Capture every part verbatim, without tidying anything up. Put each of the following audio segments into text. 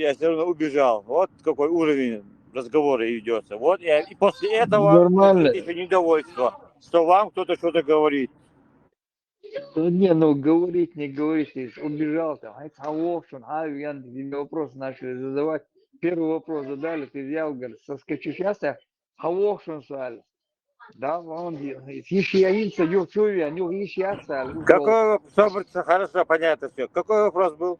я все равно убежал. Вот какой уровень разговора идется. Вот я, и после этого Нормально. Еще недовольство, что вам кто-то что-то говорит. Да не, ну говорить, не говорить, ты ж убежал там. Ай, кого он, а, я тебе вопрос начали задавать. Первый вопрос задали, ты взял, говорит, соскочишь, я ся, кого он, суали. Да, он, ищи, я инца, ю, чуви, а ню, ищи, я, суали. Какой вопрос? Хорошо, понятно все. Какой вопрос был?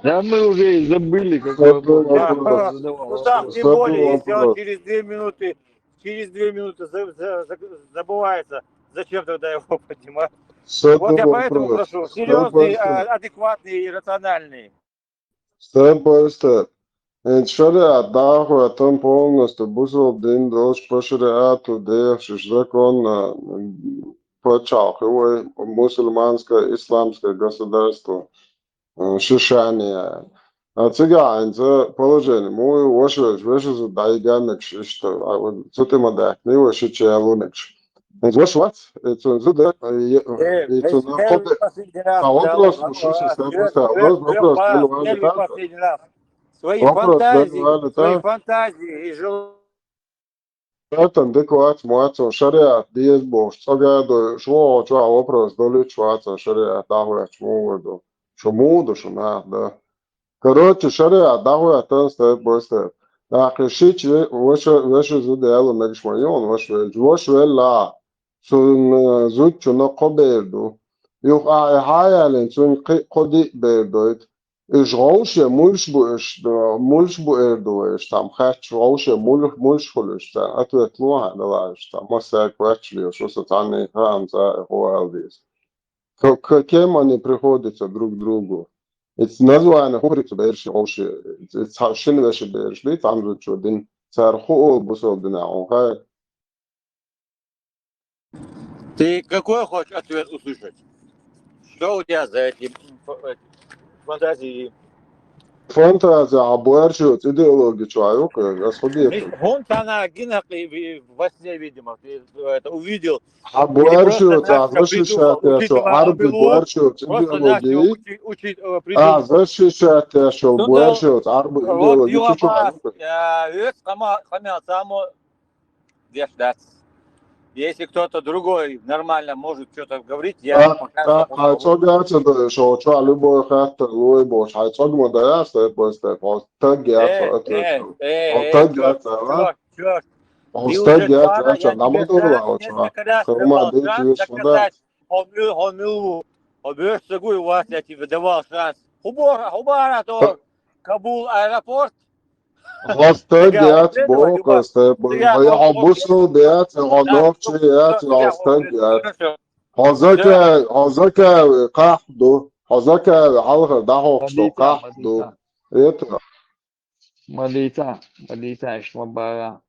Да мы уже и забыли, какой Забыл вопрос. вопрос. Задавал Ну да, вопрос. тем более, Забыл если он вопрос. Через две минуты, через две минуты за- за- за- забывается, зачем тогда его поднимать? Вот я Забыл поэтому вопрос. Прошу, серьезные, Забыл а, адекватные и рациональные. Step by step. Ин шариат дагӀватан полностью бусул дин долуш по шариату дехшиш законно, м, паччахьалкхе вай, мусульманское исламское государство, м, Шишания. А цига ин ца положение му вай, ваша, ваша зуда дӀайига мегаш иштта, а вот цу тӀема даьккхина вай шича ялу мегаш. Ин ваш вац, и цун зуда, и, Э, и цун э, первый ходе. последний раз А задал вопрос вопрос. слушай, А, что первый, просто вопрос первый, был первый важный, па- так? Первый последний раз. Свои Вопрос был фантазии, важный, свои так? Фантазии и желания. Аттан дика вац, ма вац, шариат деза бохуш, цӀа гадой, шу вогӀучу а вопрос долуьйтуш вац, шариат дӀахӀотташ муха ду. Шу муха ду, шу нах да. Короче, шариат дӀахӀоттан степ бо степ. ТӀаккха шича ве-, ваша, ваша зуда ялу мегаш ма ю, ваша велча. Ваша велла, цун, э, зудчунна кхо бер ду. Юха а, и хьаялин, цун кхи-, кхо диъ бер дойту. Уьш гӀовше муьлш бу уьш, муьлш бу эр ду вай уьш, цхьамма хаьтташ гӀовше муьлш, муьлш хуьлу уьш, цхьа ответ ло хьан дала уьш, цхьа массаьрга ваьчча лелаш, шу со цхьанна хаам цӀа а хӀу ала деза. К-, к-, кем они приходятся друг другу? Эца название хӀун прицу бераш гӀовше, эца цхьа шина вешан бераш ди, цхьамма зудчо дина, цара хӀу олу бусалба динехь хьуна хаьа? Ты какой хочешь ответ услышать? Что у тебя за эти, м, ф- эти фантазии? Фантазия, а больше вот идеология человека, расходится. Вон она гинакли во сне, видимо, ты это увидел. А Или больше просто вот, а Настя придумал, защищать я учитель что, арбы Абилов, больше вот просто Настя идеологии. учи- учи- э, А, придумал. Защищать я что, Ну, больше ну, вот арбы Вот идеологии. Ты что, Юхамас, арбы? Вес, Хамя, Хамя, Само, Деш, Дац. Если кто-то другой нормально может что-то говорить, я Так, пока так, что хьайн цӀогӀа яц а ду, шо чохь любой хаттар лой бохуш, хьайн цӀогӀа ма дац, степ бо степ, хьо стаг яц, Э, хьо ответ э, ду. э, Хьо э, стаг чёрт, яц, а? чёрт, чёрт. Хьо Ты стаг уже яц, два а, раза, чохь я нама тебе дора шанс ваучу, несколько раз хӀума давал, дийца шанс веш ма дац. доказать. Хьо муьлху, хьо муьлху. Хьо беш ца гуй вац, я тебе давал шанс. Хьо боху, хьо бара тхо Кабул аэропорт. Хьо стаг Цигахь яц, следовать, боху, Юхамас, степ бо. цигахь Хьо, хьо хьо бусул бе яц, хьо Да, нохчи яц, всё, хьо цигахь стаг хьо яц. хорошо. Хьо закави, хьо закави кхахь ду. Хьо закави хьалхара дӀахьокхуш ду, Мадица, кхахь ду. Мадица. Это. Мадица, Мадица, иштта ма бара.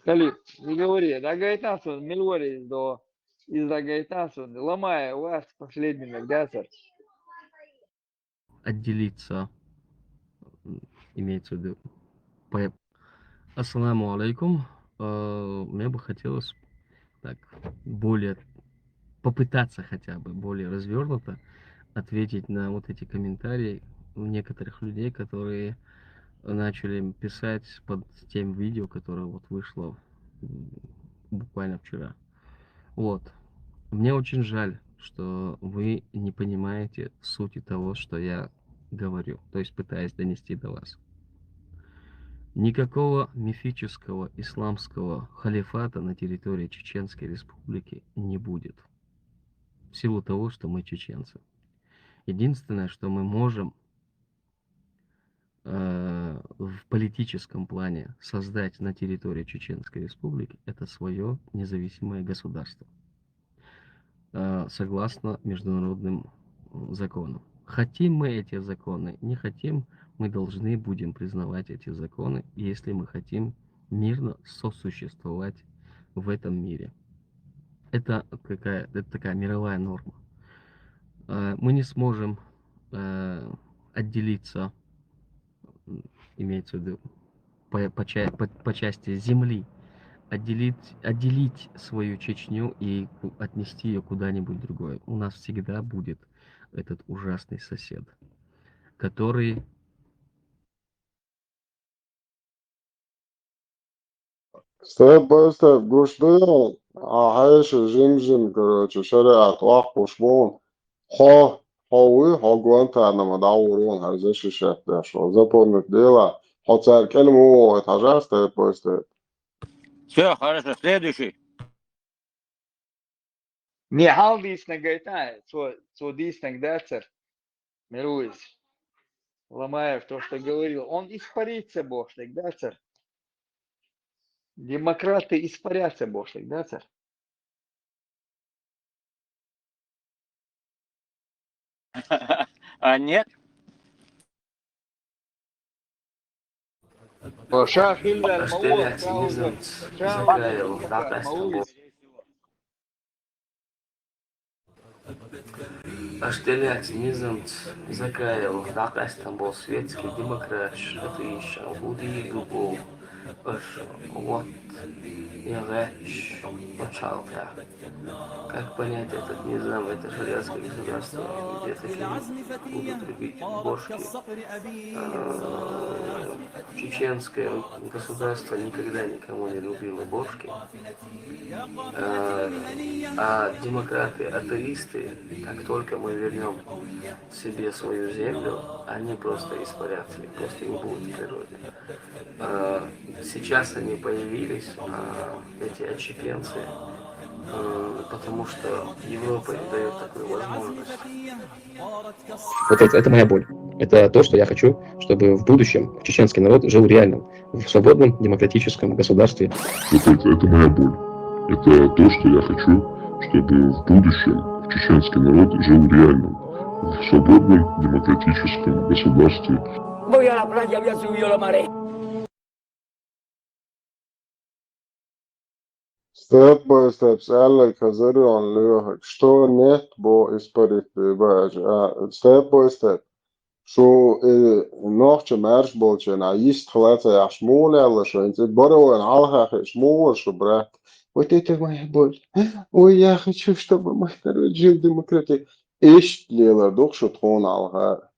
Халиф, не говори, дагайтан сон, мила вара иза до, иза дагайтан сон, ламай вац последний нагдацар. Отделиться, м, имеется в виду. По- Ассаламу алейкум. Э, Мне бы хотелось так более попытаться хотя бы более развернуто ответить на вот эти комментарии некоторых людей, которые начали писать под тем видео, которое вот вышло, м, буквально вчера. Вот. Мне очень жаль, что вы не понимаете сути того, что я говорю, то есть пытаюсь донести до вас. Никакого мифического исламского халифата на территории Чеченской Республики не будет. В силу того, что мы чеченцы. Единственное, что мы можем э, в политическом плане создать на территории Чеченской Республики, это свое независимое государство, э, согласно международным, м, законам. Хотим мы эти законы, не хотим, мы должны будем признавать эти законы, если мы хотим мирно сосуществовать в этом мире. Это какая, это такая мировая норма. Э, Мы не сможем э, отделиться, м, имеется в виду по, по, ча- по, по части земли, отделить, отделить свою Чечню и ку- отнести ее куда-нибудь другое. У нас всегда будет этот ужасный сосед. который Степ бай степ, гуш ду хьуна, хьайша жим-жим, короче, шариат ваккхуш ву хьуна. Хьо, хьо вуй, хьо Гуантанамо дӀагӀур ву хьуна, хӀара защищать деш ву. Запомнить делахь, хьо цара кӀел ма вогӀийта хьажа, степ бай степ. Все, хорошо, следующий. Не, хьал дийцинарг гайтӀа, цо, цо дийцинарг дацар. Мила ву иза? Ломаев то, что говорил, он испариться бохуш дерг дацар. Демократы испарятся бохуш дерг дацар. А нет? Ша хилла ваьлла ма ву, Аштелец ша ву, низамца ша ву, Закаев ша ву, дӀакъаьстина ма ву болу. иза. Аштелец низамца Закаев дӀакъаьстина болу светский демократаш, атеисташ, хӀун дийр ду боху, аша вот я гӀерташ, вот шалта. Как понять этот низам, это шариатское государство, где таким будут любить бошки? А, чеченское государство никогда никому не любило бошки. А, а демократы, атеисты, как только мы вернем себе свою землю, они просто испарятся, их просто не будет в природе. А, сейчас они появились, а, эти отщепенцы, а, потому что Европа им дает такую возможность. Вот это, это моя боль. Это то, что я хочу, чтобы в будущем чеченский народ жил реальным, в свободном демократическом государстве. Вот это, это моя боль. Это то, что я хочу, чтобы в будущем чеченский народ жил реальным, в свободном демократическом государстве. Voy a la playa, voy a subir a la marea. Степ бай степ, аьлларг хазар ю хьуна лоьхург. Что нет бо испарить баьжа. А, степ бай степ. Шу, э, нохча маьрша болчу хенахь йистхила ца яхьаш муха лелла шайна цӀе? Бара вайна хьалха хиъча муха вара шу, брат? Вот это моя боль. Ой, я хочу, чтобы мой народ жил в демократии. Иштта лелар ду-кх шу тхуна хьалха.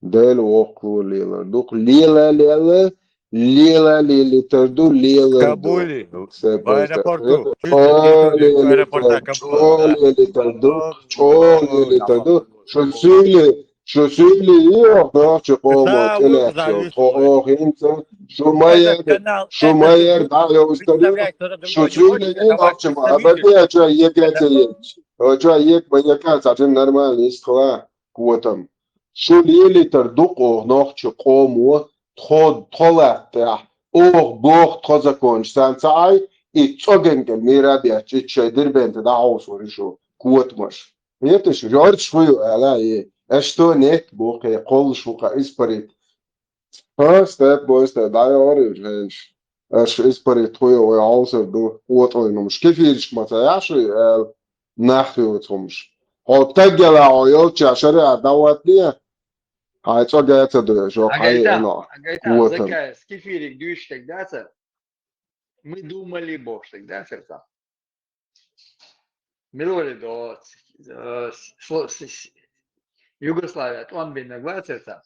Дела воккхало лелар ду-кх. Лела, лела, лела, лелитар ду, лелар ду. Кабуле, Степ в бай степ. аэропорту. Чуть Чо не в аэропорта лелитар, чо лелитар ду, чо лелитар ду. Шу суьйле, шу суьйле йо, нохча къомо тӀелаьцна. Тхо оха хӀинца, шу ма яр, шу ма яр дӀа йовзуьйтур ю. Шу суьйле йо, нохча ма абаде, а чо ега ца еза. О, чо ега ма ега, цхьа жин нормально йистхила, котам. Шу лелийтар ду-кх оха нохча къомо, тхо, тхо латтахь, оха боху тхо законаш санна ца Ӏай, и цӀоган кӀел мийра бетташ, итт шай Дербента дӀахьовсур ю шу, котамаш. Хеташ, жорташ хӀу ю ала, и аша то нет бу кхе, кхоллаш ву кха испарить. Ха, степ бой степ, дӀайогӀур ю хӀинца. Аша испарить хӀу ю, вай хьовсур ду, отӀойнумаш. Кефирашка ма ца яхьаш ю аьлла, нах хилла хӀумаш. Хьо таггала хьо йолчча шариат дӀахӀоттаде, хьайн цӀога а ца дуй, шо хьайн Агайта, эно. агайта, Котам. Закаев, скифирик дуьйш таг дацар. Мы думали бохуш таг дацар цхьа. Милури до, э, с-, с-, с-, Югославия тӀом биннаг вацар цхьа.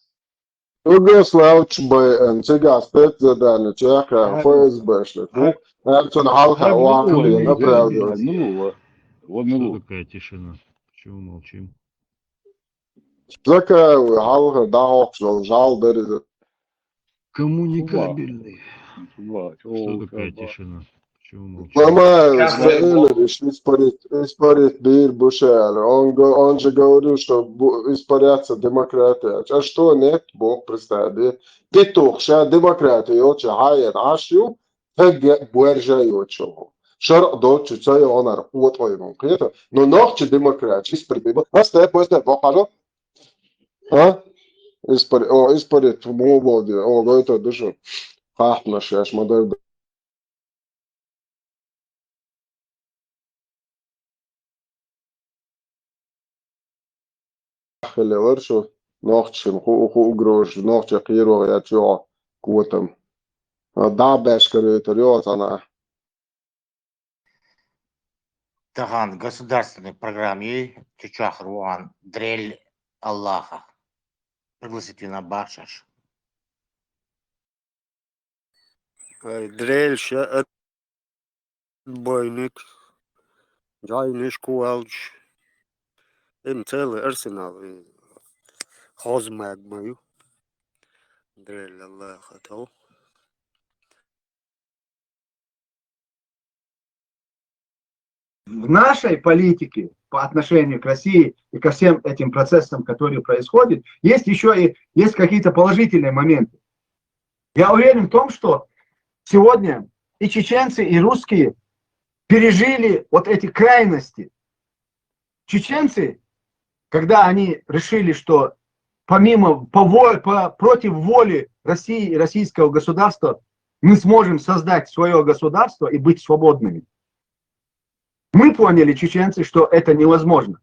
Югославч бай, ан, цигахь спецзадание чекхъяхьа, ФСБшник ву. Ан цунна хьалха вахана оправдывать. Милула. Во Что милула. такая тишина? Почему молчим? Закаев хьалха дӀахьокхуш долу жӀаьла дара иза. Коммуникабельный. Ва, Что о, такая ва. Тишина? Почему молчим? Ломаев Сейчас Исраилович, испарить, испарить бийр бу ша аьлла. Он, го- он же говорил, что бу- испаряться демократия. А что нет? Бог представь. Петух, ша демократия йолча хьаен Ӏаш ю, тагга буьржа йоцу. ШарӀ доцу ца йогӀунар отӀойнун кхета. Но нохча демократия, испарить бу. Ас тӀе, пос тӀе, боккхажо. А? Испарить, о, испарить, муха боху де, о, гойтур ду шу. Хахпанаш еш ма дар. Хилла вара шу, нохчашна хуу, хуу угрозаш, нохча кхеро яц йоӀ котам. А, дӀа беш каройтар йоӀ цхьана. Тахана государственный программа ей, чучахар ван дрель Аллаха. Пригласите на башаш. Ай, дрель ша, отбойник, жайниш кувалч. Им целый арсенал, и хозмаг мою. Дрель Аллаха тол. В нашей политике по отношению к России и ко всем этим процессам, которые происходят, есть еще и есть какие-то положительные моменты. Я уверен в том, что сегодня и чеченцы, и русские пережили вот эти крайности. Чеченцы, когда они решили, что помимо, по, во- по- против воли России и российского государства мы сможем создать свое государство и быть свободными, мы поняли, чеченцы, что это невозможно.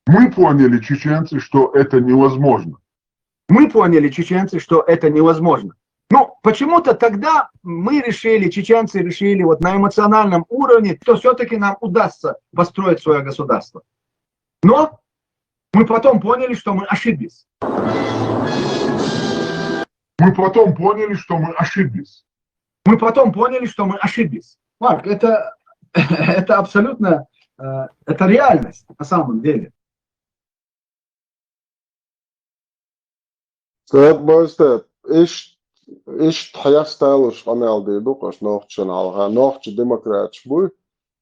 Мы поняли, чеченцы, что это невозможно. Мы поняли, чеченцы, что это невозможно. Ну, почему-то тогда мы решили, чеченцы решили вот на эмоциональном уровне, что все-таки нам удастся построить свое государство. Но мы потом поняли, что мы ошиблись. Мы потом поняли, что мы ошиблись. Мы потом поняли, что мы ошиблись. Марк, это, это абсолютно, э, это реальность на самом деле. Саб бостеп, иш иш хьясталуш къамел ди дукъаш нохчан хьалха, нохча демократш буй,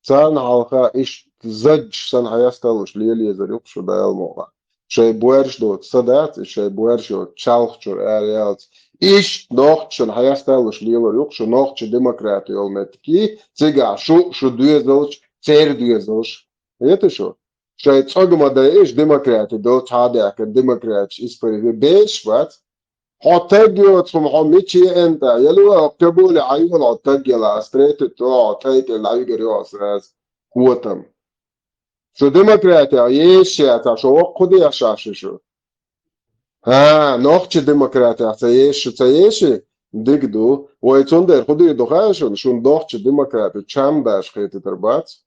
цан хьалха иш задж сан хьясталуш лелезар юкъ шу дайл моха. Шай буэрш дот садац, и шай буэрш йот чалх чур ар ялц. Иш нохчан хьясталуш лелар юкъ шу нохча демократи йол метки, цига шу шу дуэзалч, цер дуэзалч. Это шу? Шай цогма да иш демократи дол чада ка демократи испари беш бац. Хотаг йот хум хо мичи энта, ялуа кабули аюл хотаг яла, стрейт то хотаг яла, аюгар йос раз. Куотам. Шу демократия еши ата шу окуди ашаши шу. Ха, нохчи демократия ца еши, ца еши. Дигду. Ой цундер худи духашун, шун нохчи демократия чам даш хети тарбац.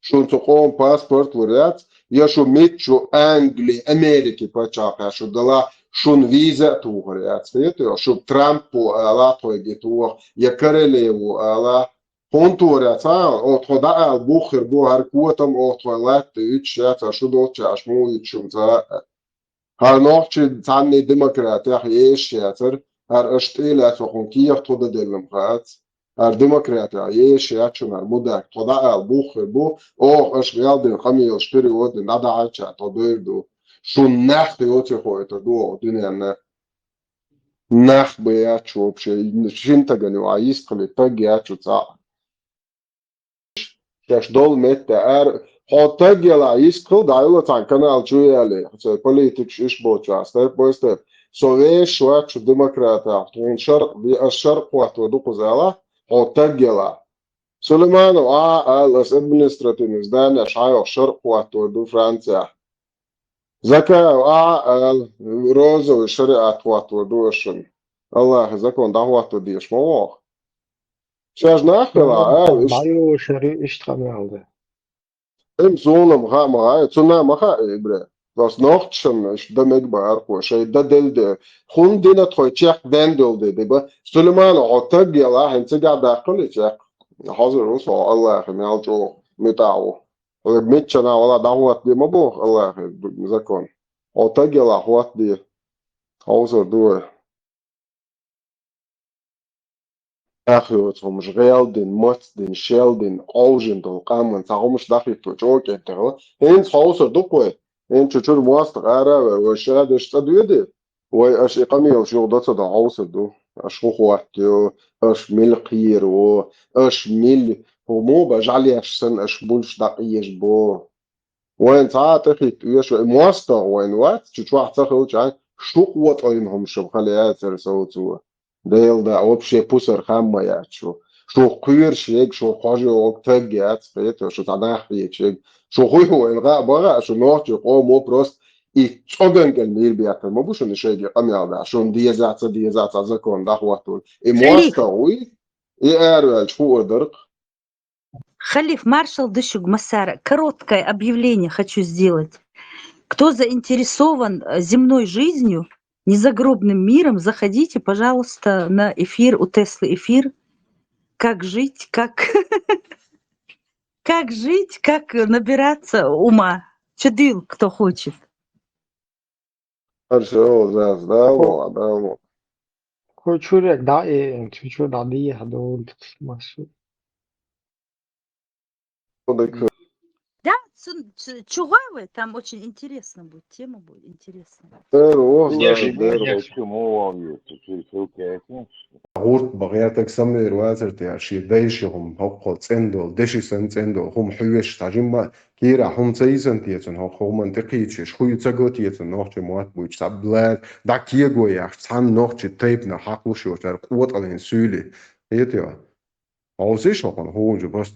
Шун цу къом паспорт луряц, я шу миччу Англи, Америки пачах, я шу дала, шун виза тухар яц. Хети, шу Трампу ала тойги тух, я Королеву ала. Хун тур яц, а, от хода ал бухир бу, хар куотам от хо латты, үч яц, а шу долча, аш му үч шум ца. Хар нохчи цанни демократиях еш яцар, хар аш тӀила яц, хун киях тода деллам хац. Хар демократиях еш яцун, хар мудак тода ал бухир бу, ох, аш гялдин, хамиел, шпири один, да да ача, тодойду. Шун нах йоти хо это ду, дунянна. Нах бы ячу вообще, шин тагани, а искали, таг ячу ца. Шаш дол метта ар, хо таг яла искал, да юла цан канал чу яли, хо политик шиш боча, степ бой степ. Со веш вачу демократа, тун шар, би аш шар куат ва дукузала, хо таг яла. Сулейманов, а, ал, ас административный здание, шайо шар куат ва ду Франция. Закаев, а, ал, розовый шариат куат ва ду ашан. Аллах закон да куат ва деш ма вох. Шаш нахпела, а, иш- Баю шари ишт ханялды. Им зулам ха ма ай, цуна ма ха, э, бре. Бас нохчан, иш да мег бар ко, шай да делде. Хун дина тхой чек ден делде, деба. Сулейман о таг яла, хин цига да кали чек. Хазыр ус о Аллах мял чо метау. Митчана вала да куат ди ма бу Аллах закон. О таг яла куат ди. Хазыр дуэ. Ахиоцумш гъелдин, мацдин, шелдин, къовжин дол къаман цагъумш дахитту чӀокӀентего. Хинц ховсур дукъвай. Хин чучур муастагъ аравер ва шадеш цӀадведи. Вай аш икъамиел шугъ доцада ховсур ду. Аш хухуаттио, аш мил хъирво, аш мил хуму ба жалеш сан аш булш дакъиеш бо. Вайн цӀа тӀехӀитта уьш вай, мостагӀа вайн вац, чу чохь ца хилча, шукъ ватӀайна хӀума шуба хала яцара совцо. Дела да, вообще пусар хам ма яц шу. Шу кхоьру шег, шу хьожа йогӀу таг яц, кхета, шу цхьа нах хьеча шег. Шу хуй вайн гӀа а багӀа, шу нохчий къомо просто и цӀоган кӀел мийр бетта ма бу шуна шайги къамел да. Шуна деза, ца деза, ца закон да хӀоттур. И мостагӀа вуй, и араваьлча хуур дарх. Халиф, маршал да шуга, массара. Короткое объявление хочу сделать. Кто заинтересован э, земной жизнью, незагробным миром, заходите, пожалуйста, на эфир, у Теслы эфир. Как жить, как, как жить, как набираться ума. Чудил, кто хочет. Хорошо, да, здорово, здорово. Хочу рек, да, и чуть-чуть да, да, я думаю, массу. Подык. Да, ц- ц- чугавы, там очень интересно будет, тема будет интересная. Здорово, Я здорово, же здорово. я чему вам есть, ты чё, чё, ГӀурт бакъ яьтаг самер вацар те, ши дайши хӀума хӀокхо цӀендол, деши сан цӀендол, хӀума хьуьвеш тажимма, кира хӀума ца йисан те, цун хӀокхо хӀуман тӀекхийчеш, хуй ца го те, цун нохчи мотт буйч, ца бла, да кего яхш, цхьан нохчи тайпна хьакълуш йоцар, къотӀалин суьйли. Хетева? Хьовсиш хӀокхун хӀунжа баст.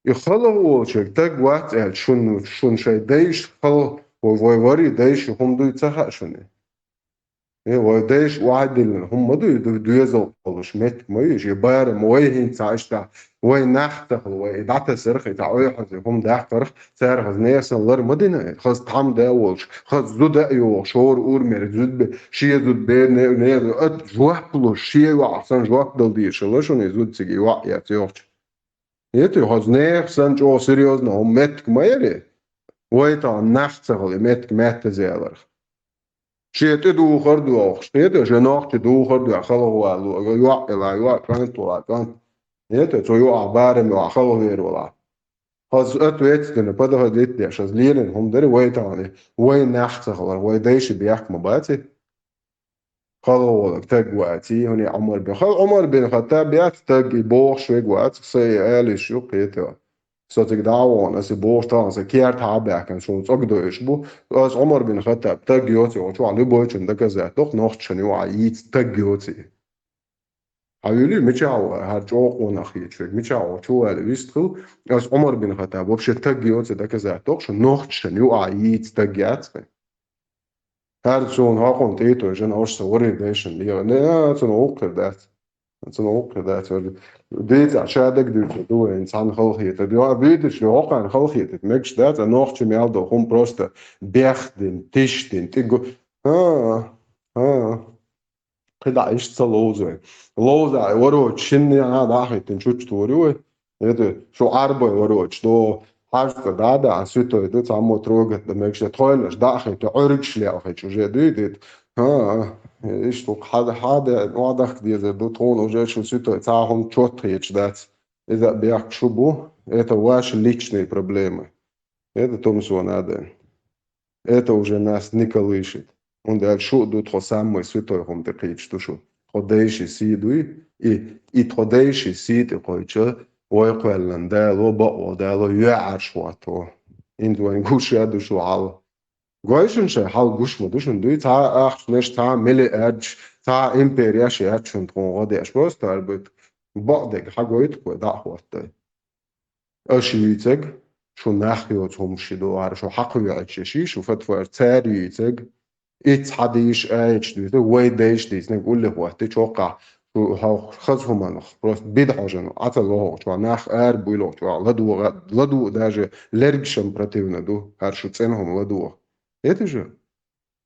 И хала волчаг таг вац аьлча, шун, шун шай дайш хала, вай, вай вари дайши хӀума дуй ца хаьа шуни. Э, вай дайш ваьдиллина хӀума ма дуй, ду доьзал къолуш меттиг ма ю, ши барам вай хӀинца иштта, вай нах тахла, вай и дӀатасарх, и тӀа ойхьази хӀума дахкарх, цархаз несан лар ма дина, хаз тхьам да волуш, хаз зуда а йохуш, хӀора ур мер зуд бе, шен зуд бер не, не, ат жоп луш, шен ваӀ сан жоп дал дийша ла шуна и зуд цига и ваӀ яц йохча. Ити хаз нех сан чӀо серьезно, хӀума меттиг ма яри. Вай тахана нах ца хала, и меттиг меттаза яларх. Шен тӀе духар дохуш, кхета, шен нохчи духар дуьхьа халахвалу, йоӀ ила, йоӀ кӀант вала, кӀант. Ета, цо йоӀа барам йоӀа халахвер вала. Хаз ответственно подходить деш, хаз лерина хӀума дари вай тахана, вай нах ца халар, вай дайши бехк ма баци. Халахвалаг таг ваци, хӀуни Ӏумар бин. Хал Ӏумар бин Хаттаб яц таг, и бохуш вег вац, сай алиш ю кхета. Со цига дӀа а вахана, аса бохуш тахана, сан керта хьа а баьхкина, шуна цӀогдойуш бу. Ас Ӏумар бин Хаттаб таг йоци, оцу чохь любойчун доказать доху, нохчашна юкъахь йийца таг йоци. Хьан вуьлий, мичахь ву, хӀара чӀогӀа къонах хеташ верг, мичахь ву, чу ваьлла вист хила, ас Ӏумар бин Хаттаб вообще таг йоци доказать доху, шу нохчашна юкъахь йийца таг яц хьан. ХӀара суна хьокхунна тӀе а тойжина, ош сан варий дайшина легӀа. Не, цунна гӀуллакх хир дац. Цунна гӀуллакх хир дац. Дийца ша дага дуьйцур ду вайн, цхьанна халахетар. Йо, а буьйдуш ду, хӀокхарна халахетар. Мегаш дац, а нохча мел долу хӀума просто бехдина, тишдина, тӀе го-, а, а. КхидӀа иштта ца ловза вай. Ловза вай, ворочу шинна а дӀа а хӀиттина чучу тори вай. Это, шу Ӏарбой ворочу до хьажца да, да, а святой ду, цхьаммо трогать да мегаш, тхойнаш дӀа а хӀиттина, Ӏуьргаш лелхича уже дуьйдит. ХӀа, иштта хьада, хьада, нодахка дезар ду, тхуна уже шу святой, цхьа хӀума чот хеташ дац. Иза бехк шу бу, это ваши личные проблемы. Это тумсо надо. Это уже нас не колышет. ХӀунда аьлча шу а ду тхо самый святой хӀума тӀекхийча ду шу. Тхо дайши сий дуй, и, и тхо дайши сий тӀе кхойча, вай кхоьллан дало, бакъо дало, юьхьӀаьржа хӀотто. ХӀинца вайн гуш а ду шу хьал. Гой шуна шайн хьал гуш ма ду шуна дуй, цхьа а ахчанаш, цхьа а миллиардаш, цхьа а империяш яц шуна тхуна гӀо деш. Просто арбуьйту бакъдерг хьагойту кхой дӀа а хӀоттой. Аша йийцаг, шу нах йоцу хӀума ши догӀара, шу хьакхавеача ши, шу фатвар цара йийцаг, итт хьадийш аьлча дуьйцу, вай дайша дийцинарг улле хӀотти, чоккхахь, шу хьо хаза хӀуманах, просто бида хьожан, Ӏа ца лохучу, нах ара буйлохучу, ладугӀа, ладугӀа даже лергашам противно ду, хӀара шу цӀена хӀума ладугӀа. Это же?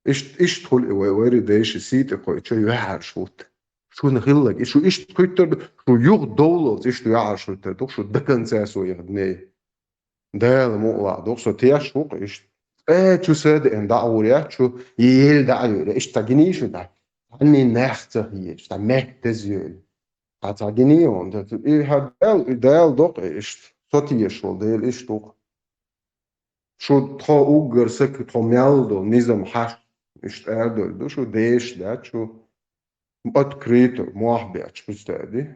Ишт-, иштта хуьлу и вай, вайри дайши сий тӀе кхойча юьхьӀаьржа хӀутту. Шуна хилларг, и шу иштта хуьттар ду, шу юха довлалц иштта юьхьӀаьржа хуьттар ду, шу до конца своих дней. Дала мукъалахь ду, со теш ву-кх иштта. Э, чу са деана дӀа а гӀур яц шу, и ел дӀа а юьра, иштта ца гиний шу дӀа. Цхьанний нах ца хеташ, дӀа меттаза йойла. ДӀа ца гиний хьуна, и хьа Дала, и Дала докъ иштта, со теш волу Дела иштта ву-кх. Шу тхо уггар сака, тхо мел долу низам хьаш, иштта арадойла ду шу, дешаш дац шу, открыто, мохь бетташ, представь ди.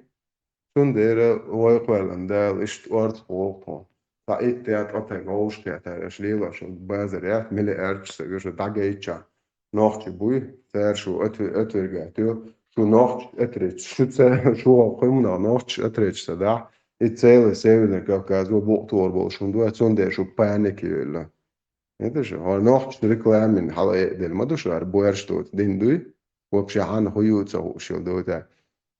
Цундела вай кхоьллина Дала иштта орца боху тхо. Цхьа итт тӀе ткъа тайпа вовшахкхетараш лелош, базар яц, миллиардаш ца веш, дӀагайча. Нохчий буй, цара шу отвергать йо, шу нохчий отречь, шу ца, шу хӀокхуьманах нохчий отречь ца дахь, и целый Северный Кавказ ву букъ тохар болуш хӀума ду, цундела шу паника йойла. Это же, хӀара нохчий рекламин хьала э дела ма ду шу, хӀара боьрш доцу дин дуй, вообще хьанна хӀу ю ца хууш йолу ду тӀе.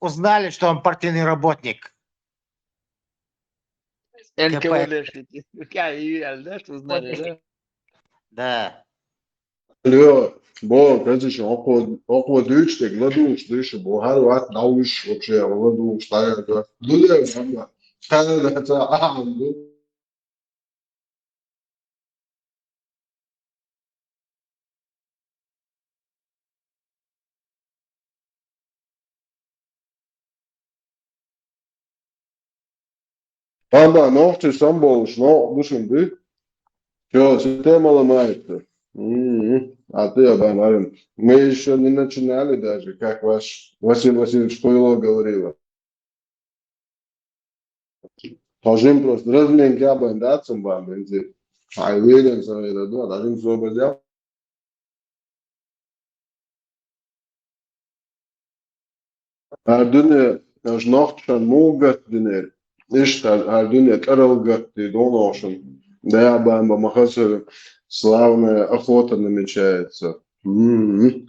узнали, что он партийный работник. Н К В Д-шники. Как и да, что узнали, да? Да. Лё, бо, конечно, около, около дючтек, ладуш, дыш, бо, хар ват, дауш, вообще, ладуш, тая, да. Дуля, мама. Тая, да, та, а, ну. Анда, нохчи самболуш, но, душинди. Чё, система ломается. М-м. А ты, Абай, наверное, мы еще не начинали даже, как ваш Василий Васильевич Куйло говорила. Хожим просто, разминка бен, да, цумбан, бензи. Ай, уверен, что это, да, даже не зубы взял. Ардуне, аж нохчан мугат динер. Ишта, ардуне, каралгат, ты доношен. Да, бамба, махасер, славная охота намечается. М-м.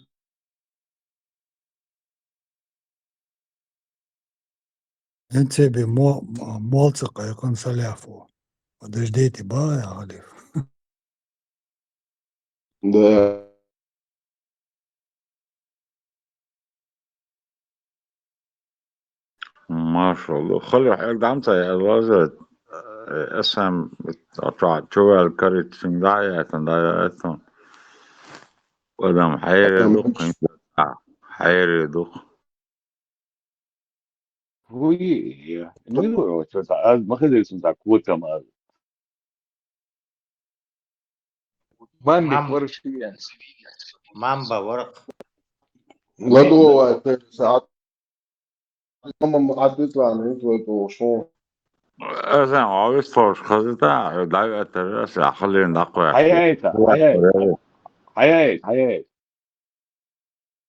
Эн цеби мо-, мо-, молца кайкан саляфу. Подождите, ба, я, Алиф. Да. Машалла. Хали хӀел дамца я лаза. Эсэм чувал карит финда я танда я этон. Адам хайре дух. Хайре дух. Хуи, я. Ну, что-то, а, махазин сунта кутама. Мамби Мам- варшия. Мамба ворк. Ладуга вай, саат. Мама, адытланы, твой шо. Эсэм авис тош хазыта, дав этер, эсэ ахалин даква. Хаяйта, хаяйта. Хаяйта, хаяйта.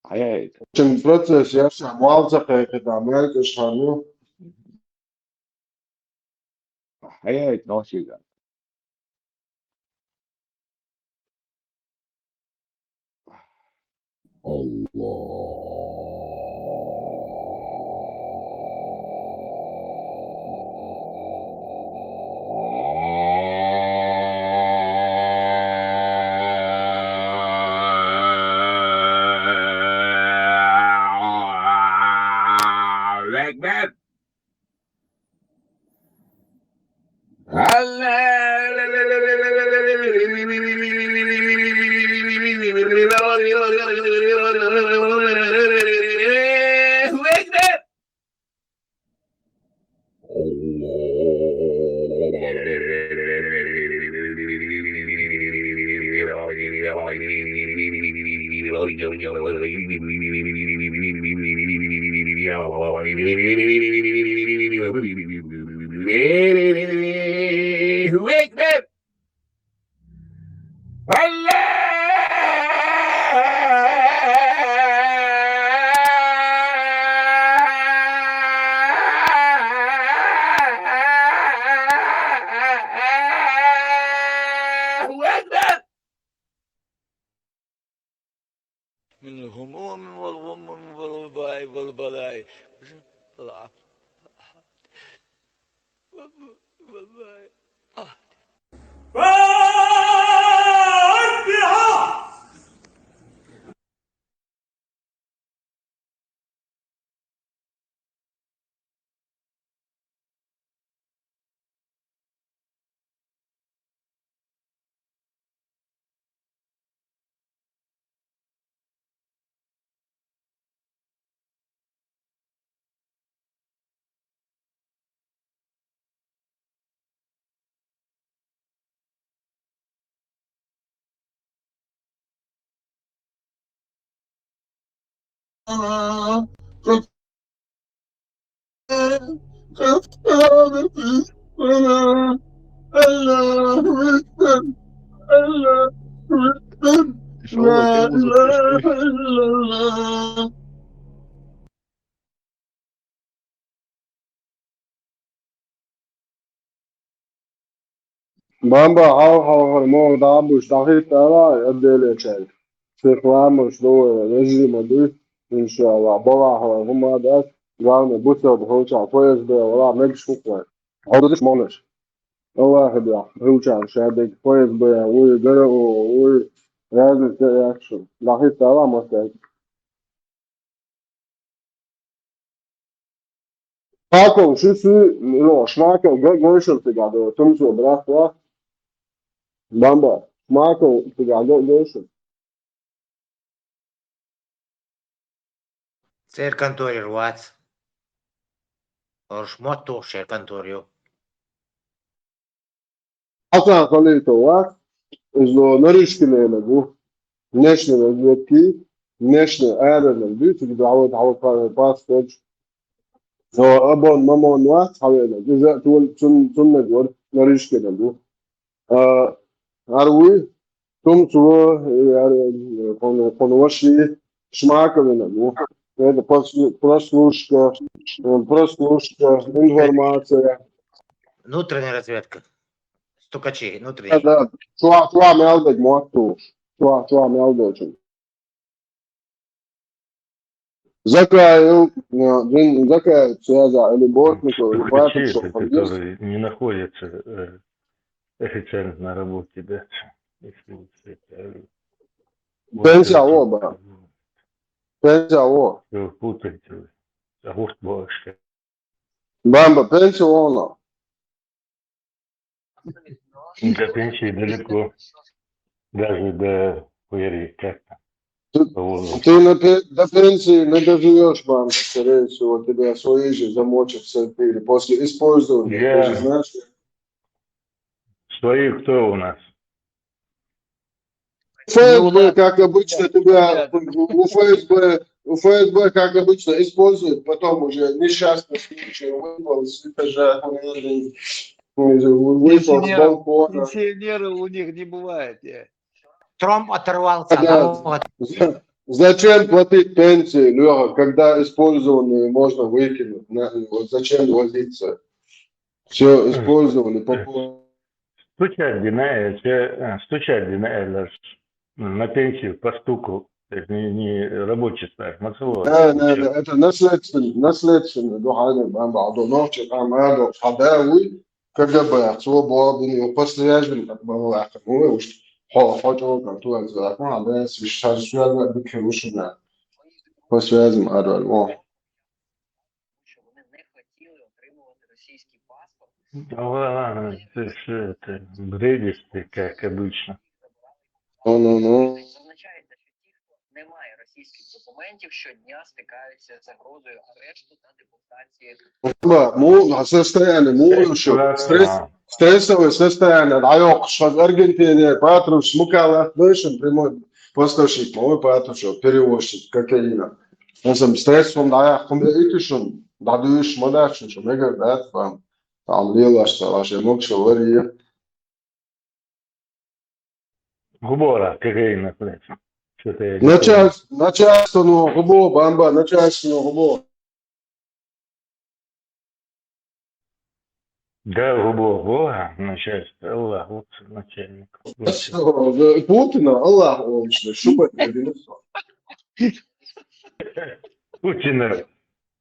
Хаяйта. Чем процесс, я сам, валца кайкы там, я это шану. Хаяйта, носига. من الهموم والغموم والوباء والبلاء. Бамба, хау, хау, хау, мо, да, буш, да, хит, да, да, отделе чай. Сыхламыш, да, режима, да, иншалла, бала, хау, гума, да. Главное, бусалба хӀулча, Ф С Б вала, мегаш хӀукхой. Хьо дудаш молаш. Аллаха бяхь, хӀулча, шадег, Ф С Б, уй, ГРУ, уй, разница яхшу. Дахи стала, мастер. Шмаков, шу су, ну, Шмаков, г-, гойшур тига до, тумсо, братва. Бамба, Шмаков, тига г-, гойшур. Церкантори руац. Орш мотто церкантори. Асан халитова, из ло нарышкинена гу. Нешна разведки, нешна аэрена гу, тиги давай, давай, пас, пас, пас. Но абон, мамон, ва, хавена. Из тул, цун, цун нагор, нарышкина гу. А, арви, тумцу, э, ар-, э, кон-, конваши, Шмаковина, ну, это пос-, прослушка, э, прослушка, информация. Внутренняя разведка. Стукачи, внутренние. Да, да. Чуа, чуа мелдек моту. Чуа, чуа мелдочен. Закаев, э, Закаев, связа, или Бортников, или Стукачи, Патрушев, это подъезд. Которые не находятся, э, официально на работе, да? Если вот это, э, вот Пенсия это, оба. Пенсия о. Вы путаете. А вот бабушка. Бамба, пенсия она. До пенсии далеко. Даже до хуяри как-то. Ты, ты на пе-, до пенсии не доживешь, бамба, скорее всего, тебя свои же замочат в сортире после использования. Ты же знаешь, свои кто у нас? Ф С Б, как обычно, тебя, у Ф С Б, у Ф С Б, как обычно, используют, потом уже несчастный случай выпал с этажа, выпал с балкона. Пенсионеры у них не бывает, э. Тромб оторвался, да, да, вот. Зачем платить пенсии, Лёха, когда использованные можно выкинуть? На-, вот зачем возиться? Все использовали по полной. Стучать динэ, э, стучать динэ, э, на пенсию по стуку. То есть не, не рабочий стаж, мацелло. Да, да, да, это наследственно, наследственно. Духайна, бам, бам, до ночи, там, а, до хадауи, К Г Б, свободный, по связям, как бы, ну, а, как, ну, уж, хо-, хо-, хо-, как, то, как, а, да, с-, с-, с-, с-, по связям, а, да, о. Вони не хотіли отримувати російський паспорт. Да ладно, ты что это, бредишь ты, как обычно. Ну, ну, ну. Зазначається, що ті, хто не має російських документів, щодня стикаються з загрозою арешту та депортації. Ба, му, на состояние, му, Стресс, что, да, стресс, да. Стрессовое состояние, да, ё, что Аргентина, Патрушев, Мукала, слышим, прямой поставщик, мой Патрушев, перевозчик кокаина. Насам стресс, он, да, я, хум, я, итишун, да, душ, мадашун, что, мега, да, там, там, лилаш, салаш, я мог, что, варья. Губора, кокаина, блядь. Что-то я не понял. Начальство, начальство, ну, губо, бамба, начальство, ну, губо. Да, губо, Бога, начальство, Аллах, вот начальник. Путина, Аллах, он что, шуба, Путина,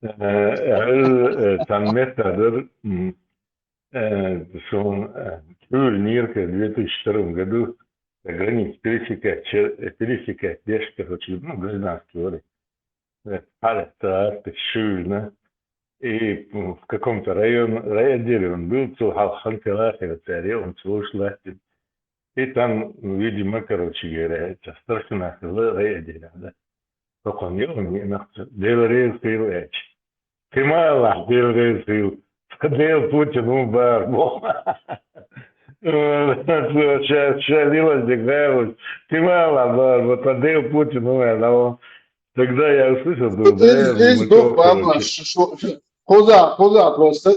э, э, э, там место, да, м, э, что он, э, Чур Нирка в две тысячи втором году за границу пересекать, чер-, э, пересекать, я ж, короче, ну, гражданский вроде. Э, Александр Шуйна. И в каком-то район, райотделе он был, цу хал-, хантелахи, царе, он слушал. И там, видимо, короче говоря, это старшина райотделя, да. Только он не, он не нахуй. Дело резко и лечь. Ты мало, дело резко. Дел Путин, ну, бар, бо. Сейчас, сейчас, Лила Дегдаевич. Ты мало, бар, бо, то Дел Путин, ну, я, да, он. Тогда я услышал, был, да, я думаю, здесь был, короче. Баба, ш-, ш-, Хуза, хуза, просто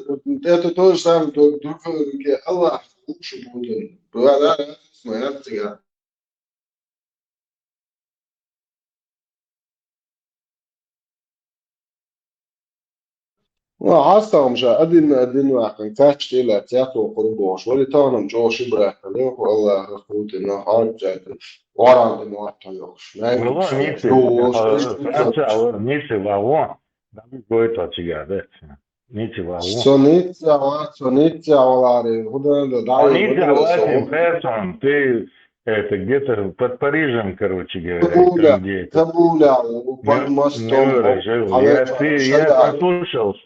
это то же самое, только в другой руке. Аллах, лучше будет. Была, да, да, моя цыган. Ну, а там же один на один вахтан, как что ли, от этого курбош. Вали там нам чё шибрать, ну, Аллах, Путин, ну, хар, чё-то. Варан, ну, а то ёх. Ну, ладно, не ты, ну, а, что, а, не ты, вагон. Давид Гойто тебя, да? Ничего. Со ницца, со ницца валари, худа да, да, Ницца валари, персон, ты это где-то под Парижем, короче говоря, Забуля, там где-то. Забуля, под мостом. Я, ты, я послушал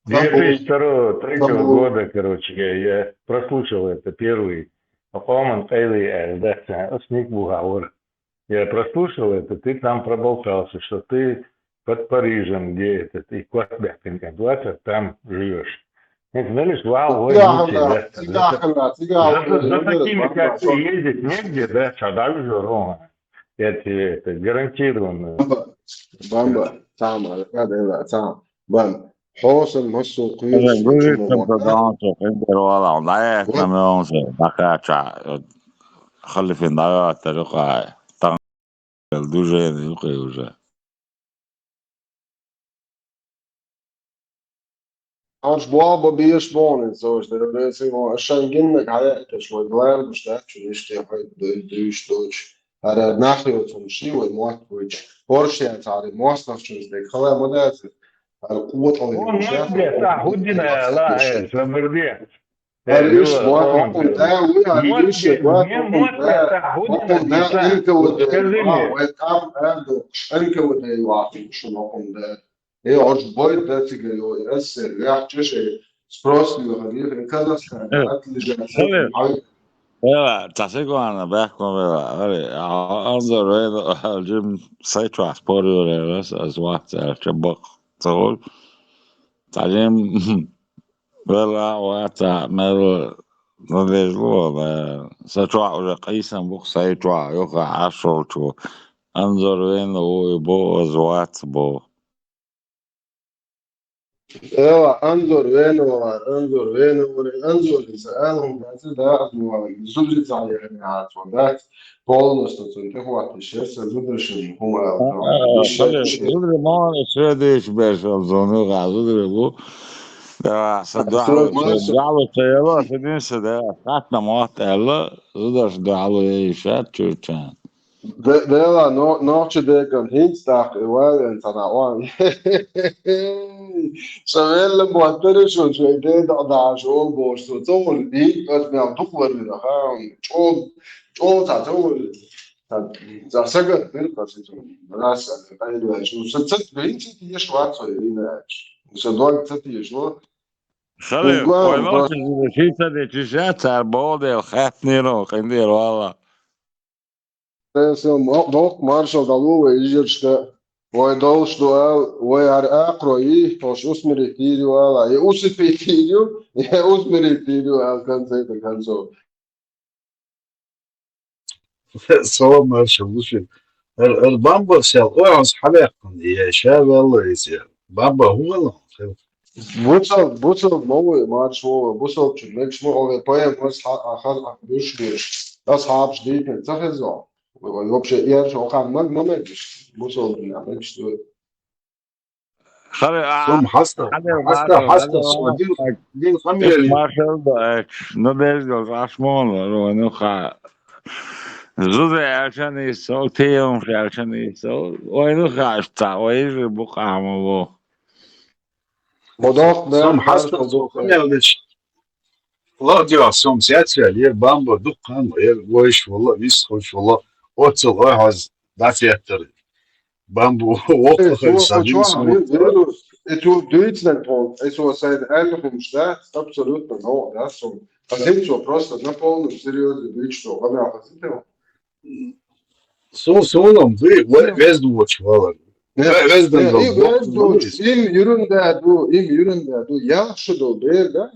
две тысячи второго, третьего года, короче, я, я прослушал это первый. Оман Эли, да, сник Бугаур. Я прослушал это, ты там проболтался, что ты под Парижем, где этот, и Кватбекин, там живешь. Нет, знаешь, вау, ой, да, ничего, да, да, да. Зато за такими, как ты, ездить негде, да, шадавижу ровно. Я тебе это гарантированно. Бамба, бамба, сама, да, да, сама. Бамба. Хьо сан массо кхуьйсу Ана гуьржийтам чу ца даьнначо къинтӀера валахь, дӀаяхьийтина мегӀонца, дӀакхаьчча, халифин дӀагӀаттар юкъа, тан движение юкъе уже. Хьанч боху бан безаш боху, ца уж дара, аса шайн гиннаг хьаяхкаш вай главнаш дац, чу иштта хьой дуьйш доцуш. ХӀара нах йоцун ши вай мотт вуьйчу. Оршья цари мостагӀчунца дерг хала ма дац. ХӀара къотӀалла О, йолуш яц, молодец, а, хӀуддина, ла, э, забырде. ХӀара Э, иш Юра, мотт хӀокхунна да, вуй, хӀара иш мотт, мотт, а, хӀуддина, хӀокхунна да, НКВД, скажи мне. Вай къам а доккхуш, НКВД вахча шуна хӀокхунна да. Э, ош бойда цига йо, и СССР вехча шей спрос лоьху, и Казахстан, Э, отлежаться, Э, хьай. Вела, цхьа секунда бехк ма бела, аре, а, Анзор вела, а, жим сай чохь спор йора, ас, ас вац, аьлча бакъ ца волу. Цхьа жим вела, вац, а, мел надежда ло, да, са чохь уже къийсан бу-кх, сай чохь, юха Ӏаш волчу. Анзор вена ву, и бо, ас вац, бо. Эла, Анзор вена вара, Анзор вена вара, Анзор иза алхьам дац, да, аз ма вара, зудри цхьа яхана яц ван дац, полностью цунна тӀехӀотташ яра сан зударшна хӀума ала. А, а, а, Иш а, иш а. Зудри ма вара, шведиш берш ал зуну га, зудри бу. Да, са А, дуьхьало, со ма ца, дуьхьало ца яла, аса дин са да, хатна мотт аьлла, зударш дуьхьало яйиш яц чуьрчан. Де-, дела, но-, нохча декан хӀинца тӀаккха и вален цхьана ван. Ша велла моттара шу, шайн ден дӀа дахьаш олу бохуш, со ца волу дийна, ас мел дукха варвира, ха, чӀогӀа, чӀогӀа цхьа ца волу. Цхьа, цхьа сагатдира, аса ца, раса, къайлаьш, ну, сан ца, хӀинца теш вац со, ирина аьлча. Сан дог ца тешо. Хале, Уган, вай нохча зуда ши ца дечу ша, цара боху дела, хаьттинера, къинтӀера вала. Сан мо-, доккха маршалла дӀалу вай йижаршка. Вай долуш ду ала, вай хӀара акхарой йий, хӀорш усмирить йийр ю ала, я усыпить йийр ю, я усмирить йийр ю ала, конце-то концов. Салам, маршалла, лучи. Эр, эр бамба сел, ой, хьан хьабаьккхина, я ша велла иза. Бамба хӀун хила? Бусал, бусал ма ву, марш ву, бусал чу мегаш ма, оле поэм, ас хьа-, а, хьа-, а, душ беш. Ас хьабаш дийпен, ца хезо. Вообще, я шо хан маг ма мегаш. Бусал дина мегаш ду. Хьале, а, Сум хьаста, хьале, хьаста, хьале, хьаста, хьале, сум, дин, дин, хамире. Маршал да, э, надежда, Рашмон, ну, ха. Зуда аьлча нийса, тем аьлча нийса. Ой, ну, хашта, ой, же букъама во. Модох, Сум да, хьаста, маршал сум, да. Хамире деш. Ладига сом сецвел, ер бамба дуккхан, ер войш вала, вис хош вала, оццал ой хаз дацеттар. Бамбу воккха хай сабин сом. Эту дуйцлен пол, эту сайн аль хумшта, абсолютно но, да, сом. Позицию просто на полном серьёзе дуйч, что она позиция. Со, солам дуй, ве-, везду воч валар. Ве-, вездан Э, дал, и везду воч, им юрунда ду, им юрунда ду, яхшы дол бер, да?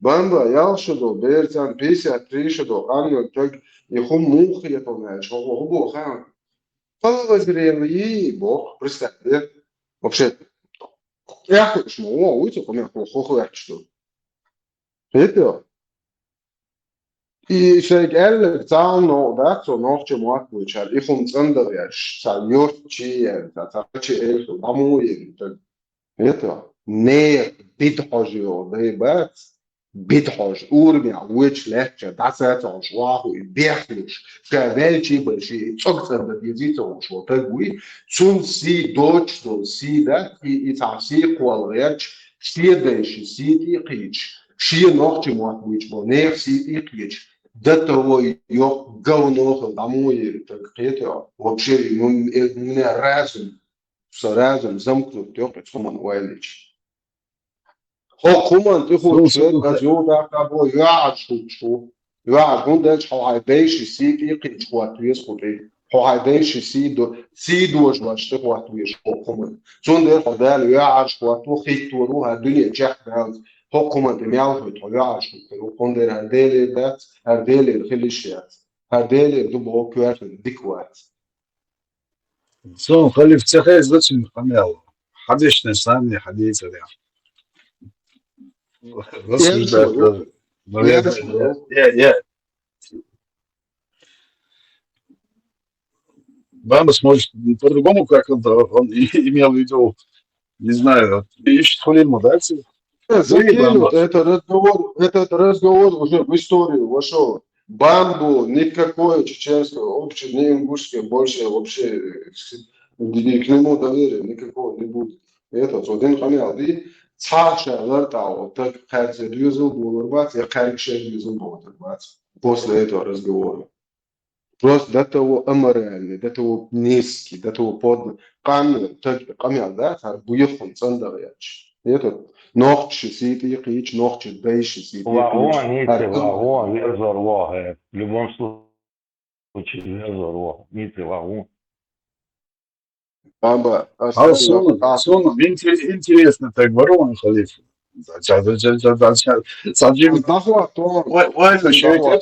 Бамба, яхшы дол бер, цан пятьдесят три шу дол, анна так, и хум мух я помню, что хо, хо, хо, ха. Палазрел и бог, представь, да? Вообще, я хочу, о, уйти, у меня хо, хо, хо, я что. Хетё? И шайга аьлларг цхьа а новкъа дац, цо нохча мотт вуьйчара, и хӀума цӀандан веш, цхьа йоцчи ян, цхьа, цхьа чи эльху, дӀамо ян, так. Это, не, бит хьожа йолу дай бац, битхьожа, урамехь вочу лаьттача дӀасацахьуш, ваху и бехлуш, ша ваьлчий бан ши цӀог цӀандан дезий ца хууш волу таг вуй, цунна сий доцуш долу сий дац, и, и цхьа сий кхолла гӀерташ, шен дайши сий тӀе а кхийчаш, шен нохчи мотт буьйцуш болу нехан сий тӀе а кхийчаш, до того йоккха говно хила дӀа муха еза таг кхетий хьо? Вообще, ну, э, у меня разум, со разум замкнут йоккхуьйту хӀуманна ойла йича. ХӀокху хӀуманна тӀехула чоьр, ас юха даккха бо, йоьӀарш хӀуттуш ву. ЙоьӀарш, хӀунда аьлча хьо хьайн дайши сий тӀе а кхийча хӀотта веза кху тӀе. Хьо хьайн дайши сий до-, сий дожош тӀе хӀотта веза хӀокху хӀуманна. Цундела хьо Дала йоьӀарш хӀотто хӀиттор ву, хӀара дуьне чекхдаллалц, хӀокху хӀуманна тӀе мел хӀуьтту хьо йоьӀарш хӀуттур ву, хӀунда аьлча хӀара Делера дац, хӀара Делера хила йиш яц. ХӀара Делера ду боху коьртаниг дика вац. Сон халиф ца хеза цуьнан къамел. Хьадешна санна хьадийцарехь. Рассуждать надо. Наверное, я, я, я. Бамбас, может, по-другому как он, он и-, имел в виду, не знаю, ищет Хулиму, да, ци-, Э, закинут Бамбас. Это разговор, этот разговор уже в историю вошел. Бамбу никакое чеченское общество, не ингушское, больше вообще, э, к нему доверия никакого не будет. Это, цо дина къамел ди, цхьа ша лартӀахь, вот так, кхаьрца доьзал болар бац, я кхаьрга шен доьзал болар бац после этого разговора. Просто до того аморальный, до того низкий, до того подлый. Къанна таг къамел дац, хӀара буьйханна цӀандаха яц. Этот нохчи сий тӀе кхийча, нохчи дайши сий тӀе кхийча. ВагӀон, ницкъ, хӀара вагӀон, везар вогӀу, э, в любом случае, везар вогӀу, ницкъ, вагӀон. Амма, а Хьал суна, суна, суна, интерес-, интересно так, барон халиф. За, за, за, за, за, за, за, за, Джим. Захват, он. Ой, ой, Захват. Шо это?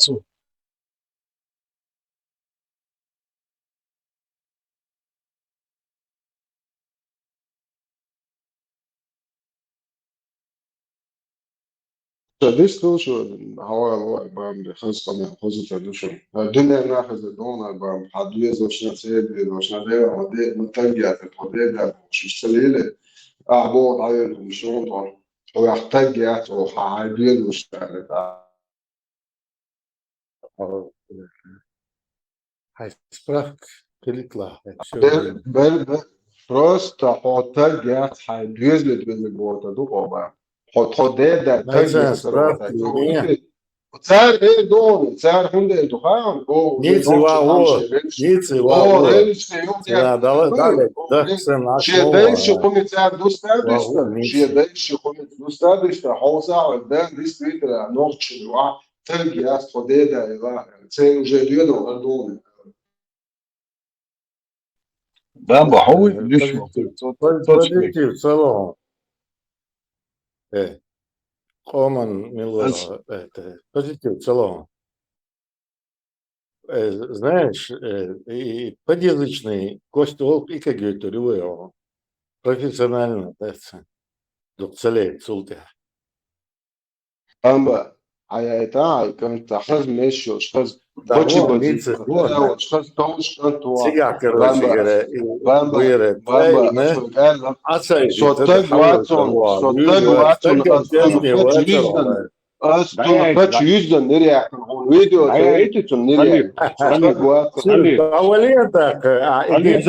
Ша дистал шу, хьаваллахӀи, бамбе, хаза къамел, хаза ца ду шу. Дуьненахь хаза дона, бамбе, хьан доьзалшна, церан доьзалшна, дера, хьо де, ма таг яц, хьо де, да, шу ца леле. Ахьа боху, хьан йоьду, шу, хьо, хьо яхь таг яц, хьо, хьан доьзалшна, да. Хьайн справка хилийталахь, хьайн всё Бер-, время. Бер-, бер-, просто хьо таг яц, хьайн доьзале доьзале бота ду къоба. Хьо, хьо деда таг яц, справка хьо не. Цара эр ду, цара хӀунда эр ду, хан, о, ницкъ, вагӀон, ницкъ, вагӀон. О, ревичка, ю, да, да, да, да, да, ше дайши кхуьнца дустадешта, ше дайши кхуьнца дустадешта, хьо сагӀа, да, действительно, нохчи, ва. Таг яц тхо деда ила, церан уже доьнал ардуна. Бамба, хьо вуй, э, диш позитив, ву, цо-, пози-, цо-, цо-, позитив ца ло. Э, къоман мила, ас- это, позитив ца ло. Э, знаешь, э, и подъязычный костёл и как говорит, профессионально, да, ца-, дук ца ле, цул тӀе. Амма, хьаяйта, хьай кӀант, хаза меш йолуш, хаза бачи бачи, хаза товш кӀант ву. Цигахь карочигара, Бамба, Бамба, Бамба, со таг вацун, со таг вацун, ас цунна пач юьздан, ас цунна пач юьздан нир яьккхина, хьуна видео ца вайти цунна нир яьккхина, со таг вацун. Халиф, Халиф,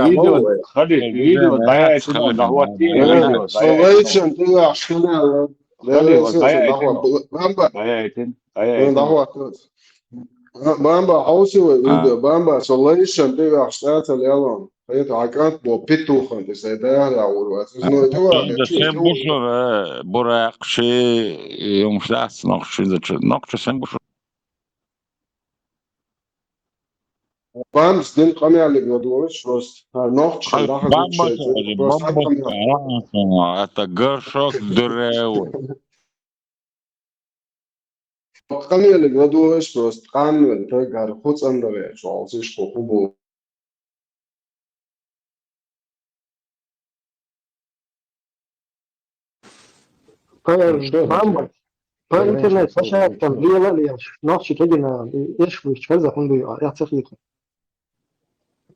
видео, Халиф, видео, дӀаяйта, со лайчан тӀе ваьхьаш хилла. Бамба. ДӀаяйтина, дӀаяйтина. Бамба, хьовсий вай видео, Бамба, со лайшан тӀе ваьхьаш цӀа ца лелон. Хьета хьан кӀант бо петухан тӀе сай дагӀа гӀур вац. Иза ной тӀе ваьхьаш, Бамба, чу сен бушура, буракхчи, юмш дац нохчи, иза чу, нохчи сен бушура. Бамс дин къамелиг ладугӀуш просто. Нохчи даха Бамба, Бамба, это горшок дырев. Къамелиг ладугӀуш просто. Къанвел тагар хуцӀандаве, шо алсиш ху хубу. По, Бамба, по интернет-площадкам лела леш, нохчи кегина, эш вуьйш хеза хӀунда ю, я ца хету.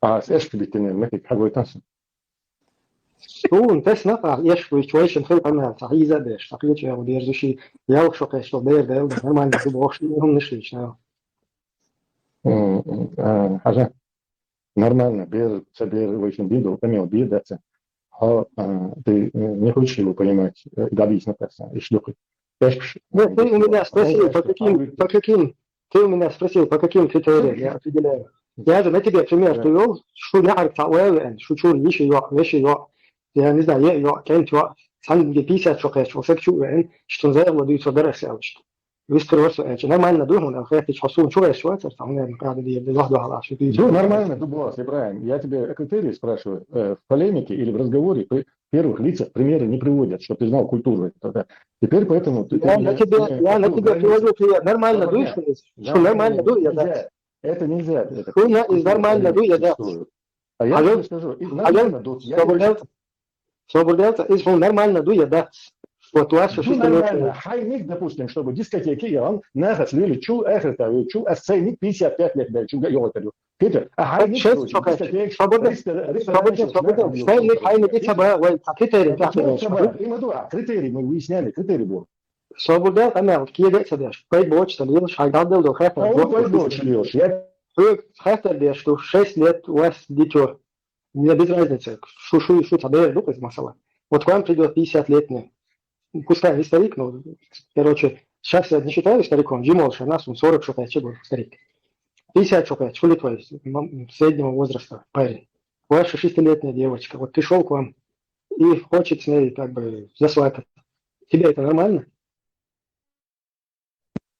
А, эш битине, мехик хьагойтан сан. Суна тесна, а, эш вуйчу вайшин хай къамел, ца хьийза беш, ца хьийза чӀегӀу дерзу ши, ялх шо кхеш, бер дел, нормально, ду бохуш, хӀумнаш вуйчу, да. М, м, а, хьажа. Нормально, бер, ца бер, вайшин бин дол, къамел бир, да, ца. Хьо, а, ты, э, не хочешь его понимать, э, добить на тесна, иш духи. Эш, Нет, ты у меня спросил, по каким, по каким, ты у меня спросил, по каким критериям я определяю. Я же на тебе пример привёл, шу нахар ца уэвен, шу чур йиши йо, веши йо, я не знаю, е йо, кент йо, сан где пятьдесят шо кхеш, вот сек чу уэн, что за его дуйцо дарас я, что. Вистер варсо, э, нормально ду, он, а хехти чхо сун чур эш, вот, там, наверное, правда, дир, дир, вах, вах, вах, что ты. Ну, нормально, ду бос, Ибрагим. Я тебе критерии спрашиваю, э, в полемике или в разговоре, при первых лицах примеры не приводят, чтобы ты знал культуру. Это, да. Теперь поэтому ты, ты Я на мне, тебе, ты мне я на культуру тебя говоришь. Привожу пример. Нормально Соборняк, дуешь, что нормально нормально ду, я нельзя. Да. Это нельзя. Это Хуйня из нормально ду, я да. Существует. А я Алло? Тебе скажу, и Алло? Нормально ду, я Собор тебе Делта? Собор Делта, из нормально ду, я да. Вот у вас Ну, шестнадцать нормально. Хай ник, допустим, чтобы дискотеки, я вам нахас лили, чул эхрта, чул а сценик пятьдесят пять лет, да, чул га йолтарю. Питер, а хай ник, Шесть короче, чё, короче. Дискотек, Собор Делта. Рестор-, Собор Делта, ресторан, Собор Делта. Чул Сценик, хай ник, это, критерий, Ну, критерий, да, критерий мы выясняли, критерий был. Собурда, къамел, киеде цадеш. Пойбоч, талилш, хай дал дел до хатар. А он пойбоч, талилш. Я Хьоьга хаттар деш ду, шесть лет у вас дитё. Мне без разницы. Шу, шу, шу, ца бер ду, масала. Вот к вам придёт пятьдесят лет мне. Пускай не старик, но, короче, сейчас я не считаю стариком. Джимол, ша нас, он сорок шо кхаьчча был старик. Пятьдесят шо кхаьчча, хули твой, м, среднего возраста парень. У вас шестнадцатилетняя девочка. Вот пришёл к вам и хочет с ней как бы засвататься. Тебе это нормально?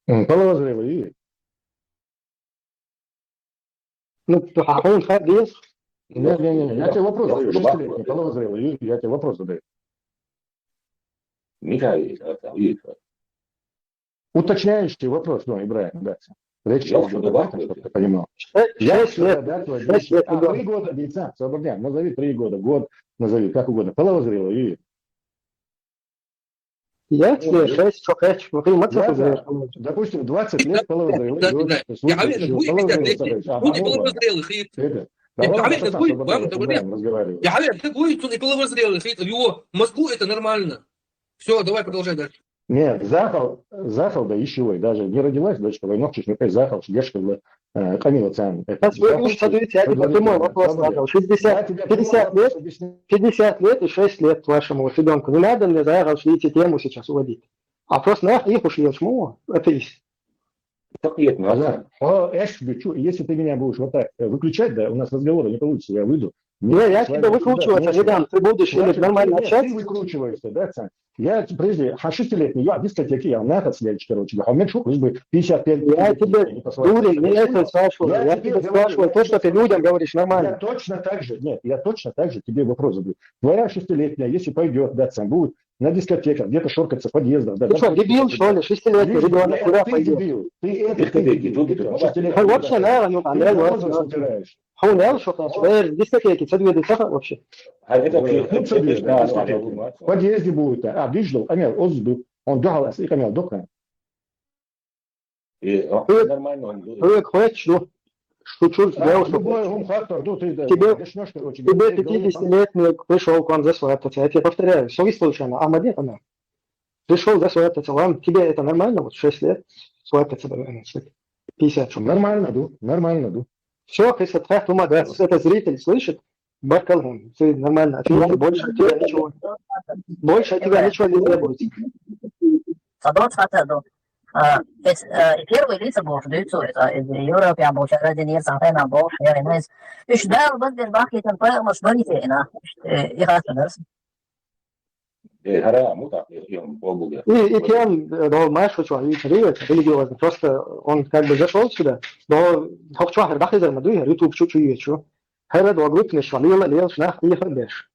М, половозрелый, и Ну, то, а он хай дес? Не, не, не, не, я тебе вопрос задаю, шестилетний, половозрелый, и я тебе вопрос задаю. Михаил, это, и это. Уточняющий вопрос, ну, Ибрагим, да. Речь Я идёт уже об этом, давай, чтобы ты понимал. Шесть, Я шесть лет, да, твой шесть лет, а, ребёнок. Три года, Витя, свободняк, назови три года, год, назови, как угодно. Половозрелый, и Я тебе шесть, что кхаьчча, ну, ты мать Ладно, позрел. Допустим, двадцать лет половозрелый, Да, да, да. Я говорю, слушай, будет половозрелый, пятьдесят лет, смотри, а, ну, и половозрелый хит. Это, Я давай говорю, сейчас будет, ладно, разговариваем. Давай, давай, я говорю, и половозрелый хит, в его мозгу это нормально. Всё, давай продолжай дальше. Нет, захал, захал, да ещё и даже не родилась дочка, вай нохчиш, ну, захал, дешка, э, къамила цан. Сейчас вы уж садитесь, я тебе прямой вопрос задал. Шестьдесят, пятьдесят лет, пятьдесят лет и шесть лет вашему вот ребёнку. Не надо мне, да, разделить тему сейчас уводить. А просто нах их уж ешь, ну, это есть. Так нет, ну, Азар, о, эш, чу, если ты меня будешь вот так, э, выключать, да, у нас разговора не получится, я выйду. Не, я тебя выкручивать не дам, ты будешь или нормально общаться. Ты выкручиваешься, да, Цан? Я прежде, а шестилетний, я дискотеки, я нахас, я, короче, да, а у меня чё, лишь бы пятьдесят пять. Я тебе, дури, не это спрашивал, я тебе спрашивал то, что ты людям говоришь, нормально. Я точно так же, нет, я точно так же тебе вопрос задаю. Твоя шестилетняя, если пойдёт, да, Цан, будет на дискотеках, где-то шоркаться в подъездах, да. Ты что, дебил, что ли? Шестилетний ребёнок куда пойдёт? Ты дебил. Ты это, ты дебил. Шестилетний. Вообще, наверное, ну, а ты наверное, возраст убираешь. Хьо нел шо кхаьчча, вер дискотеки ца доьду ца хаьа вообще. А это в подъезде будет, а, вижу, а нет, он духал, а с их духал. И, а, нормально он будет. Хьоьга хоьтташ ду, шу чур дел шо. Любой хӀума хаттар ду, ты, да, тебе, тебе пятидесятилетний пришёл к вам засвататься, я тебе повторяю, со висловлюсь, Ахмад, нет, она. Пришёл засвататься, вам, тебе это нормально, вот шесть лет свататься, да, пятьдесят, что ли? Нормально ду, нормально ду. Всё, если так, ну, да, это зритель слышит, баркал хьуна, ты нормально ответил, больше от тебя ничего, больше от тебя ничего не требуется. Садо, садо. А, эс-, э, и первые лица бохуш дуьйцу, это из Европы, а бохуш, ради нир, Сахена бохуш, я не знаю. Уж Дала базбеш бахкийтина пайхамарш бани фена, э, и хаттар ду. Э, хӀара, мутахъ, э, э, обуга. И, и тем, э, до Машу чу, и привет, религиозный. Просто он как бы зашёл сюда, но хох чу хӀара бахизар ма дуй, хӀара YouTube чу, чу, чу. ХӀара до группнаш чу, лела, лела, шнах, и хӀара беш.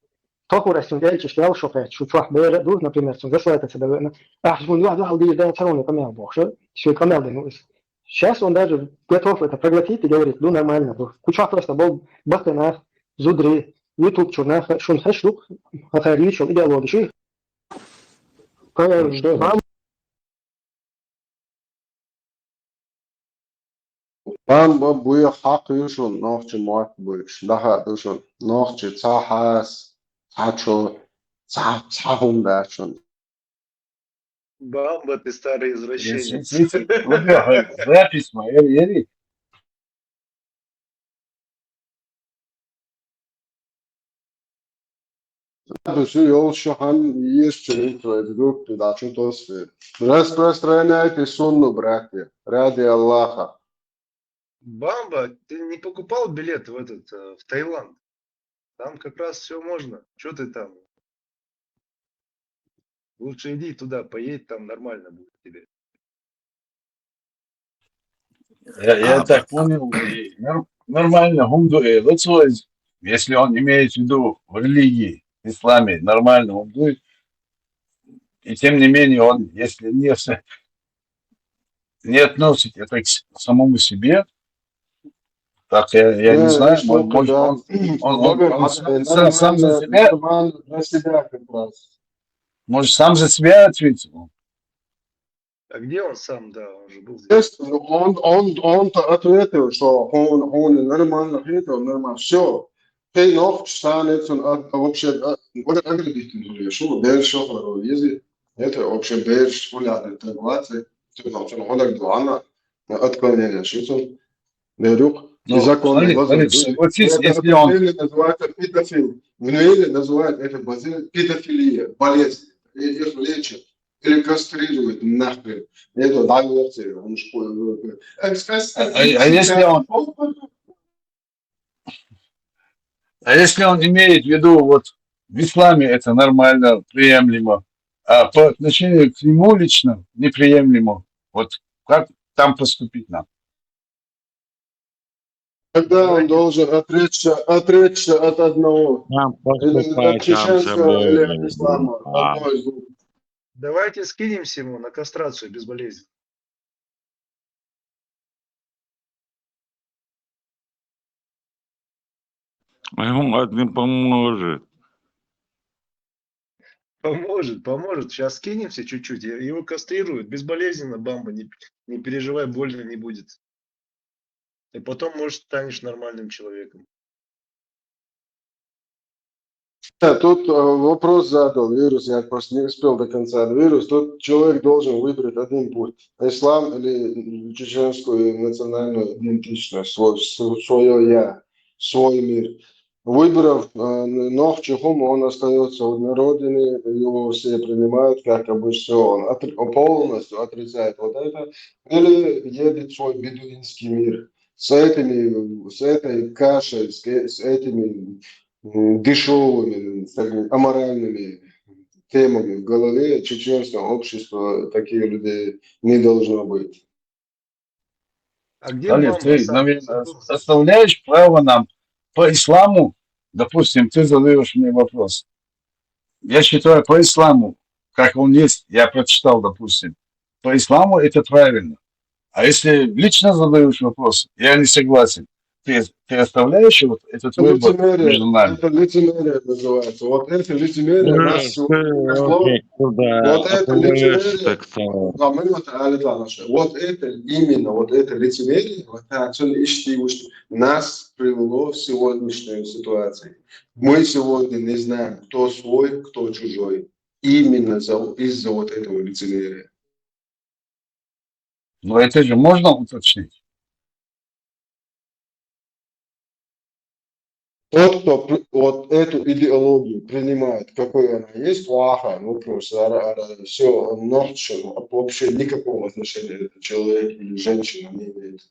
Тохур ас цун гӀелчаш дел шо кхаьчча, шу чохь бер а ду, например, цун засвататься ца даваьна. Ахь цунна юхь-юхьал дийр дац, царна къамел бохуш, шуьга къамел дина ву иза. Сейчас он даже готов это проглотить и говорит, ду нормально, ду. Кху чохь просто бол баккхий нах, зударий, YouTube чуьра нах, шуна хезаш ду, хӀара йийцачул идеологи ши. Ну, что это? Бамба буй хьакха ю шуна, нохчийн мотт буй, даха ду шуна, нохчийн цхьа хьаса. цхьа чо, цхьа, цхьа хӀума дац шун. Бамба, ты старый извращенец. Запись моя, ери. Ду су йолчу хьан еш чуьнуьйту вай дурту дачу тосу. Распространяйте сунну, братья, ради Аллаха. Бамба, ты не покупал билет в этот, э, в Таиланд? Там как раз все можно. Что ты там? Лучше иди туда, поедь, там нормально будет тебе. Я, я А, так по- понял, и нор- нормально, хӀума ду, э, лацо из, если он имеет в виду в религии, в исламе, нормально, хӀума ду, и тем не менее он, если не, с- не относит это к с- самому себе, так я, я не Не, знаю, видишь, мо- вот может, да. он, он, он, Богом он это сам, сам- сам за нормально, себя, нормально для себя как раз. может, сам за себя ответил. А где он сам? Да, он же был здесь. Естественно, он, он, он-то ответил, что он, он нормально ответил, нормально. Все. Ты ног, сам это, а, а вообще, а, вот это говорит, что дальше, что вроде, это вообще дальше, хуля, это глазы, ты там, что он так главное, отклонение, что он, Берюк, Ну, незаконно смотри, глаза. смотри, согласись, если он Или называется педофил. В мире называют это болезнь, педофилия, болезнь. И их лечат. Или кастрируют нахрен. Это да, вот это, он школе. А, а- а если он, а если он имеет в виду, вот в исламе это нормально, приемлемо, а по отношению к нему лично неприемлемо, вот как там поступить нам? Тогда он должен отречься, отречься от одного. Там Или от поступать, там чеченского, или от забыл. ислама. А, Одно из двух. Давайте скинемся ему на кастрацию безболезненно. Ему это не поможет. Поможет, поможет. Сейчас скинемся чуть-чуть. Его кастрируют. Безболезненно, Бамба. Не, не переживай, больно не будет. И потом, может, станешь нормальным человеком. Да, тут э, вопрос задал Вирус, я просто не успел до конца. Вирус, тут человек должен выбрать один путь. Ислам или чеченскую национальную идентичность, свой, свое я, свой мир. Выбрав э, ногчий хӀума, он остается на родине, его все принимают, как обычно, он отр- он полностью отрицает вот это, или едет в свой бедуинский мир с этими, с этой кашей, с, э- с этими м, дешевыми, так, аморальными темами в голове. Чеченское общество таких людей не должно быть. А где Далее Бамба ты, сам? наверное, оставляешь право нам по исламу, допустим, ты задаешь мне вопрос. Я считаю, по исламу, как он есть, я прочитал, допустим, по исламу это правильно. А если лично задаешь вопрос, я не согласен. Ты, ты оставляешь вот этот выбор Лицемерие, между нами. Это лицемерие называется. Вот это лицемерие нас сегодня пришло. Окей, куда Вот это лицемерие. Так что Да, мы вот, Александр, вот это именно, вот это лицемерие, вот это отсюда ищите, вот что нас привело в сегодняшнюю ситуацию. Мы сегодня не знаем, кто свой, кто чужой. Именно за- из-за вот этого лицемерия. Но это же можно уточнить. Тот, кто пр- вот эту идеологию принимает, какой она есть, плохо, вопрос, все, вообще никакого отношения этот человек или женщина не имеет.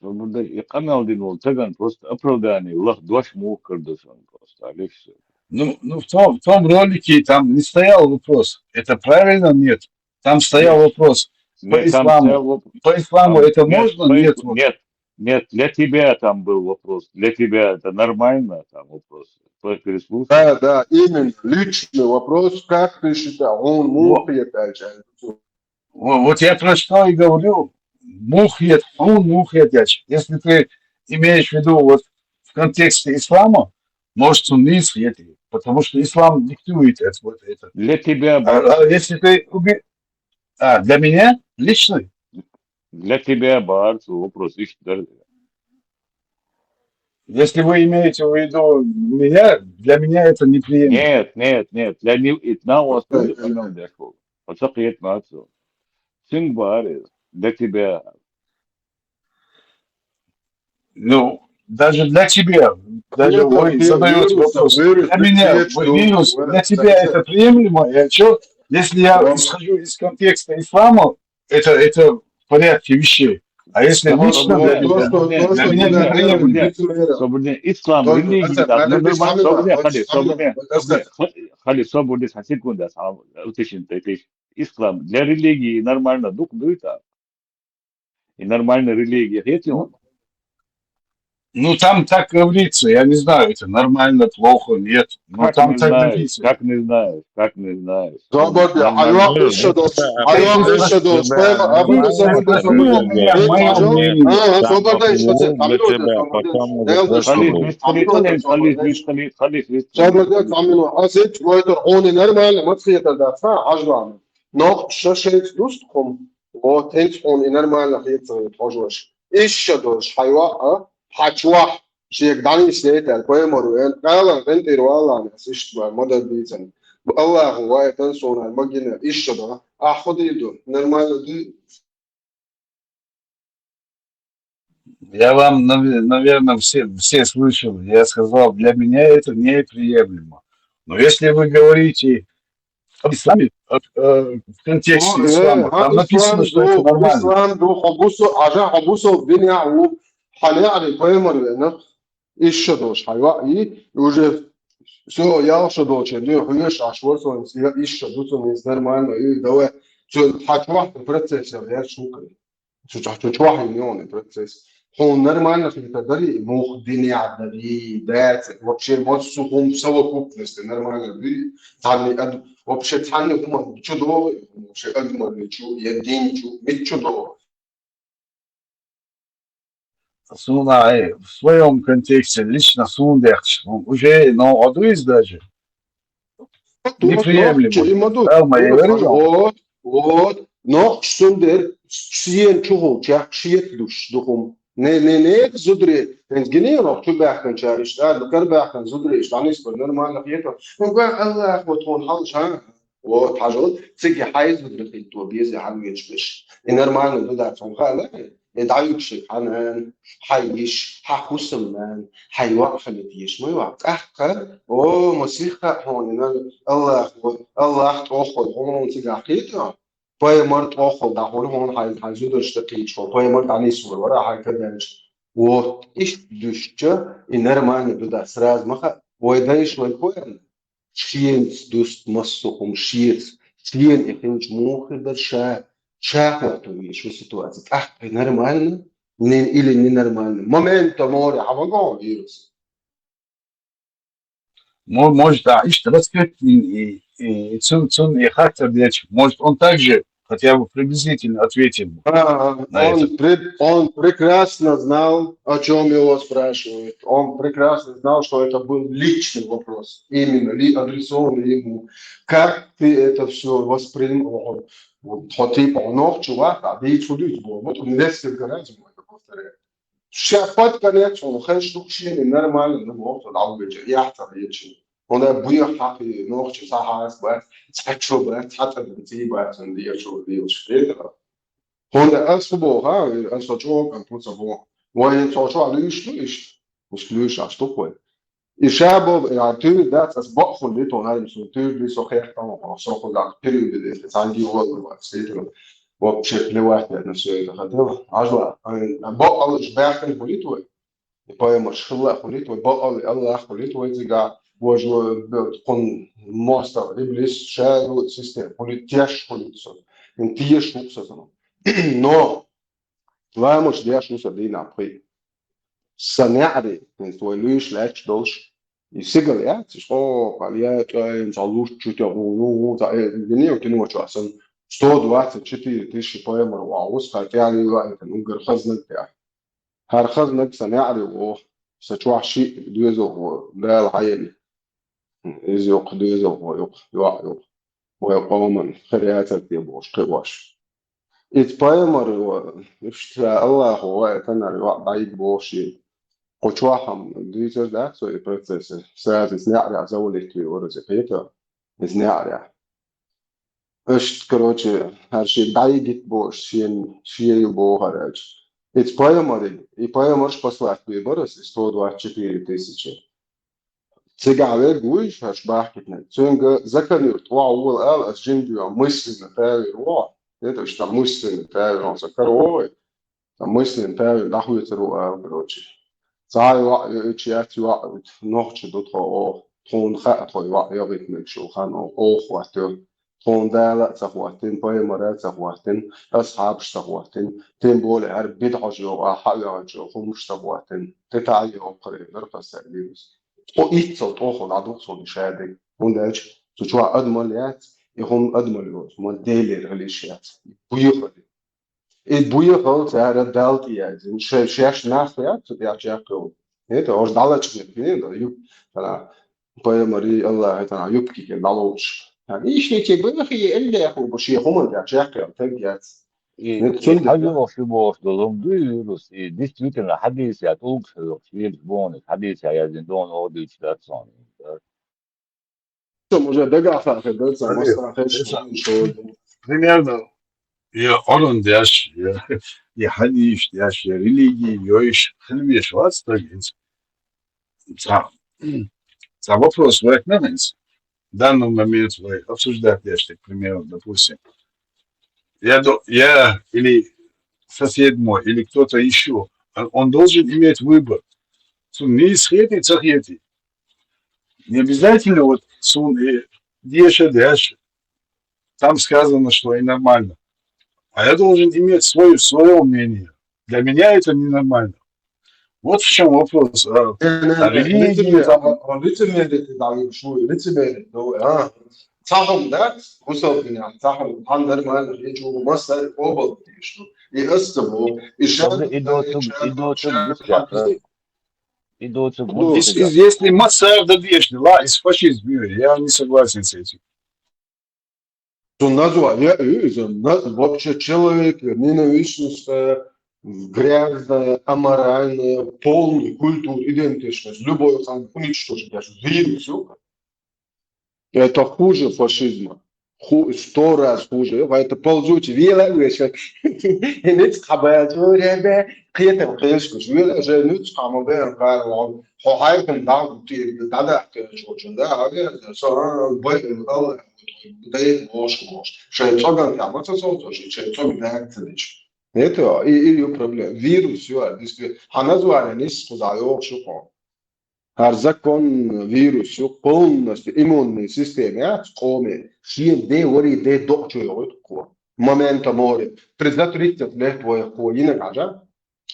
Ва мурдаш, и къамел дин вал таган просто оправдание, лах дош мух кардашан просто, а лишь всё. Ну, ну в, том, в том ролике там не стоял вопрос, это правильно, нет. Там стоял вопрос по Нет, там исламу. стоял воп- По исламу там- это нет, можно, по нет? ис- Вот. Нет, нет, для тебя там был вопрос. Для тебя это нормально, там вопрос. По- Переслушай. Да, да, именно. Личный вопрос, как ты считаешь, он мог это Во- Вот я про что и говорю. Мухет, он мухет, если ты имеешь в виду вот в контексте ислама, может, он не светит, потому что ислам диктует это, вот это. Для тебя, А, бар, а если ты уби- А, для меня лично? Для тебя, бар, вопрос. Ишт, да. Если вы имеете в виду меня, для меня это неприемлемо. Нет, нет, нет. Для него, и нам остальным, оцу кхетам ма дац. Цуьнга бара, для тебя. Ну, даже для тебя, даже вы задаёте вопрос. Для меня, вирус, для тебя это приемлемо, я чё? Если я исхожу из контекста ислама, это, это в порядке вещей. А если лично для меня, для меня неприемлемо. Собере, ислам религия, да, нормально, собере, хали, собере, хали, собере, секунда, уточнить, это ислам для религии нормально, дук дуй так. И нормальная религия, это он. Ну, там так говорится, я не знаю, это нормально, плохо, нет. Но как там не так знаешь, написано. Как не знаешь, как не знаешь. Собере, нормально. Айва, ишта дош, айва, ишта дош. Прямо, а вы, собере, собере. Моё мнение. А, собере, ишта дош. Хали, хали, хали, хали, хали. Собере, цхьа минут. А сеч войтор, он и нормально, ма цхьа хетар дац, ха, ажлан. Нохчаша шайца дуст хӀума. Вот, хӀинца хьуна и нормально хетар дац хьожош. Ишта дош, хьай воӀ, а? Хьа чу вахь, шега дӀанийсдайтар, пайхамар ву, эн къаьлан, эн тӀера валлан, ас иштта вар, ма дар дийцан. Аллаху вайтан сона, ма гина, ишта дош. Ахь хӀу дийр ду, нормально дуй? Я вам, наве-, наверное, все, все слышали. Я сказал, для меня это неприемлемо. Но если вы говорите об исламе, об, э, в контексте ислама, там написано, что это нормально. Ислам ду, хьо бусу-, ажа, хьо бусулба дин яхь ву, хьан яхь пайхамар вена. Ишта дош, хьай воӀ, и уже всё, ялх шо долча дуьйна хьоьжуш Ӏаш вар со, ишта ду цунна, из нормально, и давай, цу хьа чу вахь процесс яр шуьга. Цу чу, цу чу вахь йина йола процесс. Хьуна нормально хетар дарий, мух динехь дарий, дац, вообще массо хӀума совокупности нормально дуй, цхьанне ад-, вообще цхьанне хӀума чу догӀу, вообще адамашна чу, я дин чу, мича чу догӀу. Суна, э, в своём контексте, лично суна дехча, ну, уже, но одуйз даже. Неприемлемо. Нохча, и ма ду. Алма, я говорю. Вот, вот. Нохча цундер, шен чухулчех шеца душ ду хӀума. Не, не, не, зударий, хӀинца гинера нохча чу баьхкинчара иштта, а, кара баьхкина зударий иштта, дӀанисбар нормально хетар. Ну, га Аллах, вот, хьуна хьалча, а? Вот, хьажал, цига хьайза зударий хетто беза хьан венча беш. И нормально ду дац хьуна хаалара, и дӀаюгаш хьан нана, хьай йиша, хьа хӀусамнана, хьай воӀ хила дезаш, ма йоах. ТӀаккха, о, ма сиха хьуна, и нар-, Аллах, Аллах тӀоххула хьуна цигахь кхетар, пайхамар тӀоххула дӀахьур хьуна хьайн, хьайн зударшта кхийчо, пайхамар дӀанисвар вара хьайн каденча. Вот, иштта дуьстча, и нормально ду дац, сразу ма хаьа, вай дайша вай кхоьрна. Шеца дуст массо хӀума шеца. Шена и хилча муха хир дара ша, ша хӀотто везаш ву ситуаци. ТӀаккха нормально, не, или ненормально. Момента море хьан вагон вирус. Мо-, может, а, иштта раскрыть и, и, и цун, цун и характер дечь. Может, он также хотя бы приблизительно ответил бы на это. Он пред-, он прекрасно знал, о чём его спрашивают. Он прекрасно знал, что это был личный вопрос, именно ли адресованный ему. Как ты это всё воспринимал? Вот, хьо типа, хьо нохча вац, а дийца хӀу дуьйцу боху. Вот он несколько раз ему это повторяет. Ша под конец хьуна хезаш ду-кх шена нормально, ну, боху, дӀавоьдуча, яхь ца хеташ. ХӀунда буьйхьа хьакхий, нохча цхьа хьаста бац, цхьа чо бац, цхьа цӀа бац, цӀий бац, цунна дешо лелаш хетара. ХӀунда ас хӀу боху, а, ас со чӀогӀа кӀант ву ца боху. Вайн цо чохь луьйш ду иштта? Иштта луьйш Ӏаш ду-кх вай. И ша боху, а, туьйр дац, ас бакъ хуьлу ду тхуна, ам со туьйр ду, со хехкам, со хӀу дац, периоде деза, цхьаьнгге вала вац, сетара. Вообще плевать на всё это хотела. Ажла, а, бакъ аллаш баьхкина хуьлу ду вай. И пайхамарш хилла хуьлийта вай, бакъалла Аллах хуьлийта вай цигахь, важа тхуна мостагӀа иблис, ша ю система, хуьлийта теш хуьлийта со. Ин теш ву со санна. Но ламаш деш ву со дийнахь пхи. Сан неӀаре, хӀинца вай луьйш лаьтташ долуш, и сигала яц, и шкъо, кхал я, кӀайн, цхьа луш чу тӀе гӀу, гӀу, гӀу, цхьа, э, динео, кино чохь сан сто двадцать четыре тысячи пайхамар вахьа ву, сан тӀаьхьа лела а, уггар хазнаг тӀехь. ХӀара хазнаг сан неӀаре ву, сан чохь шиъ доьзалхо Дала хьаелла. Иза юккъе доьзалхо юккъе, йоӀ юккъе. Вай къоман хир яцар те бохуш кхиош. Иза пайхамар ву, иштта Аллахо вай танар йоӀ дӀайигга бохуш и. Кху чохь-м дуьйцур дац со и процесс, сразу иза неӀарехь завалить вуьйцур иза, кхета, иза неӀарехь. Иштта, короче, хӀара шен дӀайигийта бохуш, шен, шен ю боху хӀара аьлча. Иза пайхамариг, и пайхамарш послать бийр бара аса, и сто двадцать четыре тысячи. Цигахь верг вуй хӀорш бахкийтинарг. Цуьнга закон ю, тӀохь вола ала, аса жима дуьйхьа мысленно правил ву. Это уж там мысленно правил, он сан кара вогӀий. Сан мысленно правил дӀахоьцур ву ала, короче. Цхьа а йоӀ ю, уьш яц йоӀ, нохча ду тхо оха. Тхуна хаьа тхо йоӀ йогӀуьйтинарг шу хан оха хӀоттайо. Тхуна Дала а ца хӀоттийна, пайхамара а ца хӀоттийна, асхьабаш ца хӀоттийна, тем более хӀара бидӀа хьожа йогӀу, ахьа а вегӀачу хӀуманаш ца хӀоттийна. Тетта а йоккхур ю, дара кхасса а вирус. Тхо иццал тӀохула дӀадукха суна шадерг. ХӀунда аьлча цу чохь адамалла яц, и хӀума адамалла йоцу, ма Делера хила йиш яц. Буьйхалла. И буьйхалла цара Далла тӀеяздина. Ше-, шаьш нах яц цу тӀехь чекхйолу. ХӀета, ош дӀалачкъинарг, хӀета, ю-, тана, пайхамари, Аллахьи, тана, юбкиге дӀалуш. Тана, ишниче бахи, эллеху, бу шен хӀуманна тӀехь чекхйолу, таг яц. И, ХӀета, и цундела хьажа охьа шу бохуш долу хӀума дуй вирус, и действительно хьадийса я, тӀулгаш хьоьхуш, вирус боху, хьадийса я, яздина дона оха дуьйцуш дац цунна. Цо уже дагахь хаа хир дара, цо Алло, массарна хезаш Алло. Хир ду. Примерно, я Оран деш, я, я хьадийш деш, я религии йойш, хилвеш вац стаг хӀинца. Цхьа, цхьа вопрос вайх нахинца. В данный момент вай обсуждать деш, так, к примеру, допустим. Я, до, я или сосед мой, или кто-то еще, он, он должен иметь выбор. Цунна нийса хетий, ца хетий. Не обязательно вот сун и деша деш, там сказано, что и нормально. А я должен иметь свое, свое мнение. Для меня это ненормально. Вот в чем вопрос. А, Не, не, а не, религии лицемер, там он, он лицемерит, да, и шу, лицемерит, ну, а. Цхьа хӀума дац, бусалба динехь, цхьа хӀума, хьан нормально, я чугу массаьрга къобал деш ду. И аса ца боху, и ша Ага, и доцу, и доцу гуш яхра. И доцу Ну, гуш из, из, яхра. Если массаьрга деш ду, ла, из фашизм, я не согласен с этим. Цу название, э, иза на-, вообще человек, ненавистность, э, грязная, аморальная, полный культур, идентичность, любой хан уничтожить, даже вирус, ё. Это хуже фашизма. Ху-, сто раз хуже. Это ползучий, вела вешать. И нуьцкъ хьабаьлча, ребя, кхетам кхелаш куш. Вела же нуьцкъ хьама бен кар вон. Хо хайхын дан, ти, да, да, кхелаш куш, да, а вела, со, а, бай, а, да, и ложь, ложь. Шай цоган там, а со, со, со, шай цог, да, цадич. Это и, и её проблема. Вирус, всё, а, действительно. Хьан название нисс кхуза йохуш ю хьо. ХӀара закон вирус ю полностью иммунная система яц къоме, шен де вари де доъучу йогӀуьйту кхо. Момента море. При за тридцать лет вай кхо йина гажа.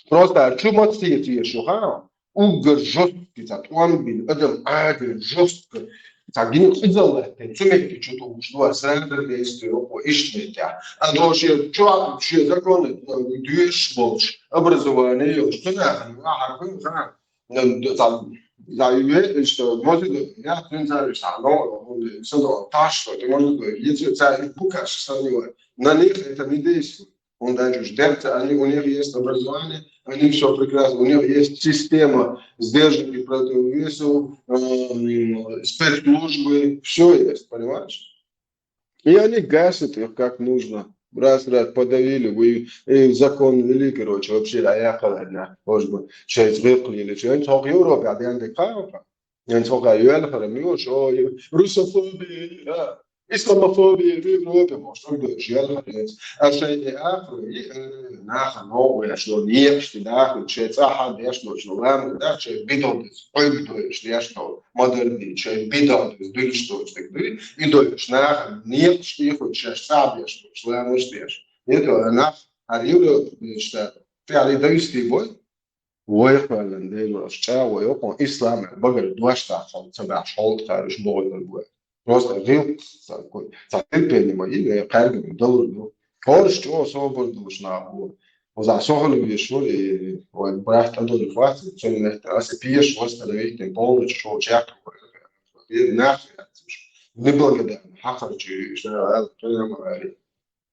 Просто чу ма ца еш ю, ха? Уггар жёсткий, ца тӀом бина, адам Ӏадина жёстко. Ца гина къизаллахь, цу метте чу тухуш ду, сразу действие йокъо, иштта метте. А то шен чу, шен законы, э, дуьйш болуш, образование йолуш, цу нахана, ва, хьан, ха? Э, д-, ца, ца, э, что, может, я, в принципе, что, но, э, что, то, та, что, ты, может, э, если ца, э, букаш, что, на них это не действует. Он дальше ждётся, они, у них есть образование, они всё прекрасно, у них есть система сдерживания противовесов, эм, спецслужбы, всё есть, понимаешь? И они гасят их как нужно. Раз, раз подавили, вы, и закон ввели, короче, вообще, а я холодно, может быть, шесть выплыли, что они только Европе, а я не капа. Ян цо хьа йоьлхара муьлш, о, русофобия, а, исламофобия, в Европе, может, он дойш йоьлхара яц. А шайн и ахуй, э, наха новая, что нечто, да, хоть шеца ха деш, но что ламы, да, шей бидон дес, ой, дойш, деш, что модерни, шей бидон дес, дыль, что ты, и дойш, наха, нечто, хоть шеца деш, что ламы, деш. Это нах, а Европе, что, ты, а не даешь ты бой? Вай хьоьллан Дело, аша чӀагӀо йоккхун исламера багара дош дахьал ца баьхьаш хьолтахара уьш бохуьйтур бу. Просто гӀилкх ца, ца терпение ма йилла, кхаьргара далур ду. ХӀорш чӀогӀа собар долуш нах бу. Оза со хила веш вара, и вай брат тӀадолу хвац, цуьнан метта аса пеш восстановить полночь шо чекх. Нах яц уьш. Неблагодарный, хьакхарчий уьш, да, да, да, да.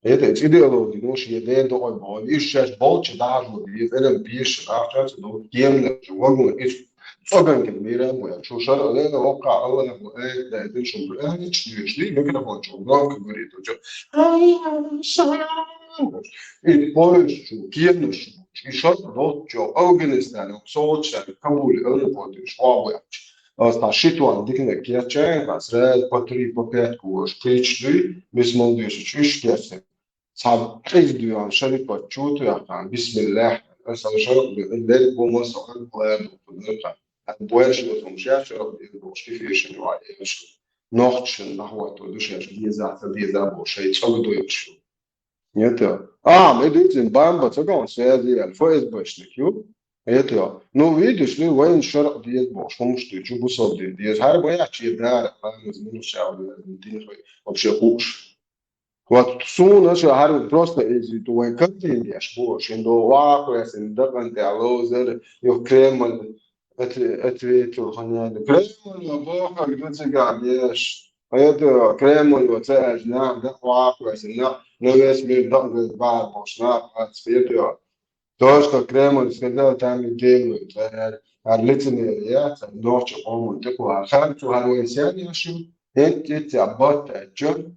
Это идеология, ну, что я даю такой бой. И сейчас больше даже вот, и это пишет, а сейчас вот, кем на, вагон, и цоган, как мира, моя, что шар, это, ока, Аллах, э, да, это что, э, что, что, микрофон, что, громко говорит, вот, что, и поешь, что, пьешь, что, и шар, вот, что, Афганистан, Сочи, Кабул, аэропорт, что, а, вот, а, та шитван дикнек кечен, а, сразу по три, по пять куш, кичли, мисмон дыши, чуш кечен. Саб киз дуян шарипа чуту яхан, бисмиллах, аса шар, лер бумон сокар план, а, больше вот он сейчас шар, и больше фишен, и вот, и вот. Нохчен, нахвату, душеш, деза, деза, больше, и цог дуйш. Нет, а, мы дыцин бамба, цог он связи, ФСБшник, ю? Это, ну, видишь, ну, воен шар, дез, больше, потому что, чё, бусол, дез, дез, хар боя, че, да, ладно, ну, ща, дин, вообще, хуш. Вот суна шу хӀара просто из ту вайн картин деш бу, шин до ваху, ясин дакан те алозер, ю Кремль отве-, ответил ханяда. Кремль ва бохак да цига деш. Это Кремль ва ца аж на, да ваху, ясин на, но весь мир да гыз бар бош на, а цвет ю. То, что Кремль сказал, там и делают. А, а лицемерие, я, там ночью, по-моему, такое. А хар цу хар вайн сян яшу, эти, эти, а бот, а чё?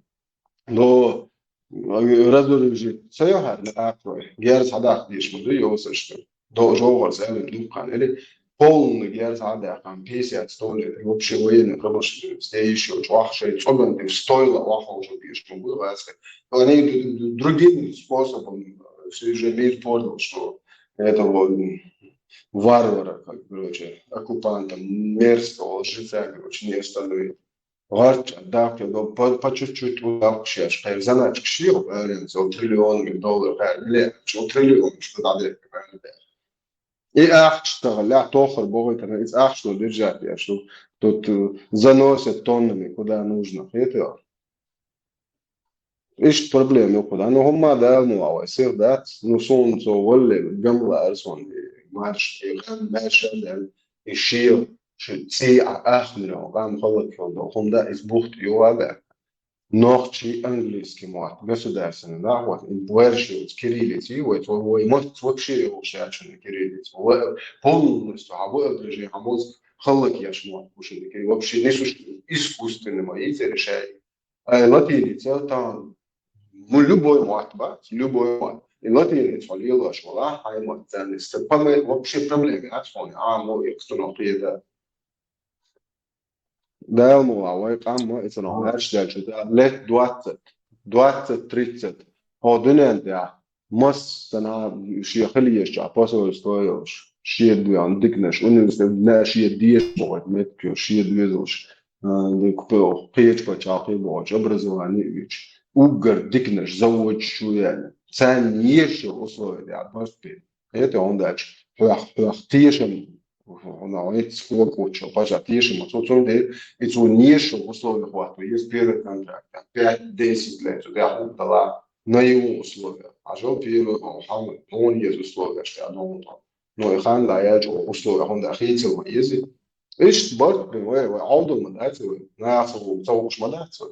Но, а, разоружить. Саяхар на акрой. Герз хадах диш муду, ёсашка. До жогар сэлэ дукхан. Или полный герз хадах, там, пятьдесят, сто лет. И вообще военный промышленность. Я ещё чувак, что и цобан, ты стоило, вахал, что пьешь, могу, васка. Они д-, д-, другим способом, э, все же мир понял, что этого, м, варвара, как, короче, оккупанта, мерзкого лжеца, короче, не остановить. Гъарч, дакъ, до, по, по чуть-чуть удавкшеш, хай заначкши, арен, со триллион доллар, хай, или, что триллион, что надо, и ахча тагъа, ля, тохар богой тана, из ахча держать, я, что тут, э, заносят тоннами, куда нужно. Это Ишт проблема юкъуд. Ну, хӀумма дала ну, а вай сих дац, ну, сун цо валле, гамла арсон, марш, и гам, марш, и шир, ши, ци, а, ахмиро, гам, халак, хал, до, хум да, из бухт, ювага. Нохчи английский мат, государственный, да, вот, и больше вот кириллицей, вот, вот, вот, вот вообще его шачу на кириллицу. Вот, полностью, а вот, даже, а вот, халак, я шмат, кушали, вообще не существует, искусственный мои решения. Э, латиница, там, ну, любой мат, ба, любой мат. И латиница, лилош, вала, хай мат, ценность. Паме-, вообще проблемы, а, фон, а, ну, и кто нахуй это? Да, ну, а вай, там, ну, это, ну, знаешь, дальше, да, лет двадцать, двадцать, тридцать. О, дунен, да. Массана шен хила езача посольство йолуш, шен дуьхьал диканаш, университет, шен деша бохуьйту меттиг йолуш, шен доьзалш, а, кхечу пачхьалкхе бохучу образование а йоьдуш, уггар диканаш, заводаш чу яьлла. Царна езаш йолу условия яра барт бен. ХӀета хӀунда аьлча, хьох, хьох тешам, хьуна вайца хӀокхучу пачхьа тешам, цо цундела, и цо езаш йолу условия хӀотто, еза первый контракт, пять-десять лет, цу тӀехь хӀума дала, на его условия. Хьажал первый, хьуна еза условия, что я думал, там. Ну, и хан да, я чё, условия, хӀунда хийцал ма еза. Иштта барт бен, вай, вай, Ӏовдал ма дац вай, наха ца хууш ма дац вай.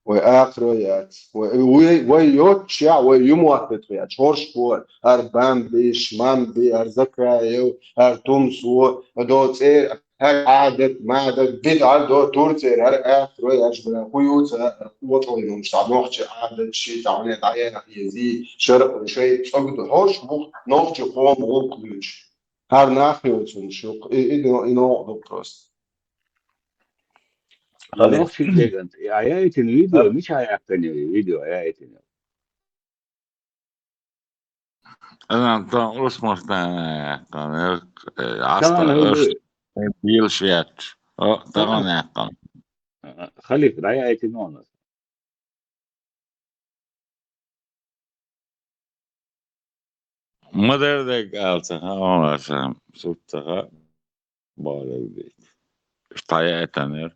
Вай акхаро яц. Вай, вай, вай йоццушехь, вай юмохь бетахь яц. ХӀорш бу, ар Бамби, Шмамби, ар Закаев, ар Тумсо, до цӀера, хӀара Ӏадат, мадат, бит ар до Турцера, ар ахро яш бара. ХӀун ю ца, вочӀалла йолуш цхьа нохча Ӏадат ши цхьа хьуна дӀаяхьа ези, шаркъ шай цӀогду хӀорш бу, нохча къоман гӀуллакх луьйчу. ХӀара нах йоцунаш ю, и, и, и, и новкъа ду просто. Халох ши деган. А я этин видео, мича яхтани видео, а я этин. Ана, тон ус мартан яхтан, э, аста, тан аш, э, бил шият. О, тан яхтан. Халиф, да я этин он. Ма дердег алца, ха, он аса, сутта, ха, баалаг бейт. Стая это, наверное.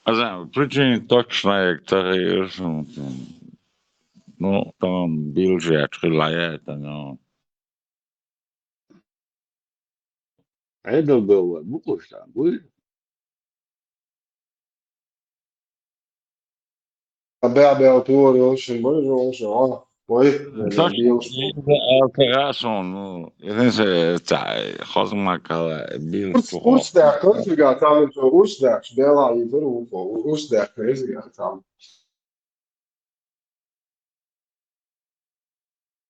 Аса причина точно як ца хийра шуна. Ну, там билжечкъи лаяьта, ну. Ӏедал белла, букъуш там, буй? А бя-бя тур йолшин, буй, йолшин, а? Буй, Саш, билш. Алкагасун, ну, иринсе, ца, хозма кала, бил Урс, чухо. Урс да, козига, там, урс да, бела, изер, урс да, козига, там.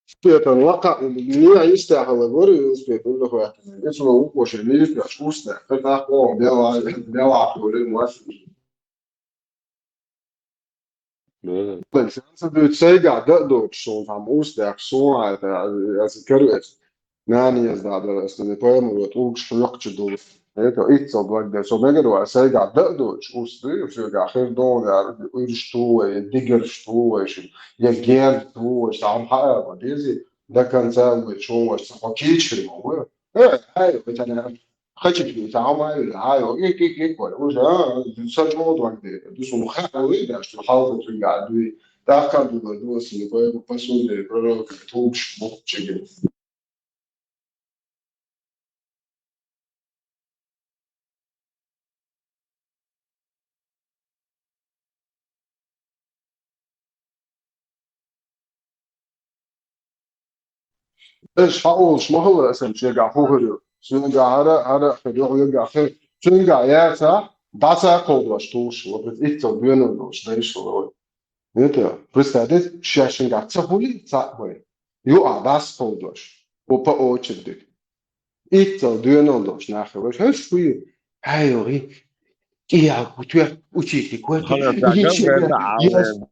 Успетан лакъа, ниъ йистехьа лагур, успет, уллув хвехтан. Ицун укъоши, ниъ йистехь, успет, хатах о, бела, бела, хулин, мас. Бен, сенца дуьйцу сайгахь да а доцуш, суна там успет, суна, это, это, короче, Нана еза дӀа а дара, аса дуьне пайхамаро тӀулгаш хьоькхучу долуш. ХӀета, иццал дог дара. Со мегар вара, сайгахь да а доцуш, уьш дуй, соьгахь хир догӀу ваьлла, уьраш ту вай, я дигарш ту вай шуна, я герз ту вай, цхьа хӀума хьаала дезий, до конца вай чу вай, цхьа хьо кийча хир ма вай. Э, хьай, вай тана, хачик дуй, цхьа хӀума а вила, хьай, ик, ик, ик, вай, уже, а, са чӀогӀа дог дара. Ду суна хаьа вай, да, что хьалха цуьнгахь дуй. ТӀаккха а дуьллур ду аса, вай, по сути, пророка, тӀулгаш бухучуьнга. Аш хьаолуш ма хилла аса шегахь хӀун хир ю. Соьгахь хӀара, хӀара хир ю, хьоьгахь хир. Цуьнгахь яцахь, дӀаса а кховдош тухуш, вот иццал доьналла долуш, дайшалла вай. Это, представь, шаьш шуьнгахь ца хуьлий, цхьаъ вай. Юкъахь дӀаса кховдош. О, по очереди. Иццал доьналла долуш нах вай. ХӀара шу ю? Хьай, йогӀи. КӀиягӀа кутоьр, учитель, кутоьр. Хьала тагал гӀерта Ӏалла.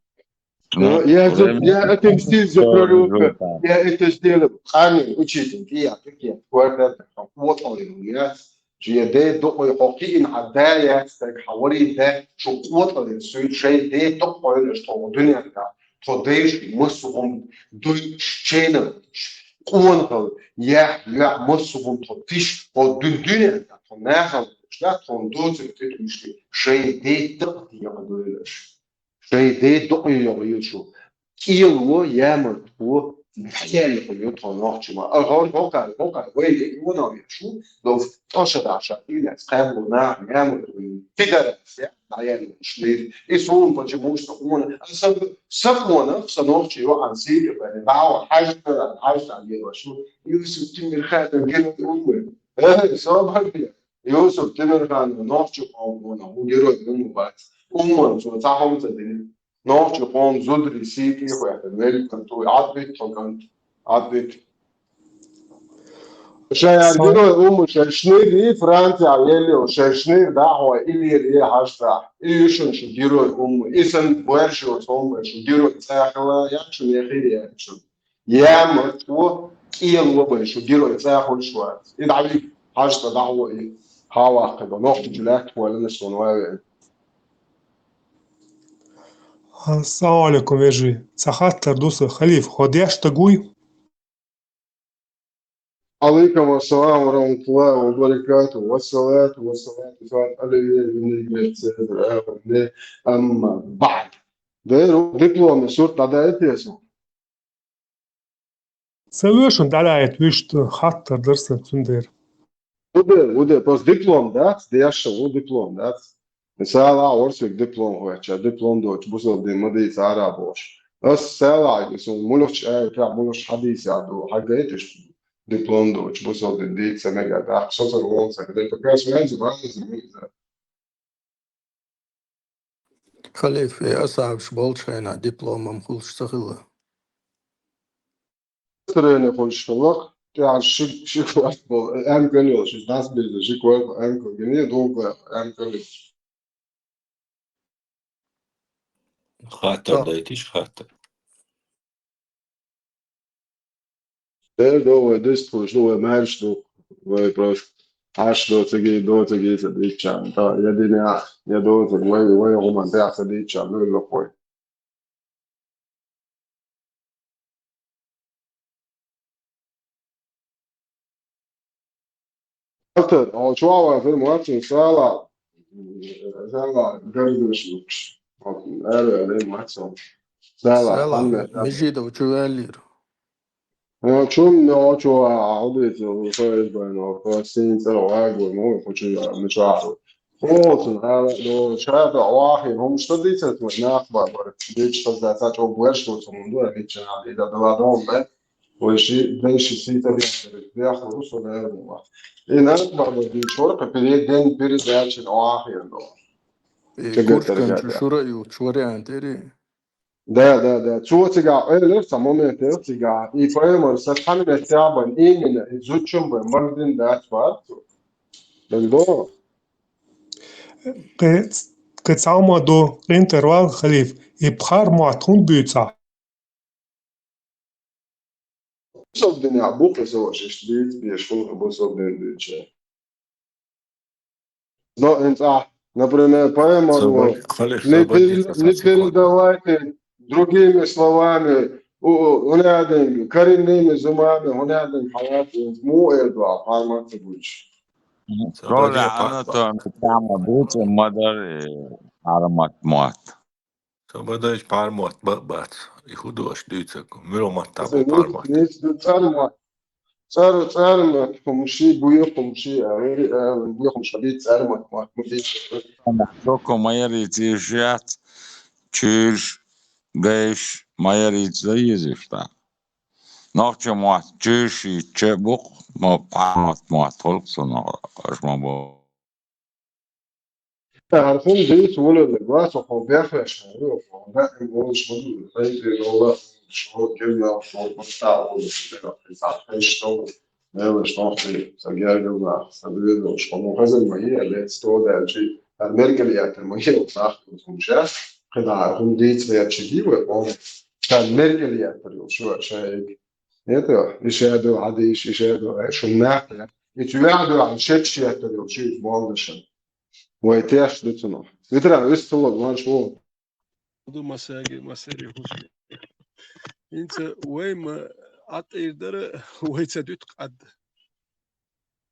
Ну, я же, я отомстил за пророка, я это сделал. Къанна учитель, кӀиягӀа, кӀиягӀа, кутоьр, кутоьр, я. Шен ден дукъой хьо кхиъна хьан да яц стаг, хьан варий да, шу къотӀаллин суьйта шайн ден дукъойла аша тхо дуьненга, тхо дайша массо а хӀума дойуш, ченал, къонахал, яхь, яхь, массо а хӀума тхо тиша, тхо дуьн дуьненга, тхо нахал, да, тхо доцург тӀетуьйшуш, шайн ден дакъа декъа дойла аша. Шайн ден дукъ йогӀийла шу. КӀело, ямартло, дӀаяьлла ю тхо нохчий ма. А хӀор хӀокхара, хӀокхара, вай де вонал еш шу, дов тӀаша дахьа, илац кхаьлло нах, ямартло, пидорас, я, дӀаяьлла шу лир. И суна пача муш ца къона. А са, са къона, са нохчий вахьан сийта бани, баьва, хьажа, хьажа, хьажа, лир шу. Юсуп Тимирхан, герой уммы. Э, собар бе. Юсуп Тимирхан, нохчий къоман, хӀун герой уммы бац. Умман, цо цхьа хӀума ца дина. Нохчий къоман зударий сийти хӀоьттина, велкан туй, Ӏадбит тхо кӀант, Ӏадбит. Шайн герой уммы, шайн шнир и Францияхь елли, шайн шнир дахьой, и лер е хьаштахь. И ю шун шу герой уммы. И сан боьршо цхьа уммы, шу герой цӀа хила, я шу нехир я шу. Ямартло, кӀело бай, шу герой цӀа хуьлуш вац. И дӀавиг, хьаштахь дахьо и. Хьаваккхи бан, нохчий лаьтта хуьлина суна вай веана. Ассаламу алейкум, вежарий. Цхьа хаттар ду сан, халиф, хьо деш стаг вуй? Алейкум ассалам ва рахматуллахи ва баракатух. Ва салату ва саламу ала алейхи ва саллям. Амма баъд. Дера, дипломный сурт дӀадаьлла те сан? Ца вешан дӀадаьлла вуьшта хаттар дар сан цундела. Ву де, ву де, просто диплом дац, дешшал ву диплом дац. Мисала, орцвиг диплом хӀоьттича, диплом доцуш бусалба дин ма дийца ара бохуш. Ас сала, сан мулхачу аятехь, мулхачу хьадисехь ду, хьагайташ диплом доцуш бусалба дин дийца мегар дац, со цара волу ца хилар, пока со ваьлла, ваьлла, ваьлла. Халиф, и асхьабаш болчу хенахь дипломам хуьлуш ца хилла. Тренер хуьлуш хилла, тӀехь ши, ши кварт болу, амкал йолуш, дас бирза ши кварт амкал гиний, догу амкал йолуш. Хаттар дайтиш, хаттар. Дера ду, вай дистхуьлуш ду, вай маьрша ду, вай просто хьаш доцаге, доцаге ца дийцчарна, та я динехь, я доцаг, вай, вай хӀуманна тӀехь ца дийцчарна, вай лохой. Хаттар, хьо чохь ван фир мацин сала, Села, гаргаш лукш. Ара, ара, мацо. Села, Села, ханна. Межидов чу валир. О, чум, но, чу, а, удит, фейсбук, но, син, цара, вагу, но, хочу, а, меча. Хо, цун, а, но, чата, вахи, хум, что дицат, вот, нахба, бар, дич, что за, цачо, больше, вот, цун, да, веча, и да, да, да, да. Вайши, дайши сийта бяхтари, бяхтару со бяхтару. И нахба ди чорка перед день передачи оахирдо. И Чего курчкан это, ребята? Чушура ю, чуриан тери. Да, да, да. Цо цига, э, лев са момент, э, цига. И поэмор са тхамина тябан, именно, и зучум бе, магдин да чварту. Бендо. Кы-, кы цалма до, интервал халиф, и пхар муат хун бюца. Особдене а букъ эсо шиш бит беш фун бу особден дюче. Но энца, например, поэма Сабай, ру, халиф, не сабай, пере-, не передавайте другими словами, у, у, уняден, коренными зумами, уняден халат, му эдва, пармат буч. Сабай, Коля, пар-, ана то прямо буц, мадар, э, аромат мат. Сабадайча пхьар мотт ба а бац. И хӀун ду аша дуьйцург? Муьлха матта бу пхьар мотт? Низ ду цӀар мотт. ЦӀар, цӀар мотт, хӀума ши, буй хӀума ши, а, вери, а, буй хӀума ши, цӀар мотт, мотт, мотт. Доко ма ярийца йиш яц, чуьйраш, гайш ма ярийца йиш яц. Нохча мотт чуьйраш йича букъ, ма пхьар мотт, мотт, гӀуллакх цунах, аша ма бу. ХӀара хӀума дийца волавелла, гӀо со хьо бехвеш хьо, хьо даим волуш ма ду, хӀай тӀе дола, шо кемнал, шо пастал волуш, хӀай шо, мелаш нохчий, са гергал нах, са дуьйдалш, хьо мо хазар ма хӀе, лец то даьлчи, хӀара мергал яттар ма хӀе, сах хӀума ша, кхидӀа хӀара хӀума дийца ваьчи дий вай, хьо, ша мергал яттар йолуш, шу шайг. Это, иша ду хьадийш, иша ду, шу нах, и цу ваьхьа ду, шеташ яттар йолуш, шу болдашан. Вай теш ду цунах. Витра, висталог, ван шо. Ду масаги, масари хӀусни. ХӀинца вай ма ӀатӀийр дара, вай ца дуьту къад.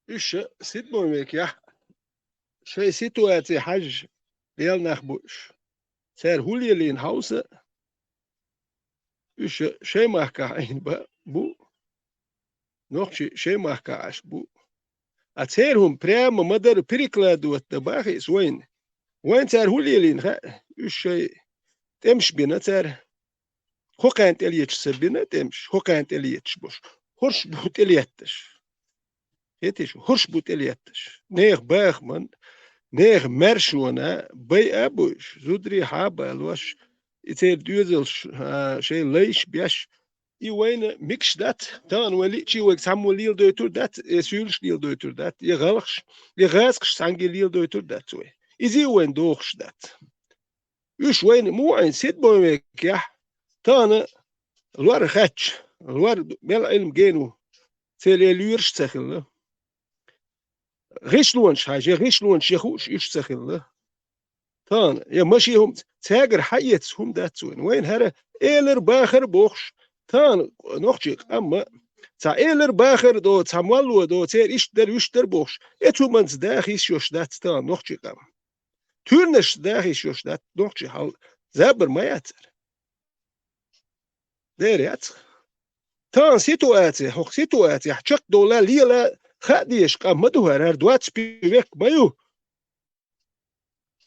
Уьш седьмой векехь шайн ситуаци хьаьжжа, Делан нах бу уьш. Цара хӀун лелийна хьовса, уьш шайн махкахь Ӏийна ба-, бу. Нохчий шайн махкахь Ӏаш бу. А церан хӀума прямо ма-дарра перекладывать дан бахийса вайна. Вайна цара хӀун лелийна хаьа? Уьш шайн тӀемаш бина цара. ХӀокхарна тӀелеташ ца бина тӀемаш, хӀокхарна тӀелеташ болуш. ХӀорш бу тӀелетташ. Хетий шу? ХӀорш бу тӀелетташ. Нехан бахаман, нехан маьршона байа а бу уьш, зударий хьа а балош, и церан доьзалш, а, шайн лайш беш, и вайна микаш дац, тахана вай лиъчий вайга цхьаммо леладойтур дац, я суьйлаш леладойтур дац, я гӀалгӀаш, я гӀазкхаш цхьаьнгге леладойтур дац вай. Иза а вайна дохуш дац. Уьш вайна муха Ӏийна, седьмой векехь, тахана лор хаьттича, лор мел Ӏилма гена ву, церан лоьраш а ца хилла. ГӀишлонаш хьаьжча, я гӀишлонаш я хууш уьш ца хилла. Тахана, я машен хӀума, цаьргара хьаэца хӀума дац вайна. Вайна хӀара элар бахар а бохуш, тахана нохчий къам а, цхьа элар бахар а до, цхьа молло до, церан иштта дара, вуьшта дара бохуш, эцу хӀуманца даха йиш йолуш дац тахана нохчий къам. Туьрнашца даха йиш йолуш дац нохчий хьал, забар ма яцара. Дера яц. Тахана ситуаци, хӀокху ситуацехь чекхдовла лела хаа дезаш къам ма ду хӀара, хӀара двадцать первый век ма ю.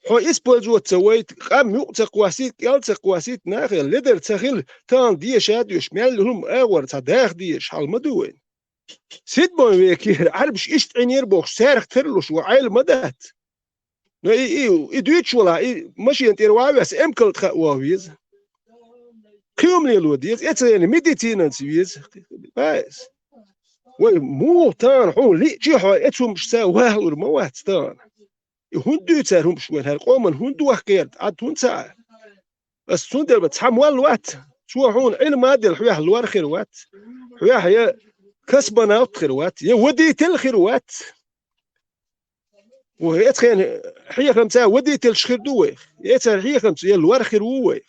Хьо использовать ца вайта, къам юкъа ца кхоссийта, кӀел ца кхоссийта, нахе ледар ца хила, тахана деша а доьшуш, мел хӀума агӀор цхьа даха дезаш хьал ма ду вайна. Седьмой векера Ӏарбаш иштта Ӏийнера бохуш, цаьрах тарлуш ву Ӏайла ма дац. Но и, и, и дуьйцуш вала, и машена тӀера ван а веса, эмкал тӀе хаа ван веза. Кхин хӀума лело деза, эцу хенахь медицинанца веза. Вай муха тахана хьуна лиъчи хьо, эцу хӀумашца вахалур ма вац тахана. И хӀунда дуьйцу цара хӀумаш вайна, хӀара къоман хӀунда вахкхера, Ӏад хӀунда ца Ӏа? Ас цундела цхьа молла вац, цо хьуна Ӏилма а делла, хьоьх лор хир вац, хьоьх я космонавт хир вац, я водитель хир вац. Ву, эцу хенахь хьехамца водительш хир ду вайх, эцу хенахь хьехамца я лор хир ву вайх,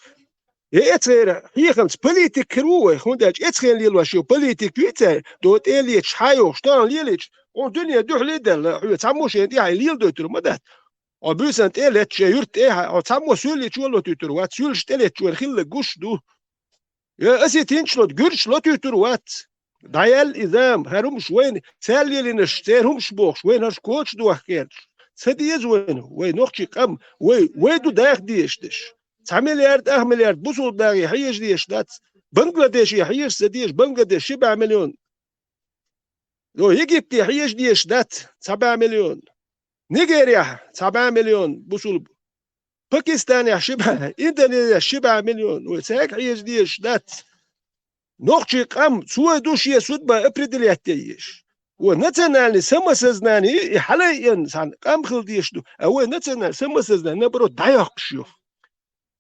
я эцу хенахь хьехамца политик хир ву вайх, хӀунда аьлча эцу хенахь лелош йолу политик ву цара, до тӀе а леташ, хьан йохуш, тахана лелийча, хьуна дуьне дуьхьал а даьлла, хьоьца цхьаммо шена тӀаьхье леладойтур ма дац. Хьо буьйсан тӀе а летта, шен юьрта тӀе а, хьо цхьаммо суьйличо а лотуьйтур вац, суьйлаш тӀе летачо хилла гуш ду. Я аса тинчлот, гуьрч лотуьйтур вац. ДӀаяьлла и зама, хӀара хӀумаш вайна, цаьрла лелийнарш, церан хӀумаш бохуш, вайна хӀорш коча дохка гӀерташ. Ца деза вайна, вай нохчий къам, вай, вай ду даха дезаш дерш. Цхьа миллиард, ах миллиард бусулба нахе хьежа дезаш дац. Бангладеше хьежа ца дезаш, Бангладеш ши бӀе миллион. Йо, Египте хьежа дезаш дац, цхьа бӀе миллион. Нигерехь цхьа бӀе миллион бусулба. Пакистанехь ши бӀе, Индонезеш ши бӀе миллион. Вай цаьрга хьежа дезаш дац. Нохчий къам, цо ду шен судьба определять е езаш. Вай национальный самосознание, и хьалайъенна цхьана къам хила дезаш ду. А вай национальный самосознание, наоборот, дӀайоккхуш ю.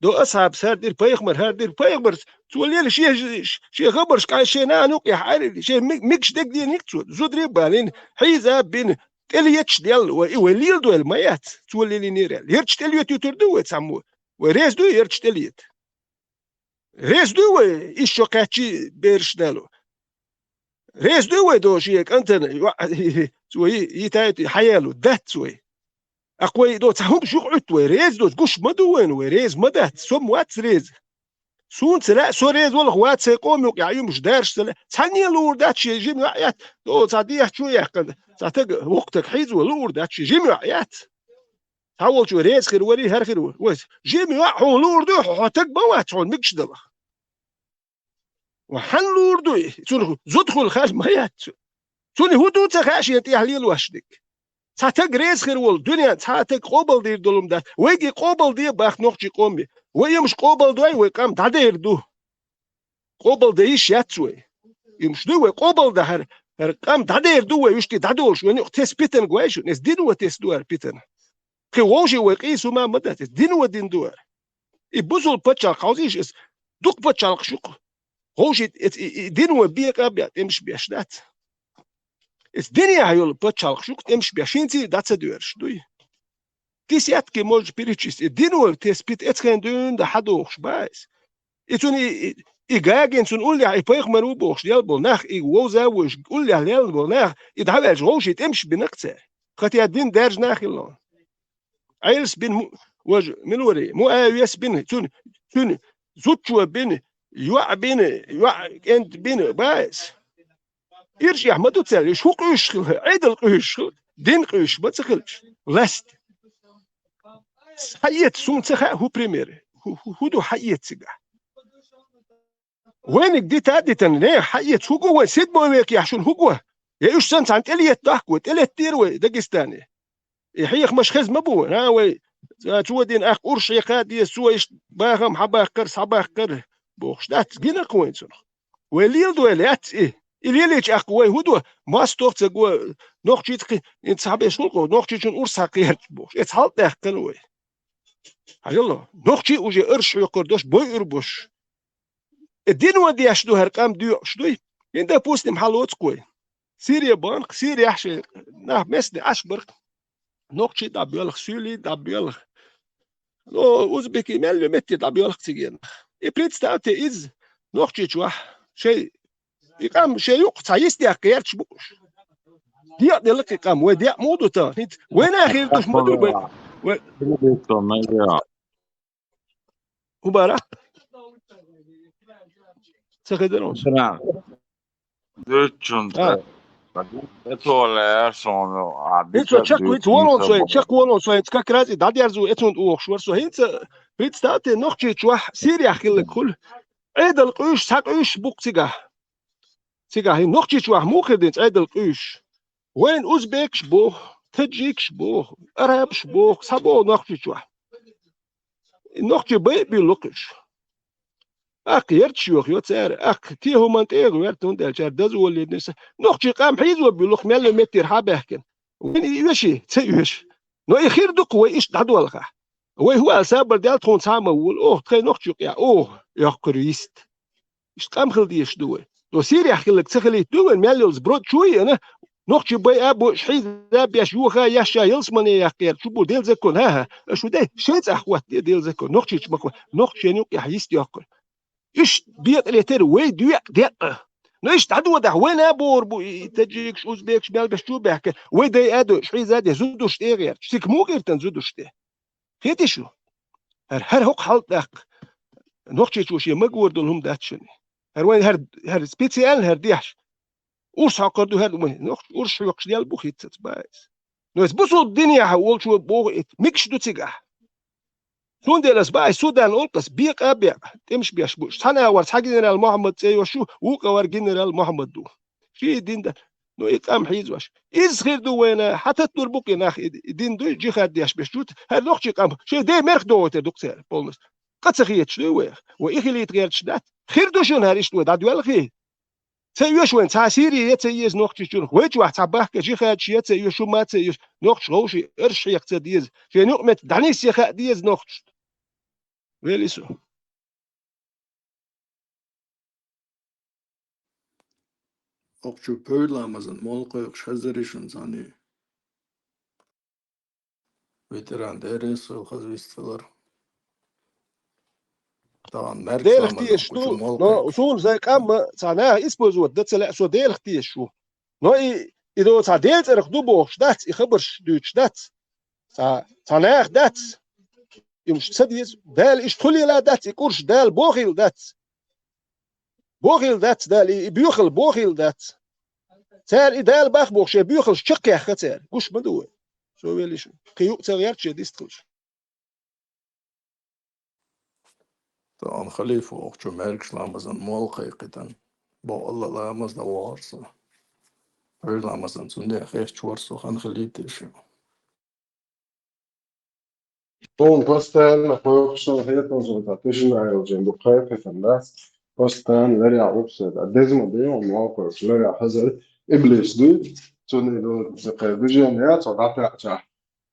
До асхьаб хӀара дира, пайхамар хӀара дира, пайхамар, цо лела шен, шен хабарш кхай шен нана юкъе хьарили, шен ми-, мигаш дегдениг цо, зударий а балийна, хьийза а бина, тӀелеташ делла, вай, и вай леладойла ма яц, цо лелийнера аьлла. Ярташ тӀелетуьйтур ду вай цхьаммо? Вай реза дуй ярташ тӀелета? Реза дуй вай, ишшо кхаьччий бераш дало? Реза дуй вай до шен кӀантана, йоӀ, цо йи-, йитай хьаялу, дац вай. Аккха вай до цхьа хӀумаш юкъа Ӏуьтту вай, реза доцу гуш ма ду вайна, вай реза ма дац, со ма вац реза. Суна ца лаьа, со реза валах вац, сайн къома юкъа яӀ юмаш дарш ца лаьа. Цхьанне а луур дац шен жима йоӀ яц, до цхьа дехьа чу а яьккхина, цхьа тага, воккха тага хьийза вай, луур дац шен жима йоӀ яц. Цхьа волчо реза хир варий, хӀара хир вар. Вай, жима йоӀ хьуна луур ду, хьо таг ма вац, хьуна мигаш далах. Ва хьан луур дуй? Цунах зуда хуьлу хар ма яц. Цунна хӀун ду ца хаьа шен тӀехь лелош дерг? Цхьа таг реза хир волу дуьнен, цхьа а таг къобалдийр долу ма дац. Вайга и къобалде бахка нохчий къоме. Вай емаш къобалдой, вай къам дӀадер ду. Къобалде йиш яц вай. Емаш дуй вай къобалдан хӀара, хӀара къам дӀадер ду вай, уьш тӀе дӀадолуш, вайн юкъа тесна питанга вай шуна. Эс дин ван тесна ду хӀара питана. Кхин вовший вай къийса хӀума ма дац, эс дин ван дин ду хӀара. И бусул пачхьалкх хьовзийша, эс дукха пачхьалкхаш ю-кх. Вовший эц-, и, и дин ван бекъа а беа, тӀемаш беш дац. Эс динехь йолу пачхьалкхаш ю-кх тӀемаш беш, хӀинца а дӀа ца доьраш дуй. Десятки, может, перечислить. И дин ван тесна пита эцхен дуьйна дан хьадохуш бац. И цунна и, и, и гагина цунна уллехь, и пайхамар ву бохуш лел болу нах, и вовза а вуьйш, уллехь лел болу нах, и дӀаваьлча вовший тӀемаш бина-кх цара. Хатя дин даьржина а хилла. Ӏелас бина му-, важа мила варий, Муавияс бина, цуьнан, цуьнан зудчо бина, йоӀ бина, йоӀ кӀентан бина, бац. Ирчехь ма ду цаьрга, уьш хӀун къуьйсуш хила, Ӏедал къуьйсуш хила, дин къуьйсуш ма ца хилча, власть. Хьаэца, суна ца хаьа хӀун пример, хӀу-, хӀу-, хӀун ду хьаэца цигахь? Вайниг дита а дитина, нехан хьаэца хӀун го вайн, седьмой векехь шуна хӀун го? Я уьш санна цхьаьна тӀелетта дохку вай, тӀелеттера вай Дагестане. И хьехамаш хеза ма бу вайн, а, вай, цо дина аккха урс хьекха а деза, цо иштта бахам хьабаккхар, схьабаккхар, бохуш дац, гина-кх вайн цунах. Вай леладойла яц и. И лелийча аккха вай хӀун до? МостагӀа ца го, нохчий ца кхин, хӀинца схьабеш хӀун кхо, нохчичун урс схьакхерча бохуш. Эца хьал а даьккхина вай. Хьажал, нохчий уже арш хьоькхур дош, бойур бош. Э, дин ван деш ду хӀара къам доькъуш дуй? ХӀин, допустим, хьалоцу-кх вай. Сирия бан-кх, Сирияхь шайн нах месте Ӏаш бар-кх. Нохчий дӀабоьлху, суьйлий дӀабоьлху. Но узбекий мел ю метте дӀабоьлху цигенах. И представьте, иза Нохчийчохь шайн, и къам шайн юкъа цхьа йист яккха гӀерташ бу уьш. Декъа делла-кх и къам, вай декъа муха ду тахана? ХӀинца вайна а хир ду-кх, ма ду вай. Вай. ХӀун бара? Ца хезара хьуна? Дуьйцучунна тӀе. Эцо лаьара суна, а, ХӀинца дика чекх виц дуьйцу волон хӀинца со, боху. Чекх волон со, хӀинца как раз и дӀадерзо, эцунна тӀе вохуш вара со. ХӀинца, представьте, Нохчийчохь, Сирияхь хилларг хуьлу. Ӏедал къуьйсуш, схьакъуьйсуш бу-кх цигахь. Цигахь хӀинца Нохчийчохь муха хир динца Ӏедал къуьйсуш? Вайна узбекаш боху, таджикаш боху, арабаш боху, схьабоху Нохчийчохь. И нохчий бай а буьллу-кх уьш. Аккха ярташ йохайо цара, аккха те хӀуманна тӀе а гӀоьрта, хӀунда аьлча цара дозаллин дерг ца. Нохчий къам хьийзо буьллу-кх мел йолу метте хьабаьхкина. Вайна и оьший? Ца оьшу. Но и хир ду-кх вай иштта дӀадолхахь. Вай хӀун аьлла, сабар даьлла, тхуна цхьа а ма волу, оха тхайн нохчий юкъа яа, оха йоккхур йист. Иштта къам хила дезаш ду вай. Со Сирияхь хилларг ца хилийта ду вайн, мел йолу сброд чу а йина, нохчий бай а бу, хьийза а беш, йоха а еш, ялсамане яккха гӀерташ бу, Делан закон, хӀа-хӀа. Аша хӀун дай? Шайн цӀахь хӀоттаде Делан закон. Нохчийчу ма хӀо-, нохчий шен юкъехь йист йоккхур. Иштта бекъалетара вай доькъу декъа. Ну, иштта дӀадодахь, вайна а бохур бу и, и таджикаш, узбекаш мел беш чу а баьхкина, вай дай а дойуш, хьийза а де, зудуш тӀе а гӀерташ. Цига муха гӀиртан зудуш тӀе? Хетий шу? ХӀара, хӀара хӀокху хьал тӀаккха нохчийчо шен магор долу хӀума дац шуна. ХӀара вайн хӀара, хӀара специально хӀара дехьаш. Урс хьокхур ду хӀара вайн. Нохчо урс хьоькхуш дел бу хӀинццалц баиз. Но иза бусулба динехьа волчо боху и, мегаш ду цигахь. Цундела ас баиз Судан олкъас бекъа а бекъа, тӀемаш беш бу. Цхьана агӀор цхьа генерал Мухьаммад цӀе йолуш ю, вукху агӀор генерал Мухьаммад ду. Ши дин дан. Ну, и къам хьийзош. Иза хир ду вайна, хьан таттур бу кхин нах и, и дин дуй, джихад деш беш чу, хӀара нохчий къам, шайн ден мерх догӀуьйтур ду-кх цара, полностью. Къа ца хеташ дуй вайх? Вай и хилийта гӀерташ дац? Хир ду шуна хӀара иштта вай дӀадоьлхий? Ца оьшу вайн цхьа Сири я ца еза Нохчийчуьнах, вай чохь цхьа бахка джихадчи я ца оьшу, ма ца оьшу, нохчаш вовший арш хьекха ца деза, шайн юкъаметтиг дӀанисъян хаа деза нохчашна. Вели со. Окху чу певла мазан молла кхойкхуш хазар ю шуна цхьаьна. Ветеран деррис хила хаза вистхилар. Тахана маьркахь Делах тешаш ду, но суна сайн къам ма цхьа наха использовать дан ца лаьа, со Делах тешаш ву. Но и, и до цхьа Делан цӀарах ду бохуш дац, и хабарш дуьйцуш дац. Цхьа, цхьа наха дац. Уьш ца деза. Дала иштта хуьлийла дац, и курш Дала бохийла дац. Бохийла дац Дала, и, и боьхалла бохийла дац. Цара и Дала бах боху шайн боьхаллаш чекхъяьхна цара. Гуш ма ду вай. Со веллий шуна. Кхин юкъа ца гӀерта шен дистхилча. Тахана халифа вокху чу маьркаш ламазан молла кхайкхийтина. Бо Алла ламаз дан вахара со. Вай ламазан цундела хеташ вара со, хан хилийта шу. Суна постоянно кхойкхуш сан хеталжа, тӀа тишина йолчун ду кхайкхийтина дац. Постоянно ларъян уксуьйта. Деза ма ду, молла кхойкхуш ларъян хазар иблис дуй. Цундела ду, кхайкха движение яц, цо дӀатаьӀча.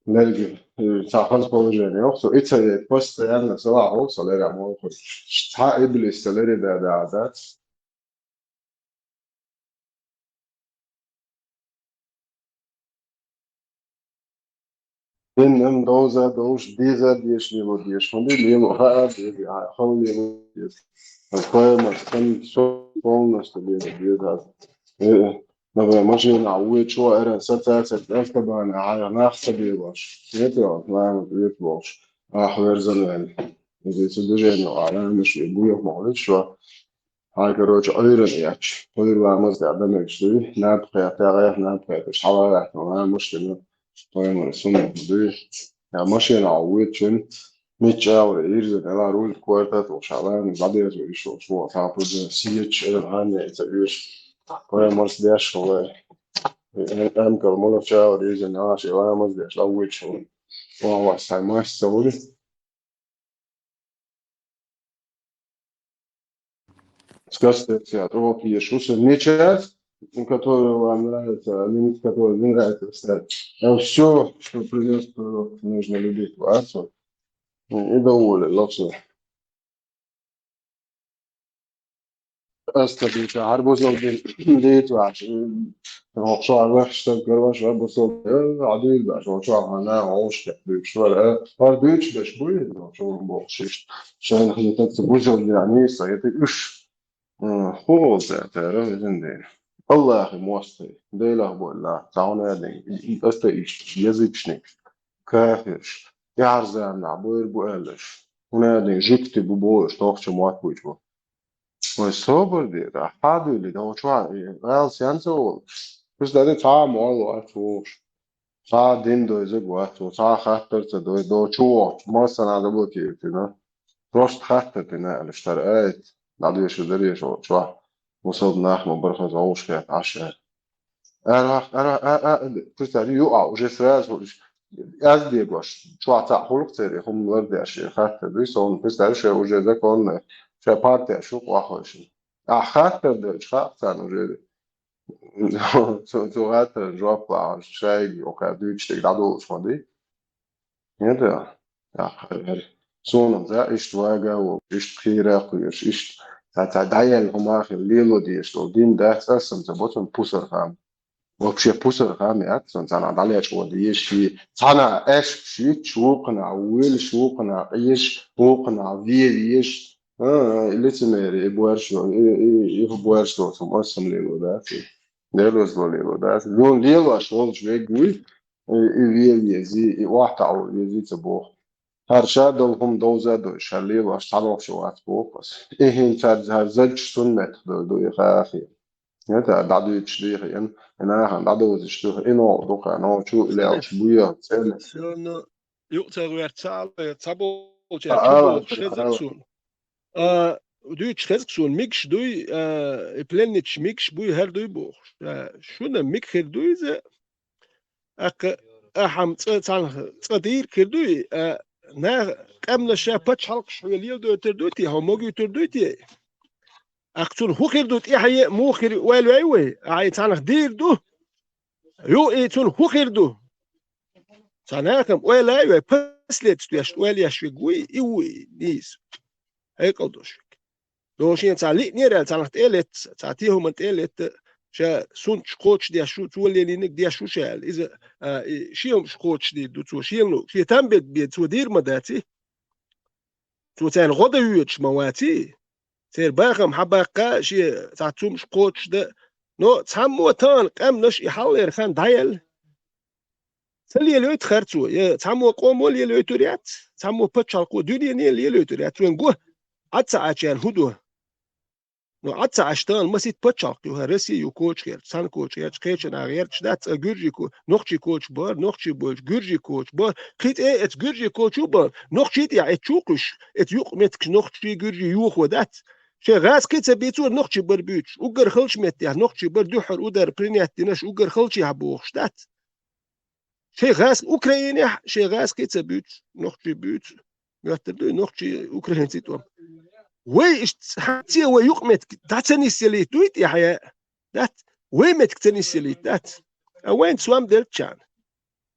Лерги, э, цхьа хаза положение йоккху, и ца яйта, постоянно салахь ву, со леррина ма ву хӀума. Цхьа иблис ца лерина да, да, дац. Дин ам довза, довш, деза, деш, лело, деш. ХӀунда лело, хаа, деза, хаа, хала лело, деза. Ам поэма, ам всё полностью лело, деза. Э, Например, машина вуьйчу, ара сацацат автобана, а нах ца бегош. Нет, вот, мама, привет, волш. Ах, верзан вен. Здесь движение, а я мыш, и буёк молит, что. Ай, короче, ойран яч. Ойр ламаз да, да, мыш, и наб хэ, та гэх наб хэ, то шала, ламаз, что. Оймар, сумма, да. Я машина вуьйчу, Мичча а вара ирзина, ала руль кхоьртат ву шалан, бадеза ву ишо, шо, сапурда, сиеча, эр, ханне, ца уьш. Кхоьмарс деш ву вай. Эмкал мулача а вара ирзина, ала ши ламаз деш, а вуьйчу ву. Вон вас сай мас ца вури. Скажите, ребят, вот есть шусы не часть, которая вам нравится, а минут, которые не нравится, ставь. А все, что принес пророк, нужно любить вас. Вот. И доволен, лучше. Астабита, гьар бузал дит ваш. Охшо ваш, что, короче, гьар бузал, а, адил баш, охшо, она, охшо, баш, а, гьар дич баш, буй, охшо, бохшиш. Шайн хитат бузал, яни, са, это уж. М, хо, да, да, разин дин. Аллахи мосты, Делах болла, цхьа хӀума а дин, и, и, аста иш, язычник, кафирш, тӀаьхьарза нах, бойр бу аьллаш. ХӀума а дин, жуьгти бу бохуш, тохча мотт буьйцу бу. Вай собар де, да, хьадуьйли, да, чу, э, аьлла сенца волу? Уьш да, цхьа а молла вац вохуш. Цхьа а дин дойзаг вац, цхьа а хаттар ца дой, до чу вохчу, массана а заблокируйтина. Просто хаттар дина аьлла, штар айт, дӀадоьшу даре шо, чохь, мусалба нах ма бархаза вовшахетта Ӏаш аьлла. Ара, ара, а, а, а, представь, ю, а, уже сразу, аз дегош, чохь цхьаъ хӀуллакх церан, хӀума лардеш, хаттар дуй, сон, представь, ше уже законно, ше партия шу къохойшин. А хаттар дойчу хаьа царна уже, цу, цу гӀаттаран жоп лахьаш, шайга, окхара дуьйцуш дерг дӀадолуш ма ду. Нет, а, а, хӀара, хӀара. Суна за иштта вага а волуш, иштта кхийра а кхоьруш, иштта цхьа, цхьа дӀаелла хӀума а хила, лело дезаш долу дин дац, аса сан ца бо цунна пусар хам. Вообще пусар хам яц, сан царна дӀалечкъо дезаш, цхьана аьшпаш йитча, вукхана велаш, вукхана къеш, вукхана ве веш, А, и лицемерие, и боаршо, и, и, и боаршо, сам, ас сам лело, да, ци. Делоз ло лело, да, ци. Юн лелош волчу вегуй, и, и ве вези, и охьатаӀо вези ца боху. ХӀара ша долу хӀума довза а дойуш, хӀара лелош цхьа нохчо вац боху ас. И хӀинца хӀара, хӀара задчу суннат ду, ду и хахе. ХӀета дӀадуьйцуш дийхьа, и нахана дӀадовзуш ду, и новкъа дукха, новкъа чу и лелаш буьйху цӀена. Шуна юкъа ца гӀерта ца ала, ца болчаьрца чу бохуш хеза суна. А, дуьйцуш хеза суна, мигаш дуй, а, и пленничаш мигаш буй, хӀара дуй бохуш. А, шуна миг хир дуй иза, аккха ахьа цӀа, цхьаьна цӀа дийр хир дуй, а, наха къаьмнаш ша пачхьалкхаш хьоьга леладойтур дуй те, хьо могуьйтур дуй те? Аккха цунна хӀун хир ду тӀаьхье, муха хир ойла вай вай? Ахьа и цхьанах дийр ду? Ю и цунна хӀун хир ду? Цхьа нахам ойла ай вай, последствияш ойла еш вег вуй, и вуй, нийса. Хьекъал долуш вег. Доху шен цхьа лиънера аьлла, цхьанах тӀе а летта, цхьа те хӀуманна тӀе а летта, ша сунташ кхочушдеш шу, цо лелийниг деш шу ша аьлла. Иза, а, и шен хӀумаш кхочушдийр ду цо, шен лу, шен там бег бен цо дийр ма даций? Цо царна гӀо дан воьдуш ма ваций? Церан бахам хьабаккха, шен цхьа цумаш кхочушдан. Но цхьаммо тахана къаьмнаш и хьалхалера хан дӀаяьлла. Ца лелойту хӀара цо, я цхьаммо къомо лелойтур яц, цхьаммо пачхьалкхо дуьнене лелойтур яц. Вайн го, Ӏад ца Ӏачарна хӀун до? Но Ӏад ца Ӏаш тахана масийтта пачхьалкх ю, хӀара Россия ю кочахьерча, цхьана кочахьерча, кхечанхьа гӀерташ дац, цкъа гуьржий ко-, нохчий коча бара, нохчий бойлуш гуьржий коча бара, кхин тӀе эца гуьржий кочу бара, нохчий тӀехь эцчу кхуьш, эца юкъа меттигаш нохчий гуьржий юхо дац. Шайн гӀазкхи ца бийцора нохчий бар буьйцуш, уггар халчу меттехь нохчий бар дуьххьара удар принять динарш уггар халчехь бохуш дац. Шайн гӀаз-, Украинехь шайн гӀазкхи ца буьйцу, нохчий буьйцу. Моьттур дуй, нохчий украинций тӀом. Вай иштта хьанце вай юкъаметтиг дӀа ца нисъялийта дуй тӀехьа? Дац. Вай меттиг ца нисъялийта дац. А вайн сом делччана.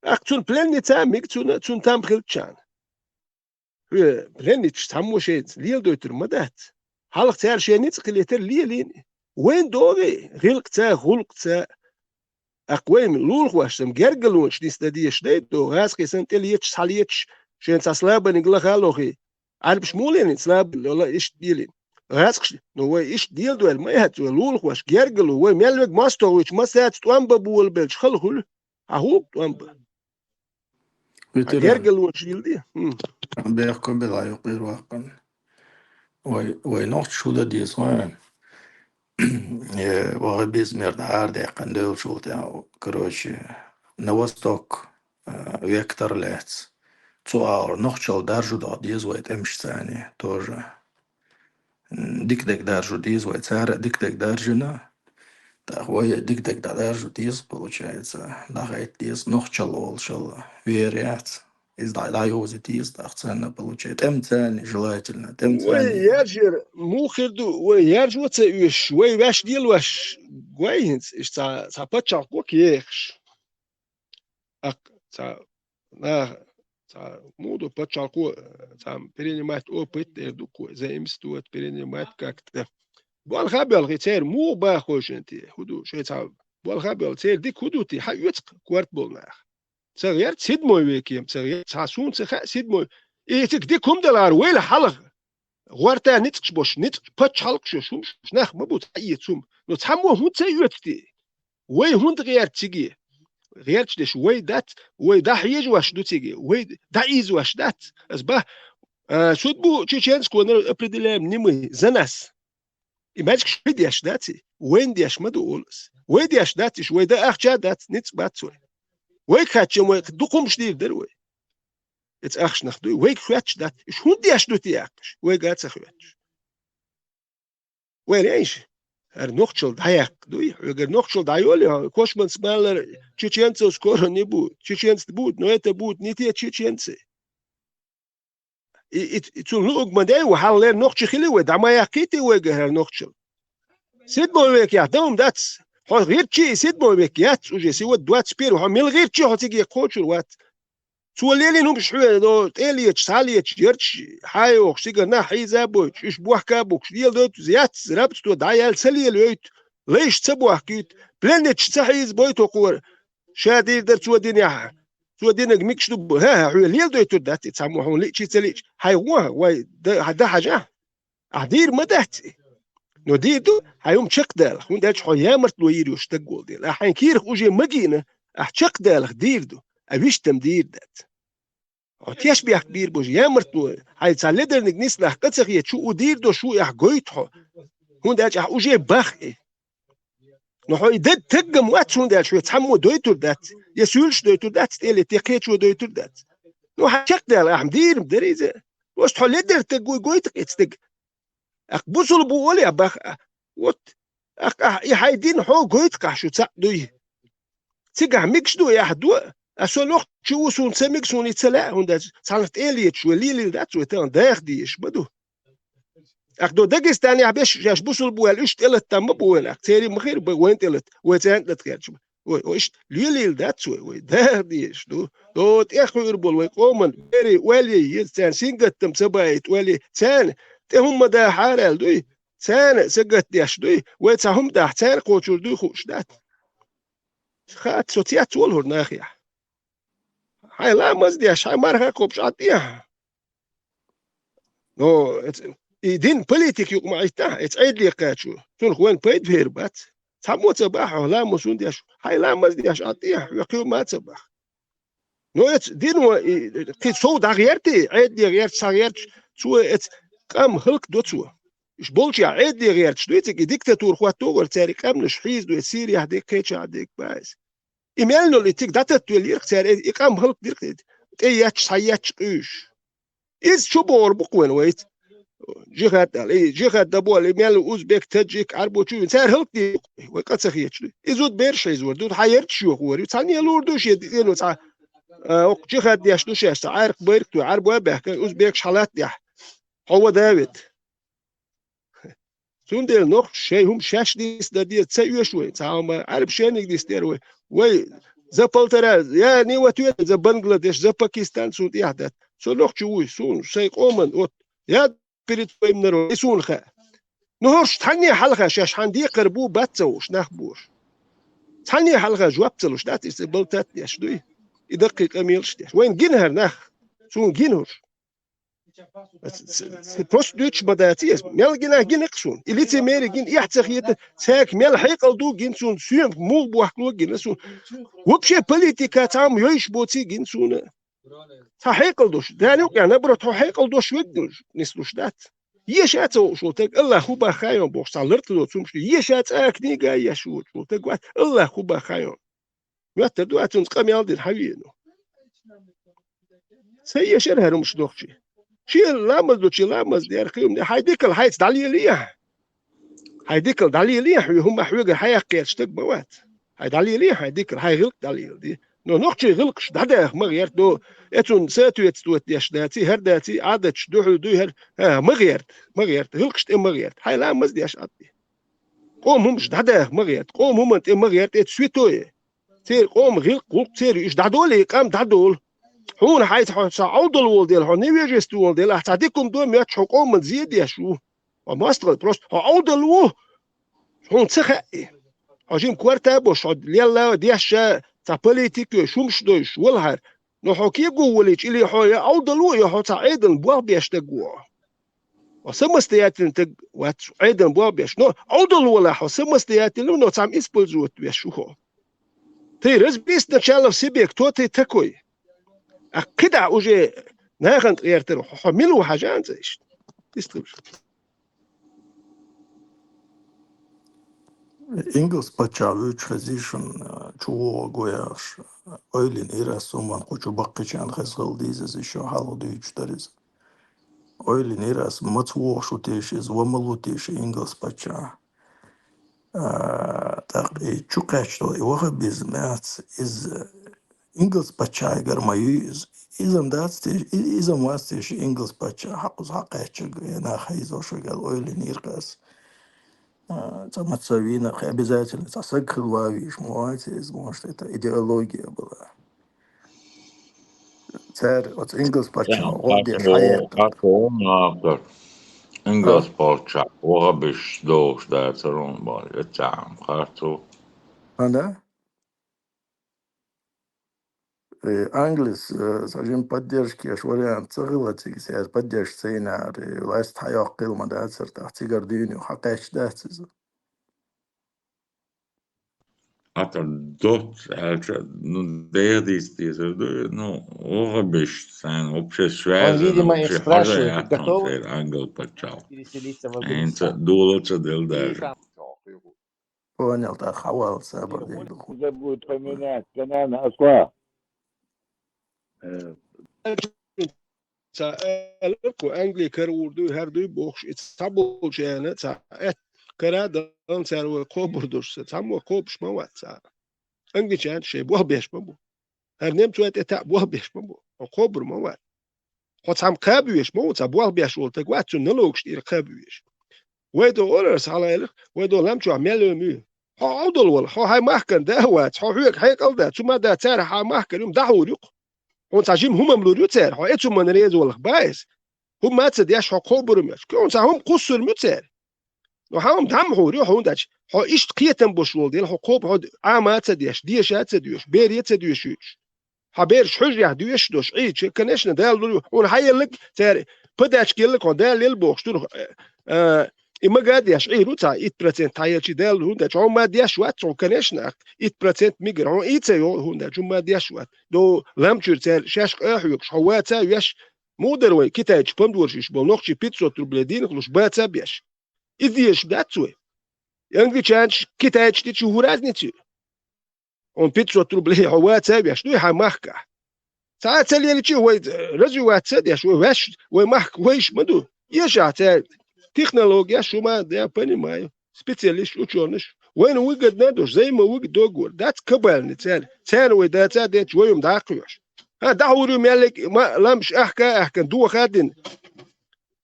Аккха цунна пленница а миг цунна, цунна там хилччана. Хьоьга пленничаш цхьаммо шайца леладойтур ма дац. Хьалха цара шайн ницкъ хилийтар лелийна. Вайн догӀий, гӀилкъаца, гӀуллакхца. Аккха вай лулахошна гергарлонаш нисдан дезаш дай догӀу, гӀазкхий санна тӀелеташ, схьалеташ, шайн цхьа слабониг лаха а лохий. Ӏарбаш муха лелийна слабониг лела, иштта лелийна? ГӀазкхаш, ну вай иштта леладойла ма яц, вай лулахошна гергарло, вай мел верг мостагӀ вуьйцуш, массаьрца тӀом бан болабелча хала хуьлу. Хьан хӀума тӀом бан? Виталий. Гергарлонаш йилла де? Хм. Бехко белахь юкъера ваккхана. Вай, вай нохчаша хӀун дан деза вайн? Э, ваххабизм дӀа арадаьккхина девллачул тӀаьхьа, короче, на восток, э, вектор лаьцна. Цу агӀор нохчалла даржо дохьа деза вай тӀемашца а тоже. М, дика дерг даржо деза вай, цара а дика дерг даржийна. ТӀаккха вай а дика дерг дӀадаржо деза, получается, дӀахайта деза, нохчалла волушалла вер яц. Иза дӀа-, дӀайовзийта деза, тӀаккха царна, получается, тӀемаца а желательно, тӀемаца а. Вай яржар муха хир ду, вай яржо а ца оьшуш, вай ваьш лелош гой хӀинца, иштта цхьа, цхьа пачхьалкх го кехаш. Аккха цхьа наха, цхьа муха ду пачхьалкхо, цхьа перенимать опыт эр ду кхо, заимствовать, перенимать как-то. Болх а боьлхий, церан муха баха хойшина те? ХӀун ду, шайн цхьа болх а боьлхий, церан дика хӀун ду те? Хьан оьцу корта болу нах? Ца гӀерта седьмой векем, ца гӀерта, цхьа суна ца хаьа седьмой. И цига дика хӀума далахьара, вайла хьалха. ГӀорта ницкъаш бош, ницкъ пачхьалкхаш йош хӀумаш нах ма бу цхьа эца хӀума. Но цхьаммо хӀунда ца оьцу те? Вай хӀунда гӀерта циге? ГӀерташ деш вай дац, вай дӀахьежош ду циге, вай дӀаийзош дац. Ас бах, а, судьбу чеченского народа определяем не мы, за нас. И маьждигаш вай деш дац и? Вайна деш ма ду олу ас. Вай деш дац, иштта вай дан ахча а дац, ницкъ бац вай. Вайга хаьттича вай дукха хӀумаш дийр дара вай. Эца ахчанах дуй, вайга хоьттуш дац. Иштта хӀунда деш ду те яьккхаш? Вайга а ца хоьттуш. Вай лейша, хӀара нохчалла дӀаяккха дуй, хьоьгара нохчалла дӀайолий хьо, кошманца маллара чеченцев скоро не будет. Чеченцы будут, но это будут не те чеченцы. И, и, и цунна луъург ма дай ву, хьалхалера нохчий хили вай, дӀа ма яккхийтий вайга хӀара нохчалла. Седьмой векехь дан хӀума дац. Хьо гӀирчий и седьмой век яц уже, сегодня двадцать первый, хьо мила гӀирчий хьо циге кхочур вац. Цо лелийна хӀумаш хьоьга, но тӀе а леташ, схьа а леташ, ярташ хьа а йохуш, цигара нах хьийза а бойтуш, уьш бохка а бухкуш, леладойту иза яц, рабство дӀаяьлла ца лелайойту, лайш ца бохкуьйту, пленничаш ца хьийза бойту хӀокхо, ша дийр дара цо динехь, цо динарг микаш ду бу, хӀа-хӀа, хьоьга леладойтур дац и цхьаммо хьуна лиъчий ца лиъча, хьайн гӀо, вай, дан, дан хьажахь. Ахь дийр ма дац и. Но дийр ду, хьайн хӀума чекхдалах, хӀунда аьлча хьо ямартло йийр йолуш стаг волу дела. Ахь хьайн кийрах уже ма гийна, ахь чекхдалах дийр ду, а вистам дийр дац. Хьо тешнабехк бийр бу, ямартло, хьайн цхьа ледарниг нислахь къа ца хеташ, шу у дийр до, шу и ахь гойту хьо. ХӀунда аьлча ахь уже бах и. Но хьо и даггам вац, хӀунда аьлча хьоьца цхьаммо дойтур дац, я суьйлуш дойтур дац, тӀелетта я кхечо дойтур дац. Ну, хьан чекхдала ахьа дийр ма дара иза. Оцу хьо ледар стаг вуй гойту-кх и стаг. Ахь бусул бу олий ахь бах а. Вот. Ахь, ахь и хьайн дин хьо гойту-кх ахь шу цхьаъ дуй. Цигахь мегаш ду и ахь до, а со лохчу ву суна ца мега, суна и ца лаьа, хӀунда аьлча цхьанах тӀелеташ вай лелийла дац вай, тахана даха дезаш ма ду. Ахь до Дагестанехь беш шаьш бусул бу аьлла, уьш тӀелатта ма бу вайна, ахь церий ма хир бу вайн тӀелатта, вай царна тӀелатта гӀерташ бу. Вай, вай иштта лелийла дац вай, вай даха дезаш ду. До тӀехуьур болу вай къоман берийн ойла е еза, царна сингаттам ца баийта ойла е, царна тӀе хӀума ма дахьара аьлла дуй, царна а сагатдеш дуй, вай цхьа хӀума дахь, царна кхочур дуй хууш дац. Хаьттича, со цецволу хӀара нахехь. Хьайн ламаз деш, хьайн марха кхобуш Ӏа тӀехьа. Но эц-, и дин политика юкъа ма Ӏиттахь, эца Ӏедале кхачо, цунах вайна пайда бер бац. Цхьаммо ца бахьа хьо ламаз хӀунда деш, хьайн ламаз деш Ӏа тӀехьа, хьоьга кхин ма ца бахьа. Но эца дино и, кхин сов дӀагӀерти, Ӏедале гӀерташ, схьагӀерташ, цо эца къам хӀаллакдо цо. Уьш болчехь Ӏедале гӀерташ дуй цига, и диктатура хӀотто вара, церан къаьмнаш хьийзадо, Сирияхь дерг, кхечахь дерг баьза. И мел йолу и цига дӀататтавелла йира-кх цара, и къам хӀаллакдира-кх, тӀе етташ, схьаетташ къуьйсуш. Иза чу бохур бу-кх вайна вайца. Жихад аьлла, и жихад дан болу, и мел узбек, таджик, Ӏарбо чу вина, цара хӀаллакдийр-кх вай, вай къа ца хеташ ду. И зуда бераш хьийзор ду, хьан ярташ йохор ю, цхьанне лур ду шен дено цхьа, а, окху жихад деш ду шаьш, цхьа Ӏаьракх байракх туьй, Ӏарбой а баьхкина, узбекаш хьалат дехь. Хьо ван Давид. Цундела нохчаша шайн хӀума шаьш дийцина деза ца оьшу вай, цхьа хӀума Ӏарбаша шайниг дийцинера вай. Вай за полтора, я не ответил за Бангладеш, за Пакистан суна тӀехь дац. Со нохчо вуй, суна шайн къоман, вот, я перед своим народом, и суна хаьа. Ну, хӀорш цхьанне хьалха шаьш хьан декхар бу, бац ца хууш, нах бохуш. Цхьанне хьалха жоп ца луш дац, иза болтат деш дуй. И даккхий къамелаш деш. Вайна гина хӀара нах, суна гина хӀорш. С-, с-, с-, просто дуьйцуш ма дац иза. Мел гина, гина-кх суна. И лицемерие гина, эхь ца хета, цаьрга мел хьекъал ду гина суна, соьмах муха бохкало гина суна. Вообще политика цхьа хӀума йойуш боций гина суна. Цхьа хьекъал долуш, Дала юкъахь, наоборот, хьо хьекъал долуш верг нислуш дац. Еша ца хууш волу стаг, Аллах хӀун баха йо бохуш, цхьа лартало цумаш ду. Еша цкъа а книга еш воцуш волу стаг вац, Аллах хӀун баха йо. Моьттар ду, а цунца къамел дина хьан веана? Ца ешара хӀара хӀумаш нохчий. Шен ламаз ду, шен ламаз дера, кхин хӀума де. Хьайн дикал хьайца дӀалелийахьа. Хьайн дикал дӀалелийахьа, хьоьга хӀума хьоьгара хьаяккха гӀерташ стаг ма вац. Хьайн дӀалелийахьа, хьайн дикал, хьайн гӀиллакх дӀалелийла де. Но нохчийн гӀиллакхаш дӀадаха ма гӀерта, до, эцунна соответствовать деш даций, хӀара даций, Ӏадаташ дуьхьал дуй хӀара, а, ма гӀерта, ма гӀерта, гӀиллакхаш тӀе ма гӀерта. Хьайн ламаз деш Ӏа тӀе. Къоман хӀумаш дӀадаха ма гӀерта, къоман хӀуманна тӀе ма гӀерта, эца святое. Церан къоман гӀиллакх, гӀуллакх церан ю, уьш дӀадолий, къам дӀадолу. Хьуна хьайца хьо цхьа Ӏовдал волу дела, хьо невежество волу дела, ахь цхьа дика хӀума до моьттуш хьо къоман зе деш ву. Хьо мостагӀа, просто хьо Ӏовдал ву. Хьуна ца хаьа и. Хьо жима корта а беш, хьо лелла деш а, цхьа политика йойуш, хӀумаш дойуш, валахьара. Но хьо кего волийча, или хьо я Ӏовдал ву, я хьо цхьа Ӏедална болх беш стаг ву. Хьо самостоятельный стаг вац, Ӏедална болх беш. Но Ӏовдал волахь, хьо самостоятельный ву, но цхьамма использовать веш ву хьо. Ты разберись сначала в себе, кто ты такой. А кхидӀа уже нахана тӀе гӀертар, хьо мила ву хьажа анца иштта. Иштта хилча. Ингалс паччахь вуьйцуш хезий шуна, чу вогӀу гой аьлла, ойла йинера ас, цуьнан кху чу баккхийчарна хеза хила деза иза, ишо хьалха дуьйцуш дара иза. Ойла йинера ас, маца вогӀуш ву теша иза, ва мила ву теша ингалс паччахь. А, тӀаккха и чу кхаьчча долу и ваххабизм яц, иза ингалс паччахьигара ма ю иза. Иза-м дац теша, и-, иза-м вац теша ингалс паччахь, хьакхуза хьакхаьччарг, я нах хьийзош верг аьлла, ойла йинера ас. А, цкъа маца вийна, кхин обязательно цхьа саг хила ван везаш ма вац иза, может, это идеология была. Цара оцу ингалс паччахьо гӀо деш хьаэттара. Харцо ву нах дара. Ингалс паччахь ваххабисташ дохуш дацара хьуна боху, я цхьаъ харцо. А, да? Э, Англис, э, цхьа жима поддержка еш вариант ца хилла цига, церан поддержка ца йинара, э, власть хьайоккхийла ма дацара, тӀаккха цигара дуьйна юха хьакхаьчча дац иза. Ата доц аьлча, ну, дехадийца дезар ду, ну, оха биш, сайн вообще связь, ну, видимо, их вообще хьажа спрашивают, яхтун готовы церан ангал паччахьалкхе. Переселиться в Афганистан. Хьайца дола ца дел даже. Понял, так, хьавал сабар дегу. Забудь поменять, Канан, Асква. Э, Ца аьлларг ву, Англи кара гӀур дуй, хӀара дуй бохуш, и цхьаболчарна ца аьтта кара дан цара вай кхобур долуш ца. Цхьаммо кхобуш ма вац цара. Англичан шайн болх беш ма бу. ХӀара немцойн тӀе таӀа болх беш ма бу. Хьо кхобур ма вац. Хьо цхьамма кхаба веш ма ву, цхьа болх беш волу таг вац, цунна налогаш тӀера кхаба веш. Вай до олар схьалайлах, вай до лам чохь мел йо муьй. Хьо Ӏовдал вала, хьо хьайн махкана да а вац, хьо хьоьга хьекъал а дац, цу ма дац, цара хьан махкана юм дӀахьур ю-кх. Хьуна цхьа жима хӀумам лур ю цара, хьо эцу манна реза валлах ба иза. ХӀумма а ца деш, хьо кхобур ю моьтту. Хьуна цхьа хӀума кхуссур ю цара. Ну, хьан хӀума дӀа ма хьур ю, хьуна даьча, хьо иштта кхетам болуш волу дела, хьо кхобу хьо Ӏама а ца деш, деша а ца доьшу, бере а ца доьшуьйтуш. Хьан бераш хьуьжарехь доьшуш долуш, Ӏийча, конечно, Дала лур ю. Хьуна хьан еллаг цара, подачка еллаг хьо Дала лел бохуш дура, э, э, и мага а деш, Ӏийр ву цхьа итт процент хьан елчи Дала лур, хӀунда аьлча хьо ма деш вац, хьо, конечно, ах, итт процент мигар, хьо и ца йо, хӀунда аьлча хьо ма деш вац. До ламчуьра цара шаьш къа а хьоьгуш, хьо ваца а веш, муха дара вай, китайчу помидораш йиш болу нохчий пятьсот рублей дийнах луш, баца а беш. И дезаш дац вай. И англичанаш китайчу дичи хӀун разница ю? Хьуна пятьсот рублей хьо ваца а веш дуй хьан махкахь. Цхьа а ца леличи вай, э, развиваться а деш, вай ваьш, вай махка вайш ма ду. Ешахь цара технологияш шу ма, я понимаю, специалист, учёныш. Вайна выгодно а долуш, взаимовыгодный договор. Дац кабальный цара. Цара вай даца а дечу, вай юм дӀаккха йош. ХӀа, дӀахьур ю меллиг, ма, ламаш ахка а ахкан, доха а дина.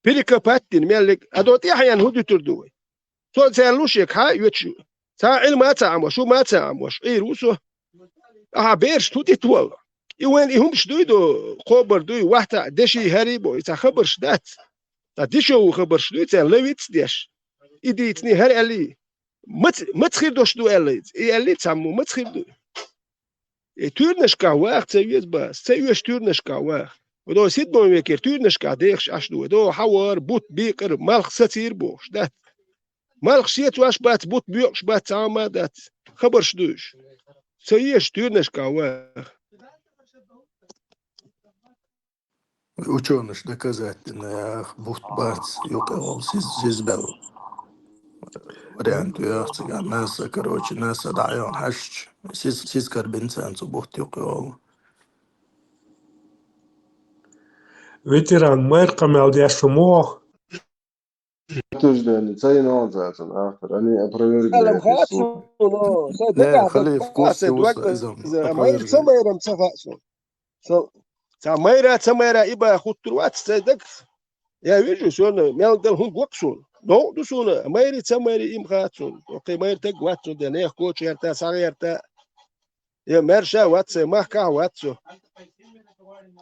Перекопать дина меллиг. А до тӀаьхьенна хӀун дуьтур ду вай? Цо цара луш яка хьа а йоьчу. Цхьа Ӏилма а ца Ӏамош, хӀума а ца Ӏамош, Ӏийр ву со. Ахьа бераш ту тӀе толу. И вайн и хӀумаш дуй до, кхобар дуй, вахта, деши, хӀари бо, и цхьа хабарш дац. Цхьа дешо ву хабарш дуй, царна лавиц деш. И дийцини хӀара аьлли. Мац-, мац хир дош ду аьлла иза. И аьлли цхьаммо, мац хир ду. И туьрнашкахь ваха ца веза бац, ца оьшу туьрнашкахь ваха. Вай до сидмон векера туьрнашкахь дехаш Ӏаш ду. Вай до хьавар, бут бийкъар, малх сацийр бохуш, дац. Малх сецош бац, бут боькъуш бац, цхьа а ма дац. Хабарш ду уьш. Ца оьшу туьрнашкахь ваха. Учёныш доказательно яха бутт бац юкъа волу сиз-, сизбелла. Вариант ю яха цигахь НАСА, короче, НАСА дӀа а йогӀу хьаьжча, сиз-, сиз карбина царна цу бутт юкъа волу. Ветеран, мэр къамел деш ву муха? Подтверждение, ца йина ван цацун автор, они опровергли Салам это хац, слово. Ну, со Не, дагахь халиф дан курсе хац, вуса дог изам, иза, а майра ца опровергли. Майрам ца хац. Со, ца майра, ца майра, и ба хуттур вац, ца даг. Я вижу, сёна, мел дал хун гок сун. Но, ду суна, майри, ца майри, им хац сун. Окей, майр таг вац сун, де, нех кочу ярта, сагъ ярта. Я маьрша вац, я махкахь вац со.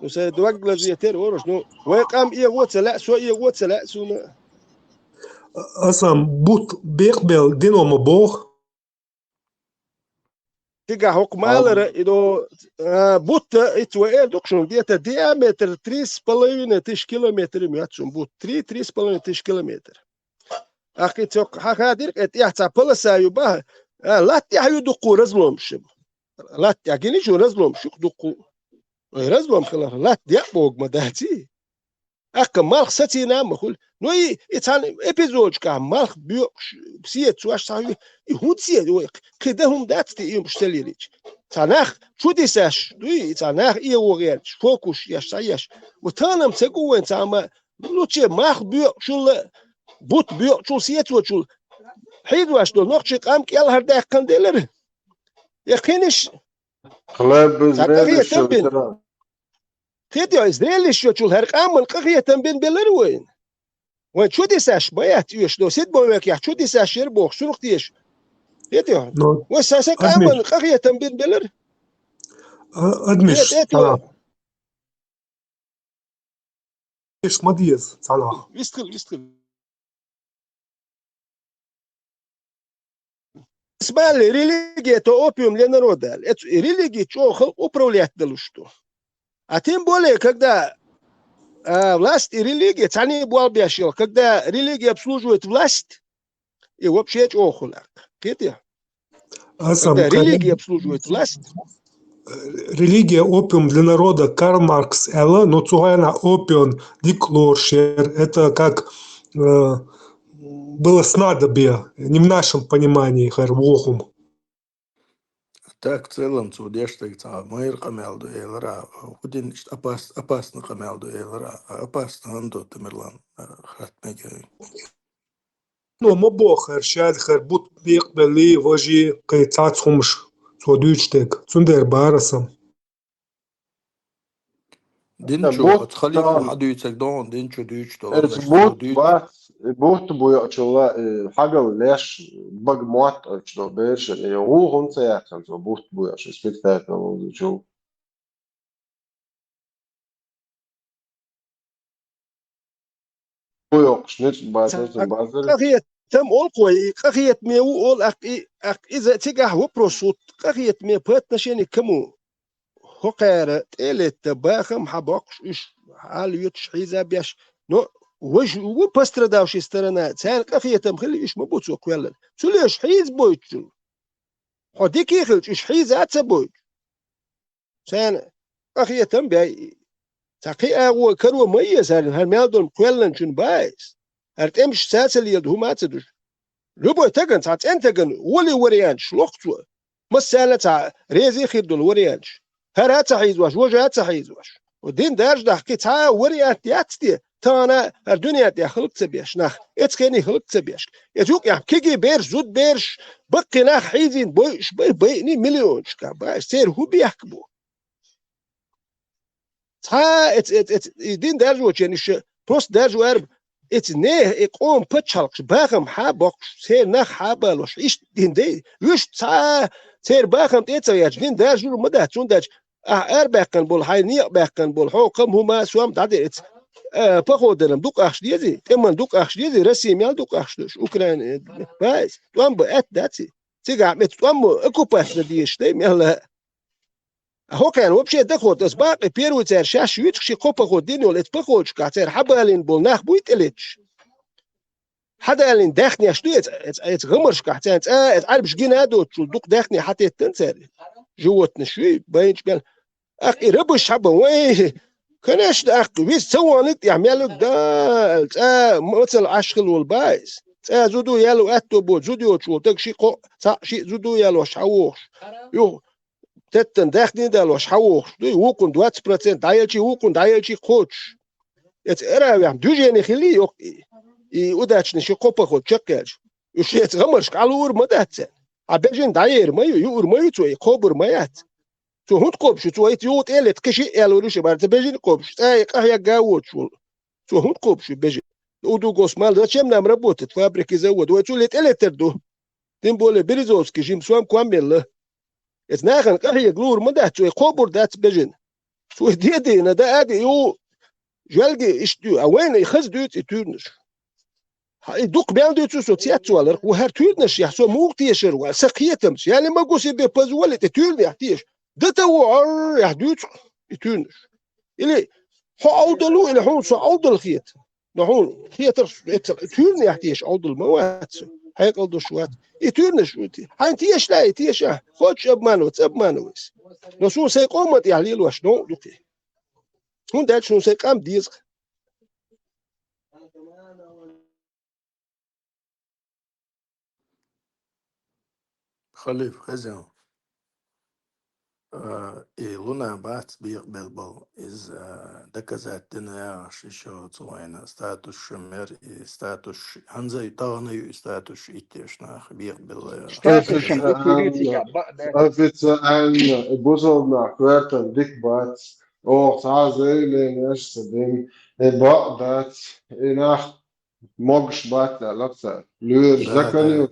Ну, сайн дог лазетар ворош. Ну, вай къам эгӀо ца лаьа, со эгӀо ца лаьа суна. Асан бут бекъбел дино ма боху. Тига хӀокху малара, и до, а, бутта, итт вай эр дукха шуна, где-то диаметр три с половиной тысяч километр им яц шуна бутта. Три, три с половиной тысяч километр. Ахки цо хьаха дирк, э, тӀехь ца полоса ю баха, а, латта тӀехь ю дуккху разломаш. Латта тӀехь гини шу разломаш ю дуккху. Ой, разлом хилар, латта декъ богу ма даций. Аккха малх сацийна а ма хуьлу. Ну и, и цхьана эпизодчкахь малх боькъуш, сецош цхьа ю, и хӀунда се, ой, кхин дан хӀума дац те и хӀумаш ца лелийча. Цхьа нах чу дисаш, дуй, и цхьа нах эгӀо гӀерташ, фокус еш, цхьа еш. Вот танам ца гу вайн цхьа ма, лучше малх боькъушул, бут боькъушул, сецочул. Хьийзош долу нохчийн къам кӀелхьардаьккхина делара. Я кхиниш, Хлеб из цхьа зрелищ къахетам бина. Ветеран. Кхетий, зрелищ йочул хӀара къаман къахетам бина белара вайн. Вайн чу дисаш, баят оьшу до, сидбовекъехь чу дисаш яра боху, сурх теша. Кхетий? Ну, вайн сан, сан Адмир. Къаман къахетам бина белара. А, Адмир, Кхетий? Салам. Эш ма деза, цхьанахь. Вистхила, вистхила. Исмаил, религия — это опиум для народа. Это религия чё, халкъ управлять далуш ду. А тем более, когда а, власть и религия цхьаьна болх беш йолу, когда религия обслуживает власть, и вообще чё хула. Кхетий? Асам, когда религия обслуживает власть. Религия — опиум для народа, Карл Маркс аьлла, но цу хенахь опиум дика лоруш яра. Это как э, было снадобье, не в нашем понимании, хӀара вохум. Так, в целом, цо деш дерг цхьа майра къамел ду элира, хӀун дина иштта опас-, опасный къамел ду элира, опасный хӀун ду, Тамерлан, э, хатта мегар. Ну, ма бохара, шаьлхара бутт бекъабелла, важа, кхин цхьацца хӀумнаш цо дуьйцуш дерг. Цундела бахара сан. Дин чу, бутт оцу халифа хьан дуьйцург догӀу, дин чу дуьйцуш долу. Эцу бутт бац, и бутт буьйцучул а, и хьагал леш, бага мотт оьцуш долу берашна, и гӀу хӀунда ца яьккхина цо бутт буьйцуш, и спектакль лозучул? Къахетам олу кхой, и къахетаме ву олу, аккха и, аккха иза цигахь вопрос хӀутту, къахетаме по отношению к кому? ХӀокхара тӀелетта бахам хьан боккхуш уьш, хьал йоьтуш хьийза беш. Но важа ву пострадавшая сторона, царна къахетам хила уьш ма бу цо кхоьллина. Цу леш хьийза бойтучул. Хьо дика хилча, уьш хьийза а ца бойтуш. Царна къахетам бей. Цхьа кхин агӀо каро ма еза хӀара, хӀара мел долу кхоьллинчун баьйса. ХӀара тӀемаш цаца лела ду, хӀума а ца душ. Любой таган, цхьа цӀен таган, гӀоли варианташ лоху цо. Массарна цхьа реза хир долу варианташ. ХӀара а ца хьийзош, важа а ца хьийзош. Дин даржа дахкий цхьа а вариант яц те, тахана хӀара дуьнен тӀехь хӀаллак ца беш нах, эцхений хӀаллак ца беш. Эцу юкъехь кегий бераш, зуда бераш, баккхий нах хьийзийна бойуш бай, байъний миллионашкахь баьш, церан хӀун бехк бу? Цхьа а эц-, эц-, эц-, и дин даржочеран иша просто даржо ара, эц-, нехан, и къоман пачхьалкхаш бахам хьан боккхуш, церан нах хьан балош, иштта дин дай, вуьш цхьа а церан бахам тӀе а ца гӀерташ, дин даржур ма дац, цундачу ахь арабаьккхина болу, хьайн некъа баьккхина болу, хьо кхам хӀума, сом дӀаде эц-, а, походанам дукха ахча дезий, тӀеман дукха ахча дезий, Россия мел дукха ахча деш, Украина, э, баьс, тӀом бан атта дац и. Цигахь меца тӀом бу оккупация дезаш дай мелла. А хӀокхарна вообще доход, ас бакъ и первый цара шаьш вуьйцуш ши кхо поход дина йолу, эцу походашкахь цара хьабалийна болу нах буй тӀелеташ? Хьадалийна даьхнеш ду эцу, эцу, эцу гӀамаршкахь царна цӀа, эцу Ӏарбаш гина а доцучул дукха даьхне хьатеттан цара. Животнаш юй, байначу мел. Аккха и рабаш хьаба, вай, конечно, аккха виз ца вониг тӀехь мел да, цӀа мацалла Ӏаш хила волу баьс. ЦӀа зуду яьлла атто бо, зуду йоцуш волу таг ши кхо, цхьаъ ши зуду ялош хьан вохуш. Юха теттан даьхний далош хьан вохуш дуй, вукхун двадцать процент дӀаелчий, вукхун дӀаелчий кхочуш. Эца эравехь движение хилий йоккхий. И удачный ши кхо поход чекхъяьлча. Уьш эца гӀамаршка Ӏалуур ма дац цаьрна. Хьан бежина дӀаер ма ю, юур ма ю цо, и кхобур ма яц. Цо хӀунда кхобуш ю? Цо ица югӀу тӀе а лета, кхин шиъ аьлла вуьш, бара ца бежина кхобуш, цӀа и къахьегга а воцуш волу. Цо хӀунда кхобуш ю бежина? Удугос мал, зачем нам работать, фабрики, завод? Вай цу ле тӀелетар ду. Тем более Березовский жима сом ком елла. Эца нахана къахьега луур ма дац, цо и кхобур дац бежина. Цо и дедийна, да а де, югӀу, жоьлге иштта ю, а вайна и хаза дуьйцу и туьрнаш. Хьан и дукха мел дуьйцу со цецваларх, ву хӀара туьрнашехь со муха тешар вара, сан кхетамца, я не могу себе позволить и туьрнехь теша. Дан та ву Ӏоррехь дуьйцу и туьрнаш. Или хьо Ӏовдалу, или хьуна со Ӏовдал хета. Но хьуна хетарх эццал туьрнехь теша Ӏовдал ма вац со. Хьекъал долуш вац. И туьрнаш ву те. Хьайн теша лай, и теша. Хочешь обманываться, обманывайся. Но суна сайн къоман тӀехь лелош новкъа ду кхин. ХӀунда аьлча суна сайн къам деза. Халиф, хезна. А, и луна бац бекъабелла болу. Иза, а, доказать дина яхаш, ишо цу вайна статус шумер, и статус ш-, хӀанзай тахана ю и статус иттеш нах бекъабелла яхаш. Статус шумер. Официально, официально, и бусалба нах коьртан дика бац. Оха цхьа а заявление аш ца дина. И бакъ дац. И нах могуш бац аьлла цара. Лоьраш закале,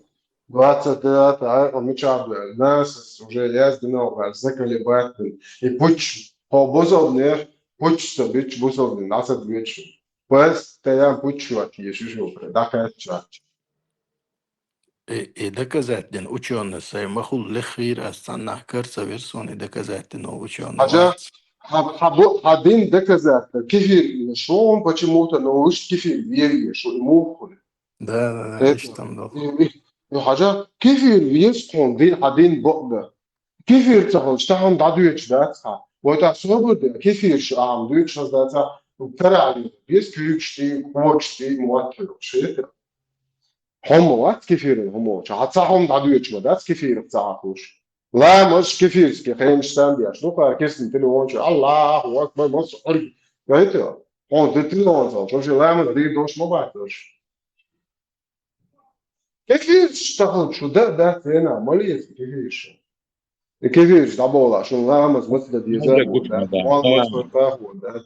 двадцать девятое хьаькъал мичахь беара. Насас уже яздина вара закале баттина. И путч, хьо бусалбанех путч ца бича бусалбанийн дӀа ца доьдуш. Постоянно путч йоцуш ю шуьга, дӀакхаьчча. И, и доказать дина учёный сай ма хула леххийра, ас цхьаннахьа кара ца вира суна и доказать дина учёный Хьажа, вац. хьа, хьа, бу- хьа дин доказать дина. Кефир веш ву хьуна, почему-то, но вуш кефир вер веш ву, и муха хуьлу. Да, да, да, Это, иштта ма ду. и, и, и хьажа, кефир веш хьуна дин, хьа дин бакъда. Кефир ца хилча, тахана дӀадоьдуш дац хьа. Вай тӀа собар де, кефир шу ахьа доьдуш хаза дац хьа. Карахь вес куьйгаш тӀе, кхочуш тӀе, мотт хьоьгуш, это. Хьо ма вац кефиран, хьо ма вац. Хьа цхьа хӀума дӀадоьдуш ма дац кефирах ца хьакхуш. Ламаз кефирский хенаш сан деш. Ну, кхара кестина телефон чу, Аллаху акбар, мас хьург. Гайта? Хьо де телефон цал, чо ше ламаз дийр дош ма бац дош. Кефирш тахал чу да, да, цена, молись кефирш. И кефирш дӀабола, шун ламаз мас да деза, Маза гучма, да. мал мас Да. фарках, да.